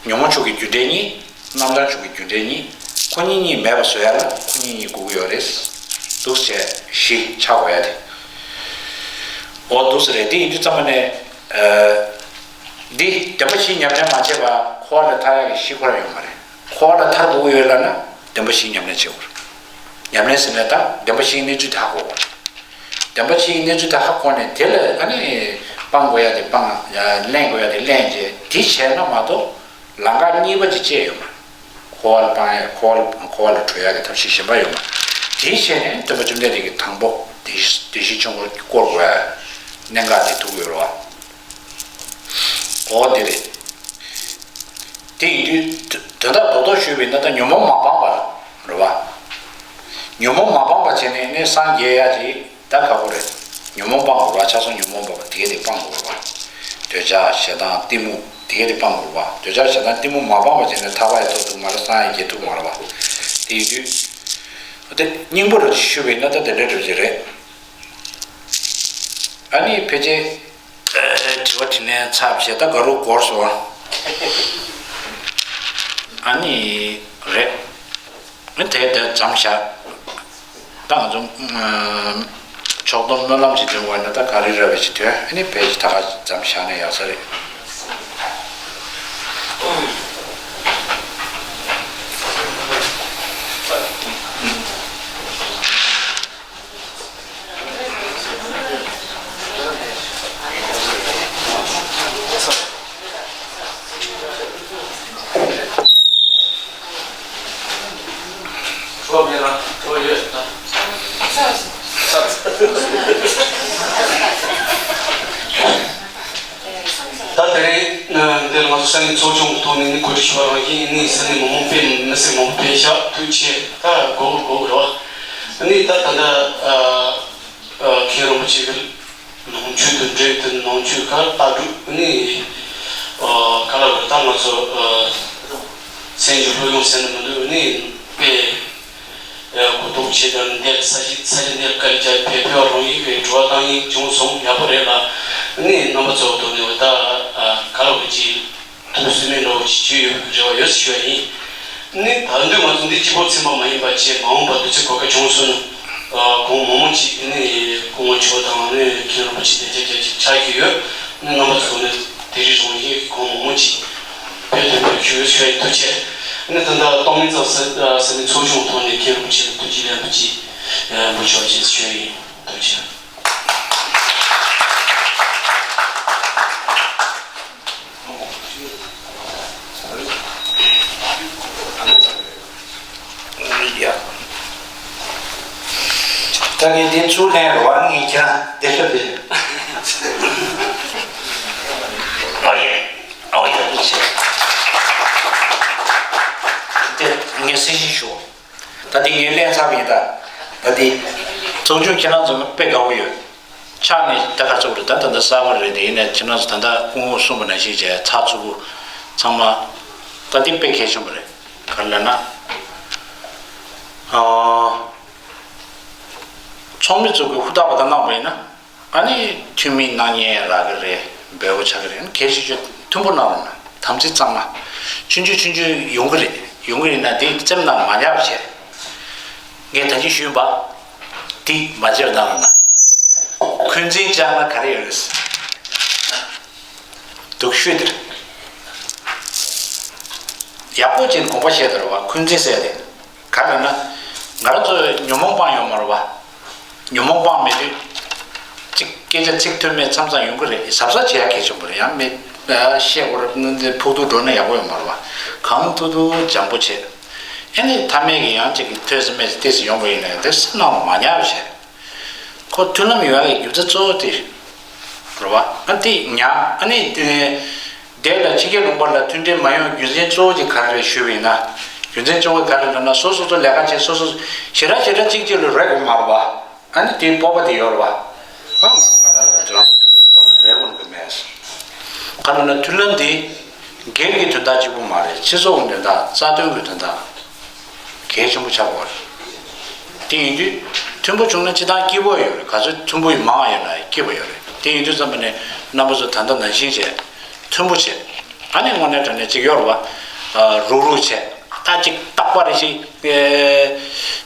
ཉོན་མོངས་ཕྱོགས་ཀྱི་རྒྱུ་འབྲས་གཉིས། རྣམ་བྱང་ཆུབ་ཀྱི་རྒྱུ་འབྲས་གཉིས། ཁོ་གཉིས་གཉིས་མེད་པ་བཟོ་ཡ་ལ་ཁོ་གཉིས་གཉིས་དགོས་ཀྱི་ཡོད་རེད། འདུག་སེ་བྱས་བཞི་ཆགས་དགོས་ཡ་དེ། འོ་འདུག་སེ་རེད། དེ་ཡིན་དུས་ཙམ་པ་ནས། འདི་བདེན་པ་བཞི་ཉམས་ལེན་མ་བྱས་པ་འཁོར་བ་ལས་ཐར་ཡག་གི་གཞི་ཁོ་རང་ཡོད་མ་རེད། འཁོར་བ་ལས་ཐར་དགོས་ཀྱི་ཡོད་ལབ་ན་བདེན་པ་བཞི་ཉམས་ལེན་བྱེད་དགོས་རེད། ཉམས་ལེན་ཟེར་ནས་ད་བདེན་པ་བཞིའི་གནས་ཚུལ་དེ་ཧ་གོ་དགོས་རེད། བདེན་པ་བཞིའི་གནས་ཚུལ་དེ་ཧ་གོ་ནས་དེ་ལ་ཨ་ནི་སྤང་དགོས་ཡ་དེ་སྤང་། ལེན་དགོས་ཡ་དེ་ལེན་བྱས་དེ་བྱས་ན་མ་གཏོགས་ལམ་ཁ་གཉིས་པ་ཅིག་བཅད་ཡོད་མ་རེད། འཁོར་བ་ལ་སྤང་ཡ། འཁོར་བ་ལ་འཁོར་བ་ལས་གྲོལ་ཡ་གི་ཐབས་ཤེས་གཞན་པ་ཡོད་མ་རེད། དེ་བྱས་ནས་སྟོན་པ་བཅོམ་ལྡན་འདས་ཀྱིས་དང་པོ་དེ་བདེན་བཞིའི་ཆོས་འཁོར་བསྐོར་དགོས་ཡ་གནད་འགག་དེ་ཐུག་ཡོད་རེད་བ། འོ་དེ་རེད། དེ་ཡིན་དུས་དོན་དག་རྡོག་རྡོག་ཞུས་པ་ཡིན་ན་ད་ཉོན་མོངས་མ་སྤངས་པ་རེད་བ། ཉོན་མོངས་མ་སྤངས་པ་བྱས་ནས་ནི་སངས་རྒྱས་ཡ་ཅིག་ད་ཁག་པོ་རེད། ཉོན་མོངས་སྤང་དགོས་པ། ཆགས་སོགས་ཉོན་མོངས་པ་དེ་གས་དེ་སྤང་དགོས་པ། འདོད་ཆགས་ཞེ་སྡང་གཏི་མུག་དེ་གས་དེ་སྤང་དགོས་པ། འདོད་ཆགས་ཞེ་སྡང་གཏི་མུག་མ་སྤངས་པ་བྱས་ནས་ཐར་པ་ཡི་ཐོབ་ཐུབ་མ་རེད། སངས་ཡི་རྒྱས་ཐུབ་མ་རེད་བ། དེ་ཡིན་དུས་དེ་སྙིང་པོ་རེ་ཞུས་པ་ཡིན་ན་ད་དེ་འདྲའི་འགྲུབ་ཀྱི་རེད། ཨ་ནི་ཕལ་ཆེར་དྲི་བ་དྲིས་ལན་ཚར་བྱས་ད་དགའ་རུ་འགོར་སོང་། ཨ་ནི་རེད། དེ་དེ་མཚམས་བཞག་ད་ང་ཚོ་ཕྱོགས་བསྡོམས་སྨོན་ལམ་ཅིག་འདོན་དགོས་ན་ད་ག་རེ་རེ་བ་ཞིག་ཐོན། ཨ་ནི་ཕལ་ཆེར་ད་ག་མཚམས་བཞག་ན་ཡག་ས་རེད། ད་དེ་རིང་འདིར་ང་ཚོ་ས་གནས་ཚོགས་ཆུང་གི་ཐོག་ནས་ནི་གོ་སྒྲིག་ཞུ་བ་རང་བཞིན་ཡིན་ནི་ས་གནས་མི་མང་དཔེ་མི་སྲིད་མང་པོ་ཕེབས་ཤག་ཐུགས་རྗེ་ཆེ། ད་གོ་གོ་རེད་བ། ནི་ད་ད་ལྟ་མཁན་རིན་པོ་ཆེ་གི་ནང་ཆོས་དང་འབྲེལ་ཏེ་ནང་ཆོས་ཁག་ལྟ་གྲུབ་ནི་ག་ལ་བར་ད་ང་ཚོ་སེམས་ཀྱི་བློ་ཡོང་ཟེར་ནི་མི་འདུག་ནི་དཔེ་གོ་རྟོགས་ཆེ་དང་འདིར་ས་གཞི་ས་གཞི་འདིར་བཀའ་སློབ་བྱ་བའི་ཕེབས་ཕེབས་པ་རང་ཡིན་པའི་དྲི་བ་བཏང་ཡིན་བྱུང་སོང་། ཡག་པོ་རེད་ལ་ནི་རྣམ་པ་ཚོ་ཐོག་ནས་ད་ག་ལ་བར་གྱི་ཐུགས་སུན་མེད་འདྲ་བོ་ཅིག་བྱུང་ཡོད་པའི་རེ་བ་ཡོད་ཞུ་བ་ཡིན། ནི་ད་དུང་ང་ཚོ་འདི་གཅིག་པོ་ཚད་མ་མ་ཡིན་པ་བཅས་མ་འོངས་པ་དུས་ཚོད་གོ་སྐབས་བྱུང་སོང་ན་གོང་མང་མང་ཅིག་ནི་སྐུ་ངོ་མཆོག་དང་ནི་མཁན་རིན་པོ་ཆེ་དེ་ཆ་ཆ་ཆགས་ཀྱི་ཡོད། ནི་རྣམ་པ་ཚོ་ནི་དེ་རིང་རང་བཞིན་གོང་མང་མང་ཅིག་དཔེ་དོན་དུ་ཞུ་ཞུ་ཡ་ཐུགས་རྗེ་ཆེ། ནི་ད་ལྟ་གཏོང་མིན་ཙམ་ཟེར་ཟེར་ནི་ཚོགས་ཆུང་ཐོག་ནས་མཁན་རིན་པོ་ཆེ་ལ་ཐུགས་རྗེ་ལན་པོ་ཅིག་འབུལ་ཆོག་ཅེས་ཞུ་ཡ་ཡིན། ཐུགས་རྗེ་ཆེ། ད་ངས་འདི་ཚུར་ལེན་རོགས། ངས་ཁྱེད་རང་བདེ་ཤོག་དེ། ཨོ་ཡེ། ཨོ་ཡེ། དེ་ངས་གསལ་བཤད་ཞུ། ད་འདི་ངས་ལེན་ཚར་བ་ཡིན། ད་ད་འདི་ཚོགས་ཆུང་ཁྱེད་རང་ཚོ་དཔེ་དགའ་བོ་ཡོད། ཕྱག་ནས་ད་ག་ཚོད་རེད། ད་ད་ལྟ་གསར་པ་རེད། དེ་ཡིན་ནའི་ཁྱེད་རང་ཚོ་ད་ལྟ་སྐུ་ངོ་གསུངས་པ་ནང་བཞིན་བྱས་ཚགས་ཚུད་པོ་ཚང་མ་ད་འདི་དཔེ་གལ་ཆེན་པོ་རེད། ག་རེ་ལབ་ན། ཨ། ཚོགས་མི་ཚོ་གིས་ཧུར་ཐག་པ་ད་གནང་པ་ཡིན་ན། ཨ་ནི་འཐུས་མི་གནང་མཁན་རག་གི་རེད། འབོད་སྒོ་ཆགས་ཀྱི་རེད། གལ་ཆེ་ཤོས་མཐུན་པོ་གནང་རོགས་གནང་། དམ་ཚིག་གཙང་མ། ཆུང་ཆུང་ཆུང་ཆུང་ཡོང་གི་རེད། ཡོང་གི་རེད་ན་དེ་རྩེད་མོ་གནང་མ་ཉར་བ་བྱས། ངས་ད་གིན་ཞུས་པ། དེ་མ་བརྗེད་གནང་རོགས་གནང་། འཁོན་འཛིན་བཅག་ན་ག་རེ་ཡོད་རེད། སྡུག་ཤོས་དེ་རེད། ཡག་པོ་བྱས་ནས་དགོངས་པ་བཞེས་དང་རེད་བ། འཁོན་འཛིན་ཟེར་ཡ་དེ། ག་རེ་ལབ་ན། ང་རང་ཚོ་ཉོན་མོངས་སྤངས་ཡོད་མ་རེད་བ། ཉོན་མོངས་སྤངས་མེད་དུས། ཅིག་སྐད་ཆ་ཚིག་མཐུན་མེད་མཚམས་མཚམས་ཡོང་གི་རེད། གཟབ་གཟབ་བྱེད་ཡ་གལ་ཆེན་པོ་རེད། ཡང་མི་བཤད་དགོས་རེད། ཕུགས་ཐུག་འགྲོ་ན་ཡག་པོ་ཡོད་མ་རེད་བ། གང་ཐུབ་ཐུབ་འཇམ་པོ་བྱེད། ཨེ་ནི་ཐ་མལ་གྱི་ཡང་ཅིག་གི་ཐོས་སེ་མེད་ཅིག་ཏོག་ཙམ་ཡོང་བ་ཡིན་ན་དེ་སེམས་ནང་ལ་མ་ཉར་བ་བྱེད། ཁོ་མཐུན་ལམ་ཡོང་ཡ་གི་རྒྱུ་མཚན་གཙོ་བོ་དེ་རེད་བ། ཨ་དེ་ཉར། ཨ་ནི་དེ་ནས་དེ་ལ་ཕྱི་རྒྱལ་ལུང་པ་ལ་མཐུན་འབྲེལ་མ་ཡོང་རྒྱུ་མཚན་གཙོ་བོ་དེ་ག་རེ་རེད་ཞུས་པ་ཡིན་ན། རྒྱུ་མཚན་གཙོ་བོ་ག་རེ་རེད་ལབ་ན། སོ་སོ་སོ་ལས་ཀ་བྱེད། སོ་སོ་ཞེ་དྲག་ཞེ་དྲག་གཅིག་གཅིག་ལ་རེ་དགོས་མ་རེད་བ། ཨ་ནི་དེའི་སྤོབས་པ་དེ་ཡོད་རེད་བ། ཨ་ང་རང་ང་རང་རང་མཐུན་ཡོད། ཁོ་རང་རེ་དགོས་ནི་གི་མེད། ག་རེ་ལབ་ན་མཐུན་ལམ་དེ་སྒེར་གྱི་དོན་དག་གཅིག་པུ་མ་རེད། སྤྱི་ཚོགས་ཀྱི་དོན་དག་རྩ་དོན་གྱི་དོན་དག་གལ་ཆེན་པོ་ཆགས་ཀྱི་ཡོད་རེད། དེ་ཡིན་དུས་མཐུན་པོ་བྱུང་ན་སྤྱི་བཏང་སྐྱིད་པོ་ཡོད་རེད། ག་ཚོད་མཐུན་པོ་ཡིན་མང་ཡོད་ན་སྐྱིད་པོ་ཡོད་རེད། དེ་ཡིན་དུས་ཙམ་པ་ནས་རྣམ་པ་ཚོ་ད་ལྟ་ནང་བཞིན་བྱས་མཐུན་པོ་བྱས། ཨ་ནི་དངོས་གནས་དྲང་གནས་གཅིག་ཡོད་རེད་བ། རུག་རུག་བྱས། ད་ཅིག་རྟག་པ་རེ་ཞིག་ཨེ་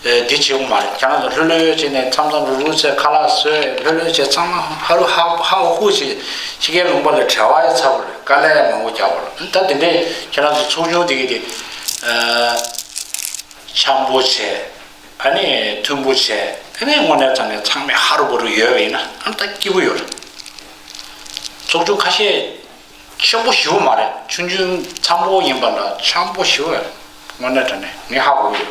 ཨེ་འདི་བྱེད་དགོས་མ་རེད། ཁྱེད་རང་ཚོ་ལྷོད་ལྷོད་བྱས་ནས་མཚམས་མཚམས་རུག་རུག་བྱས། ཁ་ལག་བཟོས། ལྷོད་ལྷོད་བྱས། ཚང་མ་ཧ་རུ་ཧ་ཧ་ཧུ་ཧུ་བྱས། ཕྱི་རྒྱལ་ལུང་པ་ལ་གྲྭ་པ་ཡང་ཚ་པོ་རེད། དཀའ་ལས་མང་པོ་རྒྱག་པ་རེད། ད་དེ་འདྲའི་ཁྱེད་རང་ཚོ་ཚོགས་ཆུང་དེ་གི་དེ་ཨ་འཆམ་པོ་བྱས། ཨ་ནི་མཐུན་པོ་བྱས། ཨ་ནི་དངོས་གནས་དྲང་གནས་ཚང་མས་ཧ་རུ་བ་རུ་ཡོད་པ་ཡིན་ན་ཨ་ནི་ད་སྐྱིད་པོ་ཡོད་རེད། ཚོགས་ཆུང་ཁ་ཤས་ཆེན་པོ་ཞེ་པོ་མ་རེད། ཆུང་ཆུང་འཆམ་པོ་ཡིན་པ་ལ་འཆམ་པོ་ཞེ་པོ་རེད། དངོས་གནས་དྲང་གནས་ངས་ཧ་གོ་གི་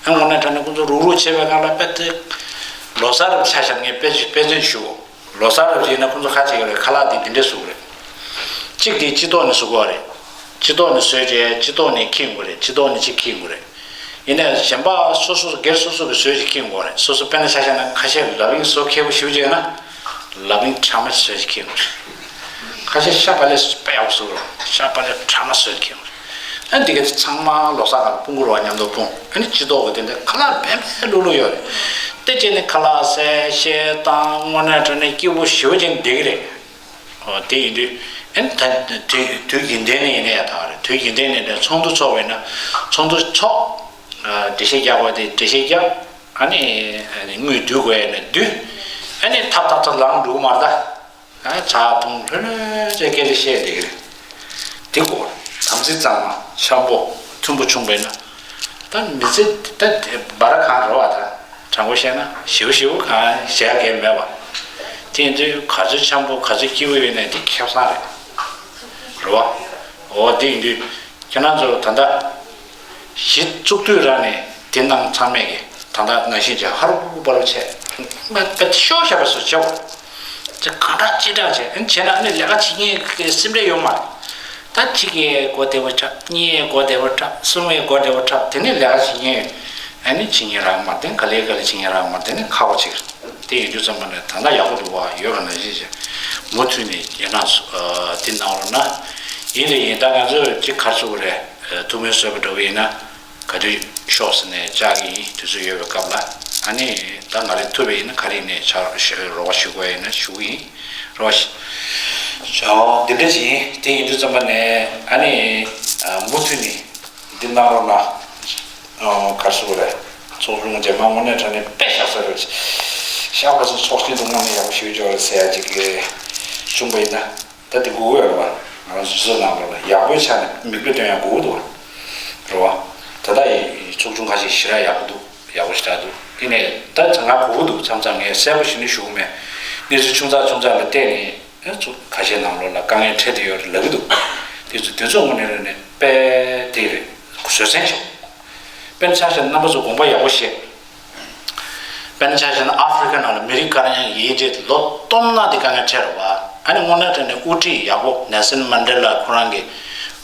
ཡོད། ཨ་དངོས་གནས་དྲང་གནས་ཁོང་ཚོ་རུག་རུག་བྱེད་པའི་སྒང་ལ་དཔེ་དེ་ལོ་གསར་རབ་ཆ་བཞག་ངས་དཔེ་དཔེ་མཚོན་ཞུ། ལོ་གསར་རབ་ཡིན་ན་ཁོང་ཚོ་ཁ་ཅིག་གི་ཁ་ལག་དེ་འདི་འདྲས་བཟོ་གི་རེད། གཅིག་དེ་སྤྱི་ཚོགས་ནས་བཟོ་དགོས་རེད། སྤྱི་ཚོགས་ནས་བཟོས་རྗེས་སྤྱི་ཚོགས་ནས་འཁྱེར་དགོས་རེད། སྤྱི་ཚོགས་ནས་གཅིག་འཁྱེར་དགོས་རེད། ཡིན་ནའི་གཞན་པ་སོ་སོ་སྒེར་སོ་སོ་གི་བཟོས་ཅིག་འཁྱེར་དགོས་རེད། སོ་སོ་དཔེར་ན་ཆ་བཞག་ན་ཁ་ཤས་ལབ་རིང་བཟོ་མཁས་པོ་ཞེ་པོ་ཅིག་ཡོད་ན་ལབ་རིང་ཕྲ་མ་བཟོས་ཅིག་འཁྱེར་དགོས་རེད། ཁ་ཤས་ཤ་བག་ལེབ་དཔེ་ཡག་པོ་བཟོ་གི་རེད། ཤ་བག་ལེབ་ཕྲ་མ་བཟོས་ཅིག་འཁྱེར་དགོས་རེད། ཨ་འདི་ག་ཚང་མ་ལོ་གསར་སྒང་ལ་སྤུང་གི་རེད་པ། མཉམ་དུ་སྤུང་། ཨ་ནི་སྤྱི་ཚོགས་ཀྱི་དེ་འདྲ་ཁ་ལག་བེམ་པོ་བླུགས་བླུགས་ཡོད་རེད། དེ་བྱས་ནས་ཁ་ལག་བཟས་བཤད་བཏང་། དངོས་གནས་དྲང་གནས་སྐྱིད་པོ་ཞེ་པོ་ཅིག་བསྡད་ཀྱི་རེད། ཨོ་དེ་ཡིན་དུས་ཨ་ནི་ད་དུས་དུས་རྒྱུན་ལྡན་ནས་ཡིན་ན་ཡག་ཐག་རེད། དུས་རྒྱུན་ལྡན་ནས་ནས་ཚོགས་འདུ་ཚོགས་པ་ཡིན་ན་ཚོགས་འདུ་ཚོགས། ཨ་འགྲེལ་བཤད་རྒྱག་པ་དེ་འགྲེལ་བཤད་རྒྱག་ཨ་ནི་དངུལ་བསྡུ་དགོས་ཡིན་ན་བསྡུ། ཨ་ནི་ཐབ་ཐབ་ཐབ་ལངས་འགྲོ་གི་མ་རེད་ད། ཨ་ཚ་ཐུང་ལྷོད་ལྷོད་བྱས་སྐད་ཆ་བཤད་བསྡད་ཀྱི་རེད། དེ་གོ། དམ་ཚིག་གཙང་མ། འཆམ་པོ། མཐུན་པོ་བྱུང་བས་ན། ད་མི་ཚེ་ད་དེ་སྦ་ར་གང་རེད་པ། ད་དྲང་པོ་བཤད་ན་ཞེ་པོ་ཞེ་པོ་གང་བྱེད་ཡ་གང་མེད་པ། དེ་ཡིན་དུས་ག་ཚོད་འཆམ་པོ་ག་ཚོད་སྐྱིད་པོ་ཡོད་ན་དེ་ཁེ་བཟང་རེད། རེད་པ། འོ་དེ་ཡིན་དུས་ཁྱེད་རང་ཚོ་ད་ལྟ་གཞི་བཙུགས་དུས་རང་ནས་དེ་ནང་ཚང་མས་ཀྱི་ད་ལྟ་ནང་བཞིན་བྱས་ཧ་རུ་བ་རུ་བྱས། དཔེ་ཤོག་བཞག་པ་བཟོ་བྱའོ། ཅིག་གང་དྲག་ཅི་དྲག་བྱས། ཨ་ནི་བྱས་ན་ཨ་ནི་ལས་ཀ་བྱེད་མཁན་གྱི་སེམས་ཁྲལ་ཡོད་མ་རེད། ད་གཅིག་གིས་སྒོ་བདེ་པོ་འཁྲབ། གཉིས་ཀྱིས་སྒོ་བདེ་པོ་འཁྲབ། གསུམ་གྱིས་སྒོ་བདེ་པོ་འཁྲབ། དེ་ནས་ལས་ཀ་བྱེད་མཁན་ཨ་ནི་བྱེད་མཁན་རག་མ་རེད། ག་ལེ་ག་ལེ་བྱེད་མཁན་རག་མ་རེད། དེ་ནི་ཁག་པོ་ཅིག་རེད། དེ་ཡིན་དུས་ཙམ་པ་ནས་ད་ལྟ་ཡག་པོ་འདུག་པ། ཡོད་པ་ནང་བཞིན་བྱས་མུ་མཐུད་ནས་ཡིན་ན་སུ་ཨ་དེ་གནང་རོགས་གནང་། ཡིན་རེད། ཡིན། ད་ང་ཚོས་ཅིག་ག་རེ་ཟེར་དགོས་རེད། ཨ་ཐུགས་སྨོན་གསོས་པ་འདྲ་པོ་ཡིན་ན། ག་དུས་ཤོག་ཟེར་ནས་བཅར་གྱི་ཡིན། དུས་ཚོད་ཡོད་པའི་སྐབས་ལ། ཨ་ནི་ད་ང་རང་ཐུབ་པ་ཡིན་ན་ག་རེ་ཡིན་ནའི་ཕྱག་རོགས་པ་ཞུ་དགོས་ཡིན་ན་ཞུ་གི་ཡིན། རོགས་པ་ཞུ། འོ་འདི་འདྲ་ཞིག་ཡིན། དེ་ཡིན་དུས་ཙམ་པ་ནས་ཨ་ནི་ཨ་མུ་མཐུད་ནས་འདི་གནང་རོགས་གནང་། ཨོ་ག་རེ་ཟེར་དགོས་རེད། ཚོགས་ཆུང་རྗེས་མ་དངོས་གནས་དྲང་གནས་དཔེ་བཞག་ས་རེད། བཞག་པ་ཚོ་ཚོགས་ཆེན་དུ་དངོས་གནས་ཡག་པོ་ཞེ་པོ་ཅིག་ཡོད་རེད་ཟེར་ཡ་ཅིག་བྱུང་པ་ཡིན་ན། ད་དེ་དགོས་ཀྱི་ཡོད་རེད་པ། ང་རང་ཚོ་སྤྱི་ཚོགས་ནང་ལོགས་ལ་ཡག་པོའི་ཆ་ནས་མིག་དཔེ་སྟོན་ཡག་དགོས་ཀྱི་འདུག་པ། རེད་པ། ད་ལྟ་ཡི་ཚོགས་ཆུང་ཁ་ཤས་ཞེ་དྲག་ཡག་པོ་འདུག་ཡག་པོ་ཞེ་དྲག་འདུག་ཡིན་ནའི་ད་ང་གོ་གི་འདུག་མཚམས་མཚམས་ངས་གསལ་པོ་ཞུ་ནི་ཞུ་གི་མེད། གནས་ཚུལ་ཆུང་ཙག་ཆུང་ཙག་ལ་བལྟས་ནས་ཨེ་ཚོ་ཁ་ཤས་ནང་ལོགས་ལ་དཀའ་ངལ་འཕྲད་བསྡད་ཡོད་རེད་ལབ་ཀྱི་འདུག་དེ་ཚོ་དེ་ཚོ་དངོས་གནས་དྲང་གནས་དཔེ་དེ་རེད། བཟོད་བསྲན་ཆེ། དཔེར་ན་ཆ་བཞག་ན་རྣམ་པ་ཚོ་དགོངས་པ་ཡག་པོ་བཞེས། དཔེར་ན་ཆ་བཞག་ན་ཨ་ཧྥེ་རི་ཁ་ནང་ལ་མི་རིགས་དཀར་ཡང་ཡིན་གཅིག་ལོ་སྟོང་ན་དེ་དཀའ་ངལ་འཕྲད་རེད་པ། ཨ་ནི་དངོས་གནས་དྲང་གནས་དབུ་ཁྲིད་ཡག་པོ་ནེལ་སན་མན་ཌེ་ལ་ཁོ་རང་གི་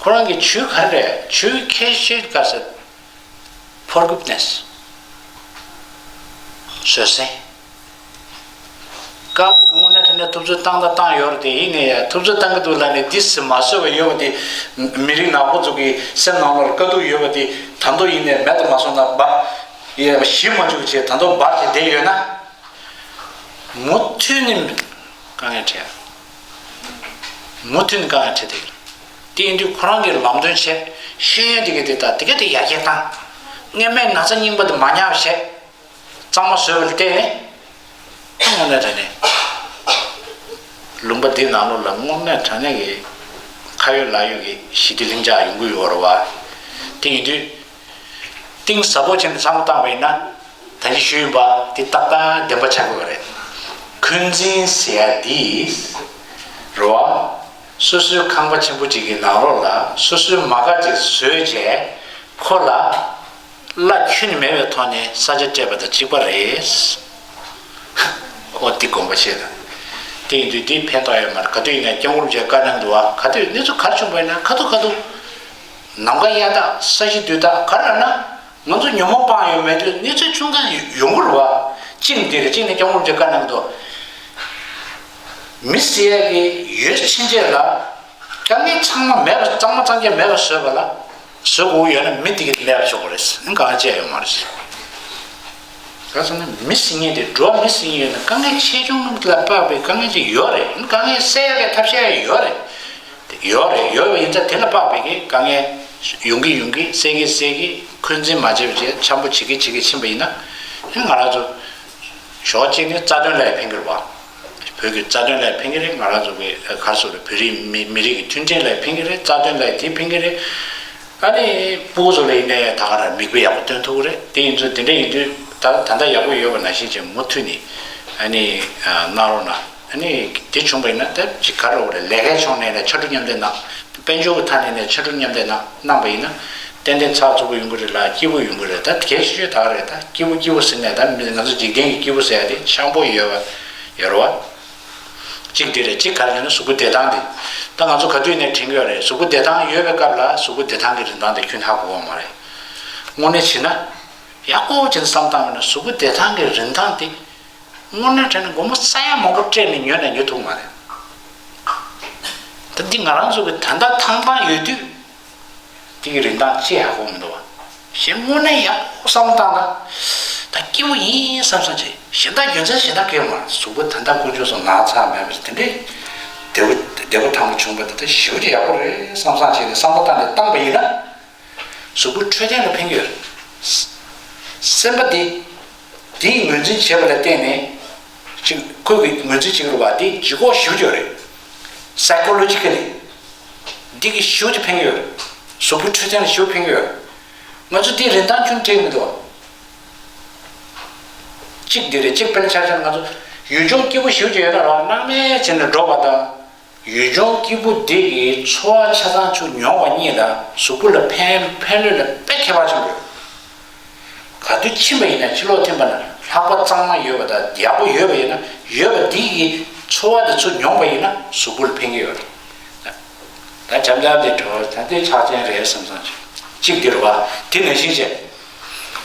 ཁོ་རང་གི་ཇུས་ག་རེ་རེད། ཇུས་ཁ་ཤས་ག་ཟེར། Forgiveness། བཟོད་བསྲན། དཀར་པོ་གི་དངོས་གནས་དྲང་གནས་ཐུབ་ཚོད་བཏང་དང་བཏང་ཡོད་རེད་དེ། ཡིན་ནའི་ཡ་ཐུབ་ཚོད་བཏང་གི་འདུག་ལབ་ནས་འདི་ཟེར་མ་བཟོད་པ་ཡོད་པ་དེ། མི་རིགས་ནག་པོ་ཚོ་གི་སེམས་ནང་ལོགས་ལ་དཀའ་སྡུག་ཡོད་པ་དེ་ད་དུང་ཡིན་ནའི་མེད་དུ་མ་སོང་ན་འབའ། ཡ་ཞི་མ་འཇུག་བྱས་ད་དུང་འབར་གྱི་བསྡད་ཡོད་ན། མུ་མཐུད་ནས་དཀའ་ངལ་འཕྲད། མུ་མཐུད་ནས་དཀའ་ངལ་འཕྲད་དེ། དེ་ཡིན་དུས་ཁོ་རང་གི་ལམ་སྟོན་བྱས། ཤེས་ཡོན་དེ་ག་དེ་དང་དེ་ག་དེ་ཡར་རྒྱས་བཏང་། སྔོན་མའི་ན་ཚ་རྙིང་པ་དེ་མ་ཉར་བ་བྱས། གཙང་མ་བཟོས་པ་ལ་བརྟེན་ནས། དངོས་གནས་དྲང་གནས། ལུང་པ་འདི་ནང་ལོགས་ལ་དངོས་གནས་དྲང་གནས་ཀྱི་ཁ་ཡོད་ལག་ཡོད་ཀྱི་ཞི་བདེ་ལྷིང་འཇགས་ཡོང་གི་ཡོད་རེད་པ། དེ་ཡིན་དུས། གཏིང་ཟབ་པོ་བྱས་ནས་བསམ་བློ་བཏང་བ་ཡིན་ན། ད་གིན་ཞུས་ཡིན་པ་དེ་ཏག་ཏག་བདེན་པ་ཆགས་ཀྱི་ཡོད་རེད། འཁོན་འཛིན་ཟེར་ཡ་འདི། རེད་པ། སོ་སོའི་ཁང་པ་ཆེན་པོ་གཅིག་གི་ནང་ལོགས་ལ་སོ་སོའི་མ་དགའ་ཅིག་བཟོས་བྱས། ཁོ་ལ་གླ་ཁྱོན་ནས་མེད་པའི་ཐོག་ནས་ས་ཆ་སྤྲད་པ་དང་གཅིག་པ་རེད། ཨོ་འདི་དགོངས་པ་བཞེས་དང་། དེ་ཡིན་དུས་འདི་ཕན་ཐོགས་ཡོད་མ་རེད། ག་དུས་ཡིན་ན་སྐྱབས་མགོན་རིན་པོ་ཆེ་བཀའ་གནང་འདུག་པ། ག་དུས་གནས་ཚུལ་ག་རེ་བྱུང་བ་ཡིན་ན་ཁ་ཐུག་ཁ་ཐུག་ནམ་མཁའ་གཡའ་དག་ས་གཞི་རྡུལ་དག་ག་རེ་རེད་ན། ང་ཚོ་ཉོན་མོངས་སྤངས་ཡོད་མེད་དུས་གནས་ཚུལ་ཆུང་ཙག་ཡོང་གི་རེད་པ། གཅིག་འདི་རེད། གཅིག་ནས་སྐྱབས་མགོན་རིན་པོ་ཆེ་བཀའ་གནང་འདུག་མི་ཟེར་ཡ་གི་ཡོད་ཕྱིན་ཆད་ལ། དཀའ་ངལ་ཚང་མ་མེད་པ་གཙང་མ་གཙང་རྐྱང་མེད་པ་བཟོས་པ་ལ། བཟོ་དགོས་ཡོད་ན་མི་དེ་ག་དེ་མེད་པ་བཟོ་དགོས་རེད། ཨང་གང་བྱས་ཡོད་མ་རེད། ག་ཟེར་ན་མི་ཟེར་མཁན་དེ་འགྲོ་བ་མི་ཟེར་མཁན་ཡོད་ན་དཀའ་ངལ་ཆེ་ཆུང་ལ་དཔག་པའི་དཀའ་ངལ་ཅིག་ཡོད་རེད། ཨང་དཀའ་ངལ་སེལ་ཡ་གི་ཐབས་ཤེས་ཡོད་རེད། ཡོད་རེད། ཡོད་པ་ཡིན་ཙང་དེ་ལ་དཔག་པའི་གི་དཀའ་ངལ་ ཡོང་གི་ཡོང་གི་གསལ་གི་གསལ་གི་འཁོན་འཛིན་མ་བྱེད་པ་བྱས་འཆམ་པོ་བྱེད་ཀྱི་བྱེད་ཀྱི་ཕྱིན་པ་ཡིན་ན། ཨེ་ང་རང་ཚོ་ཞོགས་གཅིག་ནས་རྩ་དོན་ལ་ཕན་གྱི་རེད་བ། བོད་ཀྱི་རྩ་དོན་ལ་ཕན་གྱི་རེད། ང་རང་ཚོ་གི་ག་རེ་ཟེར་དགོས་རེད། བོད་རིགས་མི་མི་རིགས་ཀྱི་མཐུན་སྒྲིལ་ལ་ཕན་གྱི་རེད། རྩ་དོན་ལ་དེ་ཕན་གྱི་རེད། ཨ་ནི་སྤུ་གུ་ཚོ་ལ་ཡིན་ནའི་ད་ག་རང་མིག་དཔེ་ཡག་པོ་སྟོན་ཐུབ་ཀྱི་རེད། དེ་ཡིན་ཚུལ་དེ་འདྲ་ཡིན་དུས་ད་ད་ལྟ་ཡག་པོ་ཡོད་པ་ནང་བཞིན་བྱས་མུ་མཐུད་ནས་ཨ་ནི་གནང་རོགས་གནང་། ཨ་ནི་དེ་བྱུང་བ་ཡིན་ན་ད་ཅིག་ག་རེ་རེད། ལས་ཀའི་ཕྱོགས་ནས་ནས་ཕྱར་གྲུ་མཉམ་འདེགས་གནང་། དཔལ་འབྱོར་གྱི་ཐད་ནས་ནས་ཕྱར་གྲུ་མཉམ་འདེགས་གནང་གནང་བ་ཡིན་ན་ཏན་ཏན་ཚགས་ཚུད་པོ་ཡོང་གི་རེད་ལ་སྐྱིད་པོ་ཡོང་གི་རེད། ད་གལ་ཆེ་ཤོས་ད་ག་རེད། ད་སྐྱིད་པོ་སྐྱིད་པོ་ཟེར་ནས་ད་མི་ང་ཚོ་འཇིག་རྟེན་གྱི་སྐྱིད་པོ་ཟེར་ཡ་དེ་ཆགས་པོ་ཡོད་པ་ཡོད་རེད་བ། གཅིག་དེ་རེད། གཅིག་ག་རེ་ཡིན་ན་གཟུགས་པོ་བདེ་ཐང་དེ། ད་ང་ཚོ་ག་དུས་ནས་དྲན་གྱི་ཡོད་རེད། གཟུགས་པོ་བདེ་ཐང་ཡོད་པའི་སྐབས་ལ་གཟུགས་པོ་བདེ་ཐང་གི་རིན་ཐང་དེ་ཁྱོན་ཧ་གོ་བ་མ་རེད། དངོས་གནས་བྱས་ན་ཡག་པོ་བྱས་ནས་བསམ་བཏང་བ་ན་གཟུགས་པོ་བདེ་ཐང་གི་རིན་ཐང་དེ་དངོས་གནས་དྲན་ན་སྒོར་མོ་ས་ཡ་མང་པོ་སྤྲད་ནས་ཉོས་ན་ཉོ་ཐུབ་མ་རེད། ད་འདི་ང་རང་ཚོ་གི་ད་ལྟ་ཐང་ཐང་ཡོད་དུས། དེ་གི་རིན་ཐང་ཅི་ཧ་གོ་མི་འདུག་བ། གཞན་དངོས་གནས་ཡག་པོ་བསམ་བློ་བཏང་ན། ད་སྐྱིད་པོ་ཡིན་བསམ་བསམ་བྱས། གཞན་དག་རྒྱུ་མཚན་གཞན་དག་གས་མ་གཟུགས་པོ་ད་ལྟ་དཀོན་མཆོག་གསུམ་ནག་ཚ་མེད་པ་དེ་འདྲའི་བདེ་པོ་བདེ་པོ་ཐང་པོ་བྱུང་བ་དེ་ད་ཞེ་པོ་ཅིག་ཡག་པོ་རེད་བསམ་བསམ་བྱས་ནས་བསམ་བློ་བཏང་ནས་བཏང་པ་ཡིན་ན། གཟུགས་པོ་འཕྲོད་བསྟེན་ལ་ཕན་གྱི་ཡོད་རེད། སེམས་པ་དེ་དེའི་ངོས་འཛིན་བྱེད་པ་ལ་བརྟེན་ནས་ཅིག་ཁོས་ཀྱི་ངོས་འཛིན་བྱེད་ཀྱི་རེད་བ། དེ་ལྗིད་ཁོག་ཞེ་པོ་ཅིག་ཡོད་རེད། Psychologically། འདི་གི་ཤུགས་ཀྱིས་ཕན་གྱི་ཡོད་རེད། གཟུགས་པོའི་འཕྲོད་བསྟེན་ལ་ཤུགས་ཕན་གྱི་ཡོད་རེད། ང་ཚོ་འདི་རིན་ཐང་ཁྱོན་ནས་སྤྲད་མི་འདུག་གཅིག་འདི་རེད། གཅིག་དཔེར་ན་ཆ་བཞག་ན་ང་ཚོ་ཡུལ་ལྗོངས་སྐྱིད་པོ་ཞེ་པོ་ཅིག་ཡོད་ན་རང་སྣང་མེད་བྱས་ནས་འགྲོ་བ་དང་། ཡུལ་ལྗོངས་སྐྱིད་པོ་འདི་གི་འཚོ་བ་ཆ་ཚང་ཚུར་མྱོང་བ་གཉིས་ལ་གཟུགས་པོ་ལ་ཕན་ཕན་ལོས་ལ་དཔེ་ཁྱད་པར་ཆེན་པོ་ཡོད། ག་དུས་ཕྱིན་པ་ཡིན་ན་ཕྱི་ལོགས་ཐོན་པ་ན་ལྷགས་པ་གཙང་མ་ཡོད་པ་དང་ཡག་པོ་ཡོད་པ་ཡིན་ན་ཡོད་པ་འདི་ཡི་འཚོ་བ་དེ་ཚུར་མྱོང་པ་ཡིན་ན་གཟུགས་པོ་ལ་ཕན་གྱི་ཡོད་རེད། ད་འཇམ་འཇམ་དེ་འགྲོ་ད་དེ་ཆགས་ཅན་རེད་བསམ་བསམ་བྱས། གཅིག་དེ་རེད་བ། དེ་ནང་བཞིན་བྱས།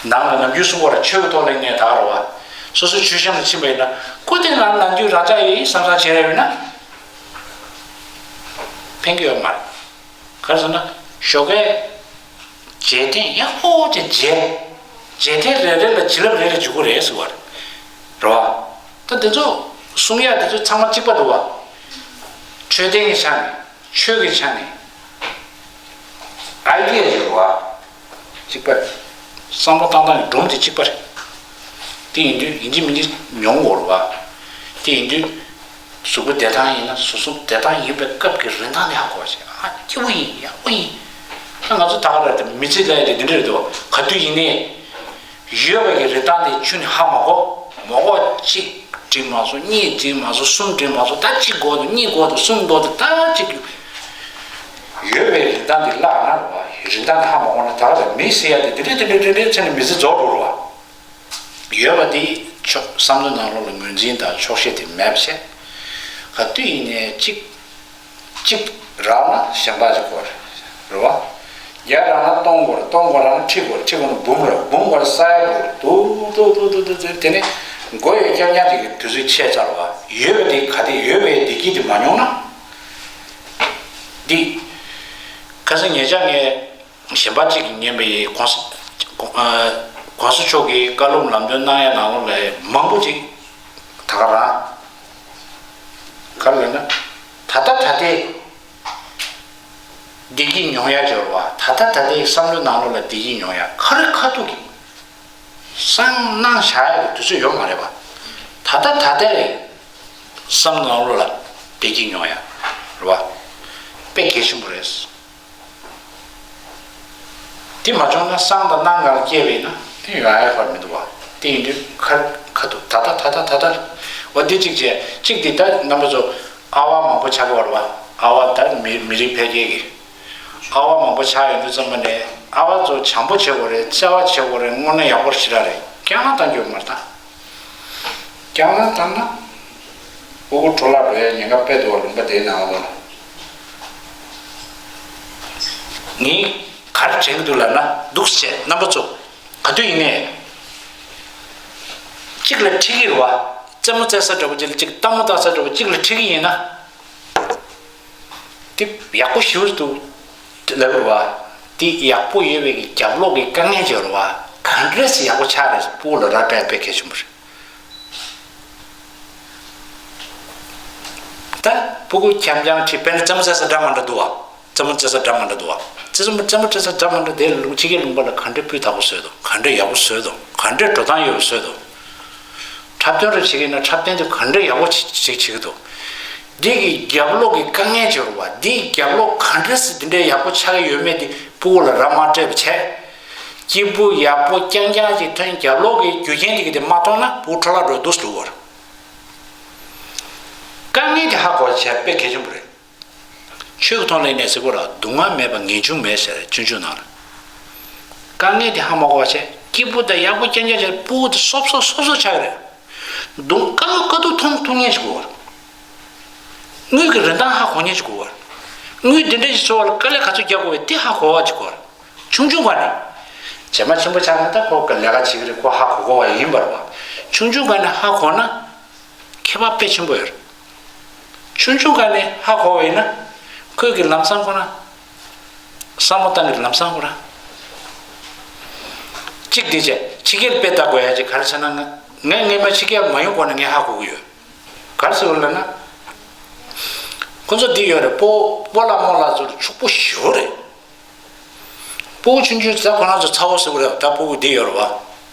ནང་ལ་ནམ་རྒྱུན་གསུང་བ་ར་ཆོས་ཀྱི་ཐོག་ལ་ངས་ད་རེད་བ། སོ་སོའི་མཆོད་བཤམས་ལ་ཕྱིན་པ་ཡིན་ན་ཁོ་དེ་ང་ནམ་རྒྱུན་རང་ཅག་ཡིན་བསམ་བསམ་བྱས་རེད་ན། ཕན་གྱི་ཡོད་མ་རེད། ག་རེ་ཟེར་ན། ཞོགས་ཀས་བརྗེད་ཐེངས་ཡག་པོ་ཅིག་བརྗེད། བརྗེད་ཐེངས་རེ་རེ་ལ་བྱིན་རླབས་རེ་རེ་འཇུག་གི་རེད་ཟེར་བ་རེད། རེད་བ། ད་དེ་ཚོ་གསུང་ཡག་དེ་ཚོ་ཚང་མ་གཅིག་པ་འདུག་བ། འཕྲོད་བསྟེན་གྱི་ཆ་ནས། ཆོས་ཀྱི་ཆ་ནས། ཨའི་ཌི་ཡ་ཅིག་རེད་བ། གཅིག་པ་རེད། བསམ་བློ་བཏང་སྟངས་ཀྱི་སྒྲོམ་དེ་གཅིག་པ་རེད། དེ་ཡིན་དུས་ཡིན་གཅིག་མིན་གཅིག་མྱོང་དགོས་རེད་བ། དེ་ཡིན་དུས། གཟུགས་པོ་བདེ་ཐང་ཡིན་ན་གཟུགས་གཟུགས་བདེ་ཐང་ཡིན་པའི་སྐབས་ཀྱི་རིན་ཐང་དེ་ཧ་གོ་བ་བྱས། ཨ་སྐྱིད་པོ་ཡིན་ཡག་པོ་ཡིན། ད་ང་ཚོ་ད་ག་རེད་དེ་མི་ཚེ་ལ་ཡ་དེ་འདི་འདྲ་རེད་དོ། ག་དུས་ཡིན་ནའི། ཡོད་པ་གི་རིན་ཐང་དེ་ཁྱོན་ནས་ཧ་མ་གོ། མ་གོ་གཅིག་དྲན་མ་སོང་། གཉིས་དྲན་མ་སོང་། གསུམ་དྲན་མ་སོང་། ད་གཅིག་གོ་འདུག་གཉིས་གོ་འདུག་གསུམ་གོ་འདུག་ད་གཅིག་ཡོད་པའི་རིན་ཐང་དེ་བརླག་ན་རེད་བ། རིན་ཐང་དེ་ཧ་མ་གོ་ན་ད་ག་རེད་མི་ཟེར་ཡ་དེ་དེ་འདྲས་དེ་འདྲས་དེ་འདྲས་ཚེ་ནས་མི་ཚེ་རྫོགས་འགྲོ་རེད་བ། ཡོད་པ་དེ་ཆོག་བསམ་བློ་ནང་ལོགས་ལ་ངོས་འཛིན་དང་ཆོག་ཤེས་དེ་མེད་པ་བྱས། ག་དུས་ཡིན་ནའི་གཅིག་གཅིག་རག་ན་གཞན་པ་ཅིག་དགོས་རེད་བ། བརྒྱ་རག་ན་སྟོང་དགོས་རེད། སྟོང་དགོས་རག་ན་ཁྲི་དགོས་རེད། ཁྲི་དགོས་ན་འབུམ་རེད། འབུམ་དགོས་ན་ས་ཡ་དགོས་རེད། འདུག་འདུག་འདུག་འདུག་འདུག་དེ་ནས་མགོ་ཡོད་རྐྱང་རྐྱང་ཅིག་གི་དུས་ཚོད་ཆད་ཚར་བ། ཡོད་པ་དེ་ག་དེ་ཡོད་པའི་བདེ་སྐྱིད་དེ་མ་མྱོང་ན། འདི། ཁ་སང་ཉེ་ཆར་ངས་གཞན་པ་གཅིག་གིས་ཉན་པའི་གོང་ས་གོང་ས་མཆོག་གིས་བཀའ་སློབ་ལམ་སྟོན་གནང་ཡ་ནང་ལོགས་ལ་མང་པོ་ཅིག་ད་ག་རང་ག་རེ་ལབ་ན། ད་ལྟ་ད་ལྟའི་བདེ་སྐྱིད་མྱོང་ཡ་སྦྱོར་བ། ད་ལྟ་ད་ལྟའི་བསམ་བློ་ནང་ལོགས་ལ་བདེ་སྐྱིད་མྱོང་ཡ་ཁ་རི་ཁ་ཐུག་གི་སང་གནང་བཞག་ཡ་གི་དུས་ཚོད་ཡོད་མ་རེད་པ། ད་ལྟ་ད་ལྟའི་བསམ་བློ་ནང་ལོགས་ལ་བདེ་སྐྱིད་མྱོང་ཡ་རེད་བ། དཔེ་གལ་ཆེན་པོ་རེད། དེ་མ་བྱུང་ན་སང་དང་གནངས་སྒང་ལ་སྐྱེས་པ་ཡིན་ན་དེ་ཡོང་ཡ་ཡོད་པ་མི་འདུག་བ། དེ་ཡིན་དུས་ཁ་ཁ་ཐུག་ད་ལྟ་ད་ལྟ་ད་ལྟ། འོ་འདི་གཅིག་བྱས། གཅིག་འདི་ད་རྣམ་པ་ཚོ་ཨ་བ་མང་པོ་ཆགས་ཀྱི་ཡོད་རེད་བ། ཨ་བ་ད་མི་མི་རིགས་འཕེལ་རྒྱས་ཀྱི་ཨ་བ་མང་པོ་ཆགས་ཡོང་དུས་ཙམ་པ་ནས་ཨ་བ་ཚོ་བྱམས་པོ་བྱེད་དགོས་རེད། བརྩེ་བ་བྱེད་དགོས་རེད། དངོས་གནས་ཡག་པོ་ཞེ་དྲག་རེད། སྐྱག་ལངས་གཏོང་རྒྱུ་མ་རེད་ད། སྐྱག་ལངས་བཏང་ན། ཕྲུ་གུ་འཕྲོ་བརླག་འགྲོ་ཡ་ཉེན་ཁ་དཔེ་འདུག་བ། ལུང་པ་དེའི་ནང་ལོགས་ལ། ངས་ག་རེ་དྲན་གྱི་འདུག་ལབ་ན། འདུག་སེ་བྱས་རྣམ་པ་ཚོ་ག་དུས་ཡིན་ནའི་གཅིག་ལ་འཁྲིད་ཀྱི་རེད་བ། རྩེད་མོ་རྩེ་ས་འདྲ་པོ་ཅིག་ལ་གཅིག་སྟག་མོ་བཏགས་ས་འདྲ་པོ་གཅིག་ལ་འཁྲིད་ཀྱི་ཡིན་ན། དེ་ཡག་པོ་ཞེ་པོ་འདུག་ལབ་རེད་བ། དེ་ཡག་པོ་ཡོད་པའི་གི་རྒྱབ་ལོགས་ཀྱི་དཀའ་ངལ་ཅིག་ཡོད་རེད་བ། ག་འདྲས་སེ་ཡག་པོ་ཆགས་རེད། ཕྲུ་གུ་ལ་ར་སྤྲད་དཔེ་གལ་ཆེན་པོ་རེད། ད་ཕྲུ་གུ་འཁྱམ་འཁྱམ་ཁྲིད། དཔེར་ན་རྩེད་མོ་རྩེ་ས་འདྲ་མི་འདྲ་འདུག་བ། རྩེད་མོ་རྩེ་ས་འདྲ་མི་འདྲ་འདུག་བ། རྩེད་མོ་རྩེད་མོ་རྩེ་ས་འདྲ་མི་འདྲ་དེ་ལུགས་ཕྱི་རྒྱལ་ལུང་པ་ལ་ག་འདྲའི་སྤུས་དག་པོ་བཟོས་འདུག་ག་འདྲའི་ཡག་པོ་བཟོས་འདུག་ག་འདྲའི་འགྲོ་སྟངས་ཡོད་པ་བཟོས་འདུག་འཁྲབ་སྟོན་རེ་བྱེད་ཀྱི་ཡིན་ན་འཁྲབ་སྟོན་དེ་ག་འདྲའི་ཡག་པོ་ཞིག་བྱེད་ཀྱི་འདུག་འདི་གི་རྒྱབ་ལོགས་ཀྱི་དཀའ་ངལ་ཅིག་ཡོད་རེད་བ། འདིའི་རྒྱབ་ལོགས་ག་འདྲ་སེ་འདི་འདྲའི་ཡག་པོ་ཆགས་ཀྱི་ཡོད་མེད་དེ་སྤུ་གུ་ལ་ར་མ་སྤྲད་པ་བྱས། སྐྱིད་པོ་ཡག་པོ་རྐྱང་རྐྱང་ཅིག་ཐོན། རྒྱབ་ལོགས་ཀྱི་རྒྱུ་རྐྱེན་དེ་གི་དེ་མ་མཐོང་ན་སྤུ་གུ་འཕྲོ་བརླག་འགྲོ་འདུག་སེ་འདུག་བ། དཀའ་ངལ་དེ་ཧ་གོ་བྱས་དཔེ་གལ་ཆེན་པོ་རེད། ཆོས་ཀྱི་ཐོག་ལ་ཡིན་ནའི་ཟེར་གོ་ར། སྡུག་བསྔལ་མེད་པ་ངེས་འབྱུང་མེད་ཟེར། སྤྱོད་འཇུག་ནང་ལ། དཀའ་ངལ་དེ་ཧ་མ་གོ་བ་བྱས་སྐྱིད་པོ་དང་ཡག་པོ་རྐྱང་རྐྱང་བྱས་སྤུ་གུ་དེ་སོབ་སོབ་སོབ་སོབ་ཆགས་ཀྱི་རེད། སྡུག་དཀའ་ལས་དཀའ་སྡུག་མཐོང་ཐུབ་མཁན་ཞིག་དགོས་པ་རེད། དངུལ་གྱི་རིན་ཐང་ཧ་གོ་མཁན་ཞིག་དགོས་པ་རེད། དངུལ་འདི་འདྲ་ཞིག་འཚོལ་བ་ལ་དཀའ་ལས་ག་ཚོད་རྒྱག་དགོས་པའི་དེ་ཧ་གོ་བ་ཅིག་དགོས་པ་རེད། ཆུང་ཆུང་སྒང་ནས། རྗེས་མ་ཆེན་པོ་ཆགས་ན་ད་ཁོ་ག་ལས་ཀ་བྱེད་ཀྱི་རེད། ཁོ་ཧ་གོ་གོ་བ་ཡིན་པ་རེད་བ། ཆུང་ཆུང་སྒང་ནས་ཧ་གོ་ན། ཁྱད་པར་དཔེ་ཆེན་པོ་ཡོད་རེད། ཆུང་ཆུང་སྒང་ནས་ཧ་གོ་བ་ཡིན་ན། ཁོས་ཀྱི་ལམ་སང་ཁོ་ན། བསམ་བློ་བཏང་གི་ལམ་སང་ཁོ་ན། གཅིག་འདི་བྱས་ཕྱི་རྒྱལ་དཔེ་ལྟ་དགོས་ཡ་ཅིག་ག་རེ་བྱས་ན་ང་ངས་སྔོན་མ་ཕྱི་རྒྱལ་མ་ཡོང་གོང་ནས་ངས་ཧ་གོ་གི་ཡོད། ག་རེ་ཟེར་བ་ལབ་ན། ཁོ་ཚོ་འདི་ཡོད་རེད། སྤོ་སྤོ་ལགས་རྨོ་ལགས་ཚོ་ཕྱུག་པོ་ཞེ་པོ་རེད། སྤུ་གུ་ཆུང་ཆུང་ད་ཁོ་རང་ཚོ་ཚ་བོ་ཟེར་གི་རེད། ད་སྤུ་གུ་འདི་ཡོད་རེད་བ།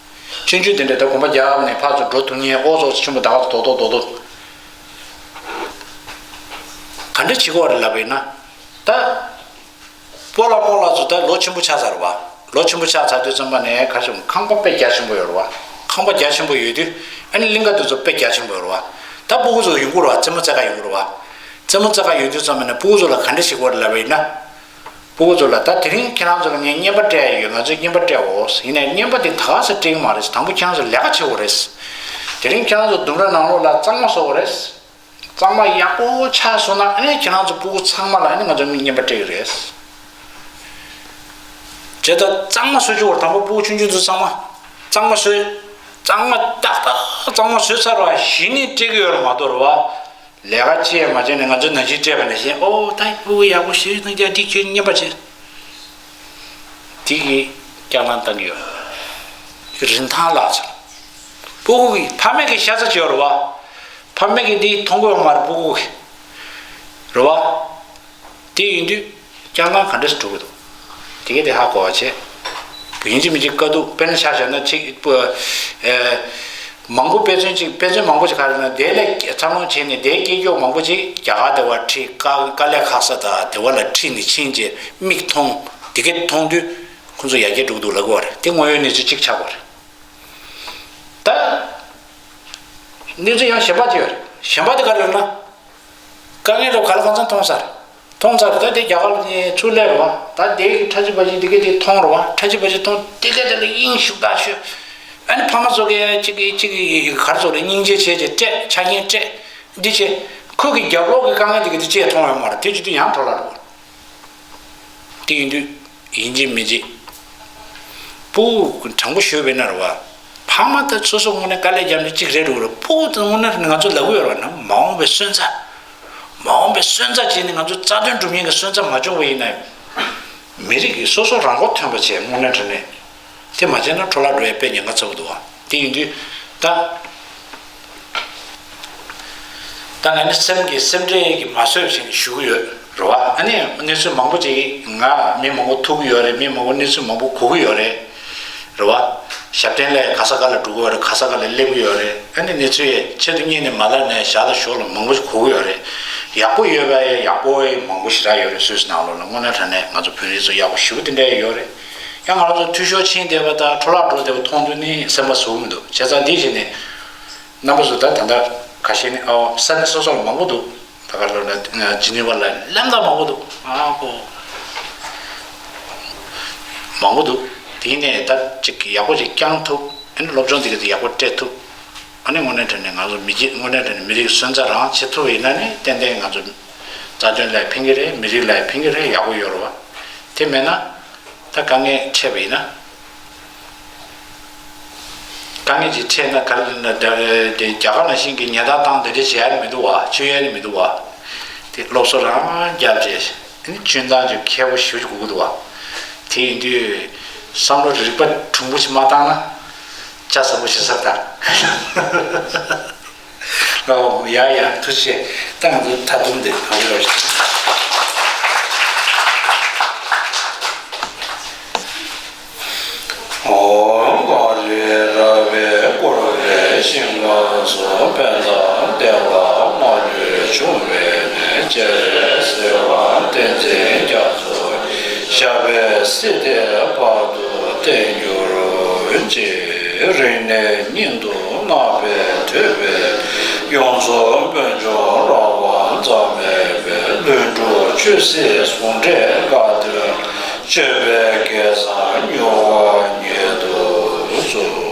ཆུང་ཆུང་དེ་འདྲ་ད་གོམ་པ་རྒྱག་ནས་ཕར་ཚུར་འགྲོ་ཐུབ་མཁན། ཨོ་ཚོ་ཆེན་པོ་ད་ག་ཚོད་རྡོག་རྡོག་རྡོག་རྡོག་ག་འདྲ་བྱེད་དགོས་རེད་ལབ་པ་ཡིན་ན། ད་སྤོ་ལགས་རྨོ་ལགས་ཚོ་ད་ལོ་ཆེན་པོ་ཆགས་ཚར་བ། ལོ་ཆེན་པོ་ཆགས་ཚར་དུས་ཙམ་པ་ནས་ག་རེ་ཟེར། ཁང་པ་དཔེ་རྒྱ་ཆེན་པོ་ཡོད་རེད་བ། ཁང་པ་རྒྱ་ཆེན་པོ་ཡོད་དུས་ཨ་ནི་གླིང་ག་དེ་ཚོ་དཔེ་རྒྱ་ཆེན་པོ་ཡོད་རེད་བ། ད་སྤུ་གུ་ཚོ་ཡོང་གི་རེད་བ། རྩེད་མོ་རྩེ་ག་ཡོང་གི་རེད་བ། རྩེད་མོ་རྩེ་ག་ཡོང་དུས་ཙམ་པ་ནས་སྤུ་གུ་ཚོ་ལ་ག་འདྲ་བྱེད་དགོས་རེད་ལབ་པ་ཡིན་ན། སྤུ་གུ་ཚོ་ལ་ད་དེ་རིང་ཁྱེད་རང་ཚོ་ལ་ངས་རྔན་པ་སྤྲད་ཡ་ཡོད། ང་ཚོས་རྔན་པ་སྤྲད་འོ། ཡིན་ནའི་རྔན་པ་དེ་ད་ག་སེ་སྤྲད་ཀྱི་མ་རེད། དང་པོ་ཁྱེད་རང་ཚོ་ལས་ཀ་བྱེད་དགོས་རེད། དེ་རིང་ཁྱེད་རང་ཚོ་ལྡུམ་ར་ནང་ལོགས་ལ་གཙང་མ་བཟོ་དགོས་རེད། གཙང་མ་ཡག་པོ་ཆགས་སོང་ན་ཨ་ནི་ཁྱེད་རང་ཚོ་སྤུ་གུ་ཚང་མ་ལ་ཨ་ནི་ང་ཚོ་རྔན་པ་སྤྲད་ཀྱི་རེད། བྱས་ཙང་གཙང་མ་བཟོ་རྒྱུ་བར། དང་པོ་སྤུ་གུ་ཆུང་ཆུང་ཚོ་གཙང་མ། གཙང་མ་བཟོས། གཙང་མ་ཏག་ཏག་གཙང་མ་བཟོས་ཚར་བ་གཞི་ནས་སྤྲད་ཀྱི་ཡོད་རེད་མ་གཏོགས་རེད་བ། ལས་ཀ་ཅི་ཡང་མ་བྱས་ནས་ང་ཚོ་ནང་བཞིན་སྤྲད་པ་ནང་བཞིན། ཨོ་ད་སྤུ་གུ་ཡག་པོ་ཞིག་ནང་རྒྱ་འདི་ཁྱོད་རྔན་པ་བྱེད། དེ་གིས་སྐྱག་ལང་བཏང་གི་ཡོད། རིན་ཐང་བརླག་ཚར། སྤུ་གུ་གི་ཕ་མེས་ཀྱི་ཤ་ཚ་བྱེད་ཡོད་རེད་བ། ཕ་མེས་ཀྱིས་འདི་མཐོང་གི་ཡོད་མ་རེད་སྤུ་གུ་གིས། རེད་བ། དེ་ཡིན་དུས་སྐྱག་ལང་ག་འདྲ་སེ་འགྲོ་གི་འདུག་དེ་གས་དེ་ཧ་གོ་བ་བྱས། ཡིན་གཅིག་མིན་གཅིག་དཀའ་སྡུག་དཔེར་ན་ཆ་བཞག་ན་གཅིག་པོ། ཨེ། མང་པོ་དཔེ་མཚོན་གཅིག་དཔེ་མཚོན་མང་པོ་ཞིག་ག་རེ་ན། དེ་ལས་འཚར་ལོངས་བྱས་ནས་དེའི་སྐྱེས་མཆོག་མང་པོ་ཅིག་རྒྱ་གར་དེ་བ་ཁྲིད། དཀའ་དཀའ་ལས་ཁག་ས་དང་དེ་བ་ལ་ཁྲིད་ནས་ཕྱིན་རྗེས་མིག་མཐོང་། དེ་གས་མཐོང་དུས་ཁོ་ཚོ་ཡར་རྒྱས་འགྲོ་གི་འདུག་ལབ་དགོས་པ་རེད། དེ་དངོས་ཡོད་གནས་ཚུལ་གཅིག་ཆགས་པ་རེད། ད་གནས་ཚུལ་ཡང་གཞན་པ་ཅིག་ཡོད་རེད། གཞན་པ་དེ་ག་རེ་ཡོད་ན། དཀའ་ངལ་རོ་ག་ལ་གང་འཚམ་མཐོང་ས་རེད། མཐོང་ཚར་རེད། ད་དེ་རྒྱ་གར་ནས་ཚུར་སླེབས་རེད་བ། ད་དེ་གི་ཁྲ་ཆི་བ་ཆི་དེ་གས་དེ་མཐོང་རེད་བ། ཁྲ་ཆི་བ་ཆི་མཐོང་དེ་གས་དེ་ལ་དབྱིངས་ཞུགས་ད་ཤོད། ཨ་ནི་ཕ་མ་ཚོ་གས་གཅིག་གིས་གཅིག་གིས་གར་ཚོ་ལ་སྙིང་རྗེ་བྱས་བྱས་སྤྲད། ཆ་རྐྱེན་སྤྲད། འདི་བྱས། ཁོ་གི་རྒྱབ་ལོགས་ཀྱི་དཀའ་ངལ་དེ་གས་དེ་ཅིག་མཐོང་ཡོད་མ་རེད། དེ་བྱེད་དུས་ཡང་འཕྲོ་བརླག་འགྲོ་བ། དེ་ཡིན་དུས་ཡིན་གཅིག་མིན་གཅིག་སྤུ་གུ་དྲང་པོ་ཤོད་པ་ཡིན་ན་རེད་བ། ཕ་མ་དང་སོ་སོ་དངོས་གནས་དཀའ་ལས་བརྒྱབ་ནས་གཅིག་རེད་འགྲོ་གི་རེད། སྤུ་གུ་དང་དངོས་གནས་ང་ཚོ་ལབ་ཀྱི་ཡོད་རེད་བ། ན་མ་འོངས་པའི་སོན་རྩ། མ་འོངས་པའི་སོན་རྩ་བྱས་ནས་ང་ཚོ་རྩ་དོན་སྒྲུབ་མཁན་གྱི་སོན་རྩ་མ་འཇོག་པ་ཡིན་ན། མི་རིགས་ཀྱི་སོ་སོ་རང་མགོ་ཐོན་པ་བྱས་དངོས་གནས་དྲང་གནས། དེ་མ་བྱས་ན་འཕྲོ་བརླག་འགྲོ་ཡ་དཔེ་ཉེན་ཁ་ཚ་པོ་འདུག་བ། དེ་ཡིན་དུས་ད། ད་ང་ནི་སེམས་ཀྱི་སེམས་ཁྲལ་གྱིས་མ་བཟོད་བཞིན་ཞུ་གི་ཡོད་རེད་བ། ཨ་ནི་གནས་ཚུལ་མང་པོ་ཅིག་ང་མི་མང་པོ་ཐུག་གི་ཡོད་རེད། མི་མང་པོ་གནས་ཚུལ་མང་པོ་གོ་གི་ཡོད་རེད། རེད་བ། ཞབས་བརྟན་ལ་ག་ས་ག་ལ་འགྲོ་གི་ཡོད་རེད། ག་ས་ག་ལ་སླེབས་ཀྱི་ཡོད་རེད། ཨ་ནི་གནས་ཚུལ་ཆེད་དུ་གཉེར་ནས་མ་ལབ་ནས་ཞར་ལ་ཞོར་ལ་མང་པོ་ཞིག་གོ་གི་ཡོད་རེད། ཡག་པོ་ཡོད་པ་ཡང་ཡག་པོ་ཡང་མང་པོ་ཞེ་དྲག་ཡོད་རེད། སུད་སི་ནང་ལོགས་ལ་དངོས་གནས་དྲང་གནས་ང་ཚོ་བོད་རིགས་ཚོ་ཡག་པོ་ཞེ་པོ་དེ་འདྲ་ཡོད་རེད། ཡང་ང་རང་ཚོ་འཐུས་ཤོར་ཕྱིན་བསྡད་པ་དང་འཕྲོ་བརླག་འགྲོ་བསྡད་པ་མཐོང་དུས་ནི་སེམས་པ་ཟུག་མི་འདུག་བྱས་ཙང་འདི་བྱས་ནས། རྣམ་པ་ཚོ་ད་ད་ལྟ་ཁ་ཤས་ནི་ཨོ་ས་གནས་སོ་སོ་ལ་མང་པོ་འདུག་ད་ག་ལོ་ན་ཇི་ནི་ཝ་ལ་སླེབས་མཁན་མང་པོ་འདུག་ཨ་ཁོ་མང་པོ་འདུག་དེ་ནས་ད་ཅིག་ཡག་པོ་ཅིག་བསྐྱང་ཐུབ། ཨ་ནི་སློབ་སྦྱོང་དེ་ག་དེ་ཡག་པོ་སྤྲད་ཐུབ། ཨ་ནི་དངོས་གནས་དྲང་གནས་ང་ཚོ་མི་རྒྱུད་དངོས་གནས་དྲང་གནས་མི་རིགས་སོན་རྩ་རང་བྱེད་ཐུབ་པ་ཡིན་ན་ནི་ཏན་ཏན་ང་ཚོ་རྩ་དོན་ལ་ཕན་གྱི་རེད། མི་རིགས་ལ་ཕན་གྱི་རེད། ཡག་པོ་ཡོད་རེད་བ། དེ་མེད་ན། ད་དཀའ་ངལ་འཕྲད་པ་ཡིན་ན། དཀའ་ངལ་ཅིག་འཕྲད་ན་ག་རེ་ལབ་ན། ད་དེ་རྒྱ་གར་ནང་བཞིན་གྱི་ཉེས་རྡུང་བཏང་དེ་འདྲ་བྱེད་ཡ་ནི་མི་འདུག་བ། བཅོས་ཡ་ནི་མི་འདུག་བ། དེ་སློབ་གསོ་རང་རྒྱབ་བྱས། ཨ་ནི་སྤྱོད་སྟངས་ཅིག་མཁས་པོ་ཞེ་པོ་ཅིག་དགོས་ཀྱི་འདུག་བ། དེ་ཡིན་དུས་བསམ་བློ་རིག་པ་གྲུང་པོ་ཞིག་མ་བཏང་ན་ལྕགས་ཟབ་པོ་ཞིག་ཟ་ད། ཨོ་ཡ་ཡ། ཐུགས་རྗེ་ཆེ། ད་ང་ཚོ་མཐའ་སྡོམ་དེ་གང་ཡོད་རེད། སོགས་ཕན་དང་བདེ་བ་མ་ལུས་འབྱུང་བའི་གནས། སྤྱན་རས་གཟིགས་དབང་བསྟན་འཛིན་རྒྱ་མཚོ་ཡི། ཞབས་པད་སྲིད་མཐའི་བར་དུ་བརྟན་གྱུར་ཅིག་རིང་ནས་ཉིད་དུ་བརྣག་པའི་ཐོས་པས་ཡོངས་རྫོགས་སྨོན་འཇུག་རང་དབང་རྩ་མེད་པའི། ལྷུན་གྲུབ་ཆོས་སྲིད་ཟུང་འབྲེལ་དགའ་སྟོན། སྤྱོད་པའི་སྐལ་བཟང་མྱུར་བ་ཉིད་དུ་སྩོལ།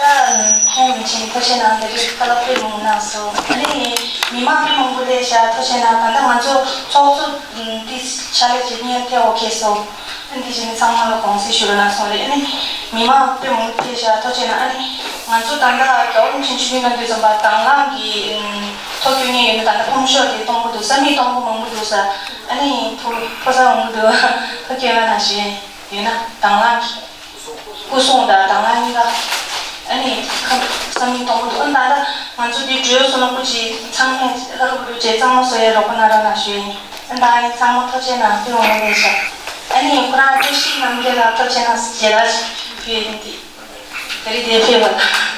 ད་ཁོང་མི་ཆེན་ཐུགས་རྗེ་གནང་། དེ་རིང་ཁ་ལག་དཔེ་མང་གནང་སོང་། ཨ་ནི་མི་མང་དཔེ་མང་པོ་སླེབས་ཤག་ཐུགས་རྗེ་གནང་། ད་ལྟ་ང་ཚོ་ཚོགས་གཙོ་འདི་ཕྱག་ལས་བྱེད་མཁན་ཐེ་འོ་ཁེ་སོང་། ཨ་ནི་དེ་བཞིན་ཚང་མ་ལ་དགོངས་སེལ་ཞུ་རོགས་གནང་སོང་རེད། ཨ་ནི་མི་མང་དཔེ་མང་པོ་སླེབས་ཤག་ཐུགས་རྗེ་གནང་། ཨ་ནི་ང་ཚོ་ད་ལྟ་རྒྱལ་བ་རིན་པོ་ཆེ་མཆོད་མེ་གནང་དུས་ཙམ་པ་དང་བླངས་ཀྱི་ཐོ་བཀོད་མཁན་ཡོད་ན། ད་ལྟ་ཕོམ་ཤོག་དེ་གཏོང་གི་འདུག་ས། མི་གཏོང་གི་མང་པོ་འདུག་ས། ཨ་ནི་ཕོ་ཕོ་གསར་འོང་གི་འདུག་ཐོ་བཀོད་གནང་ཞུ་ཡིན། ཡོད་ན་དང་བླངས་ཀྱི། སྐུ་སྲུང་དང་དང་བླངས་གཉིས་ཀ། ཨ་ནི་ཁམས་བསམ་ཡས་གཏོང་གི་འདུག་ཨ་ནི་ད་ལྟ་ང་ཚོ་འདི་འགྲོ་སོང་ན་སྐུ་མཁྱེན་ཚང་མས་ཧ་རུ་བུ་རུ་བྱས་གཙང་མ་བཟོ་ཡས་རོགས་པ་གནང་རོགས་གནང་ཞུ་ཡིན། ཨ་ནི་ད་ཨ་ནི་ཚང་མ་ཐུགས་རྗེ་གནང་། དེ་འོང་མེད་ཤག་ཨ་ནི་ཁོ་རང་བཀྲ་ཤིས་རྣམ་རྒྱལ་ལགས་ཐུགས་རྗེ་གནང་ཞེ་དྲག་ཞུ་ཡིན། དེ་དེ་རིང་དེ་ཕེབས་པ་ལ།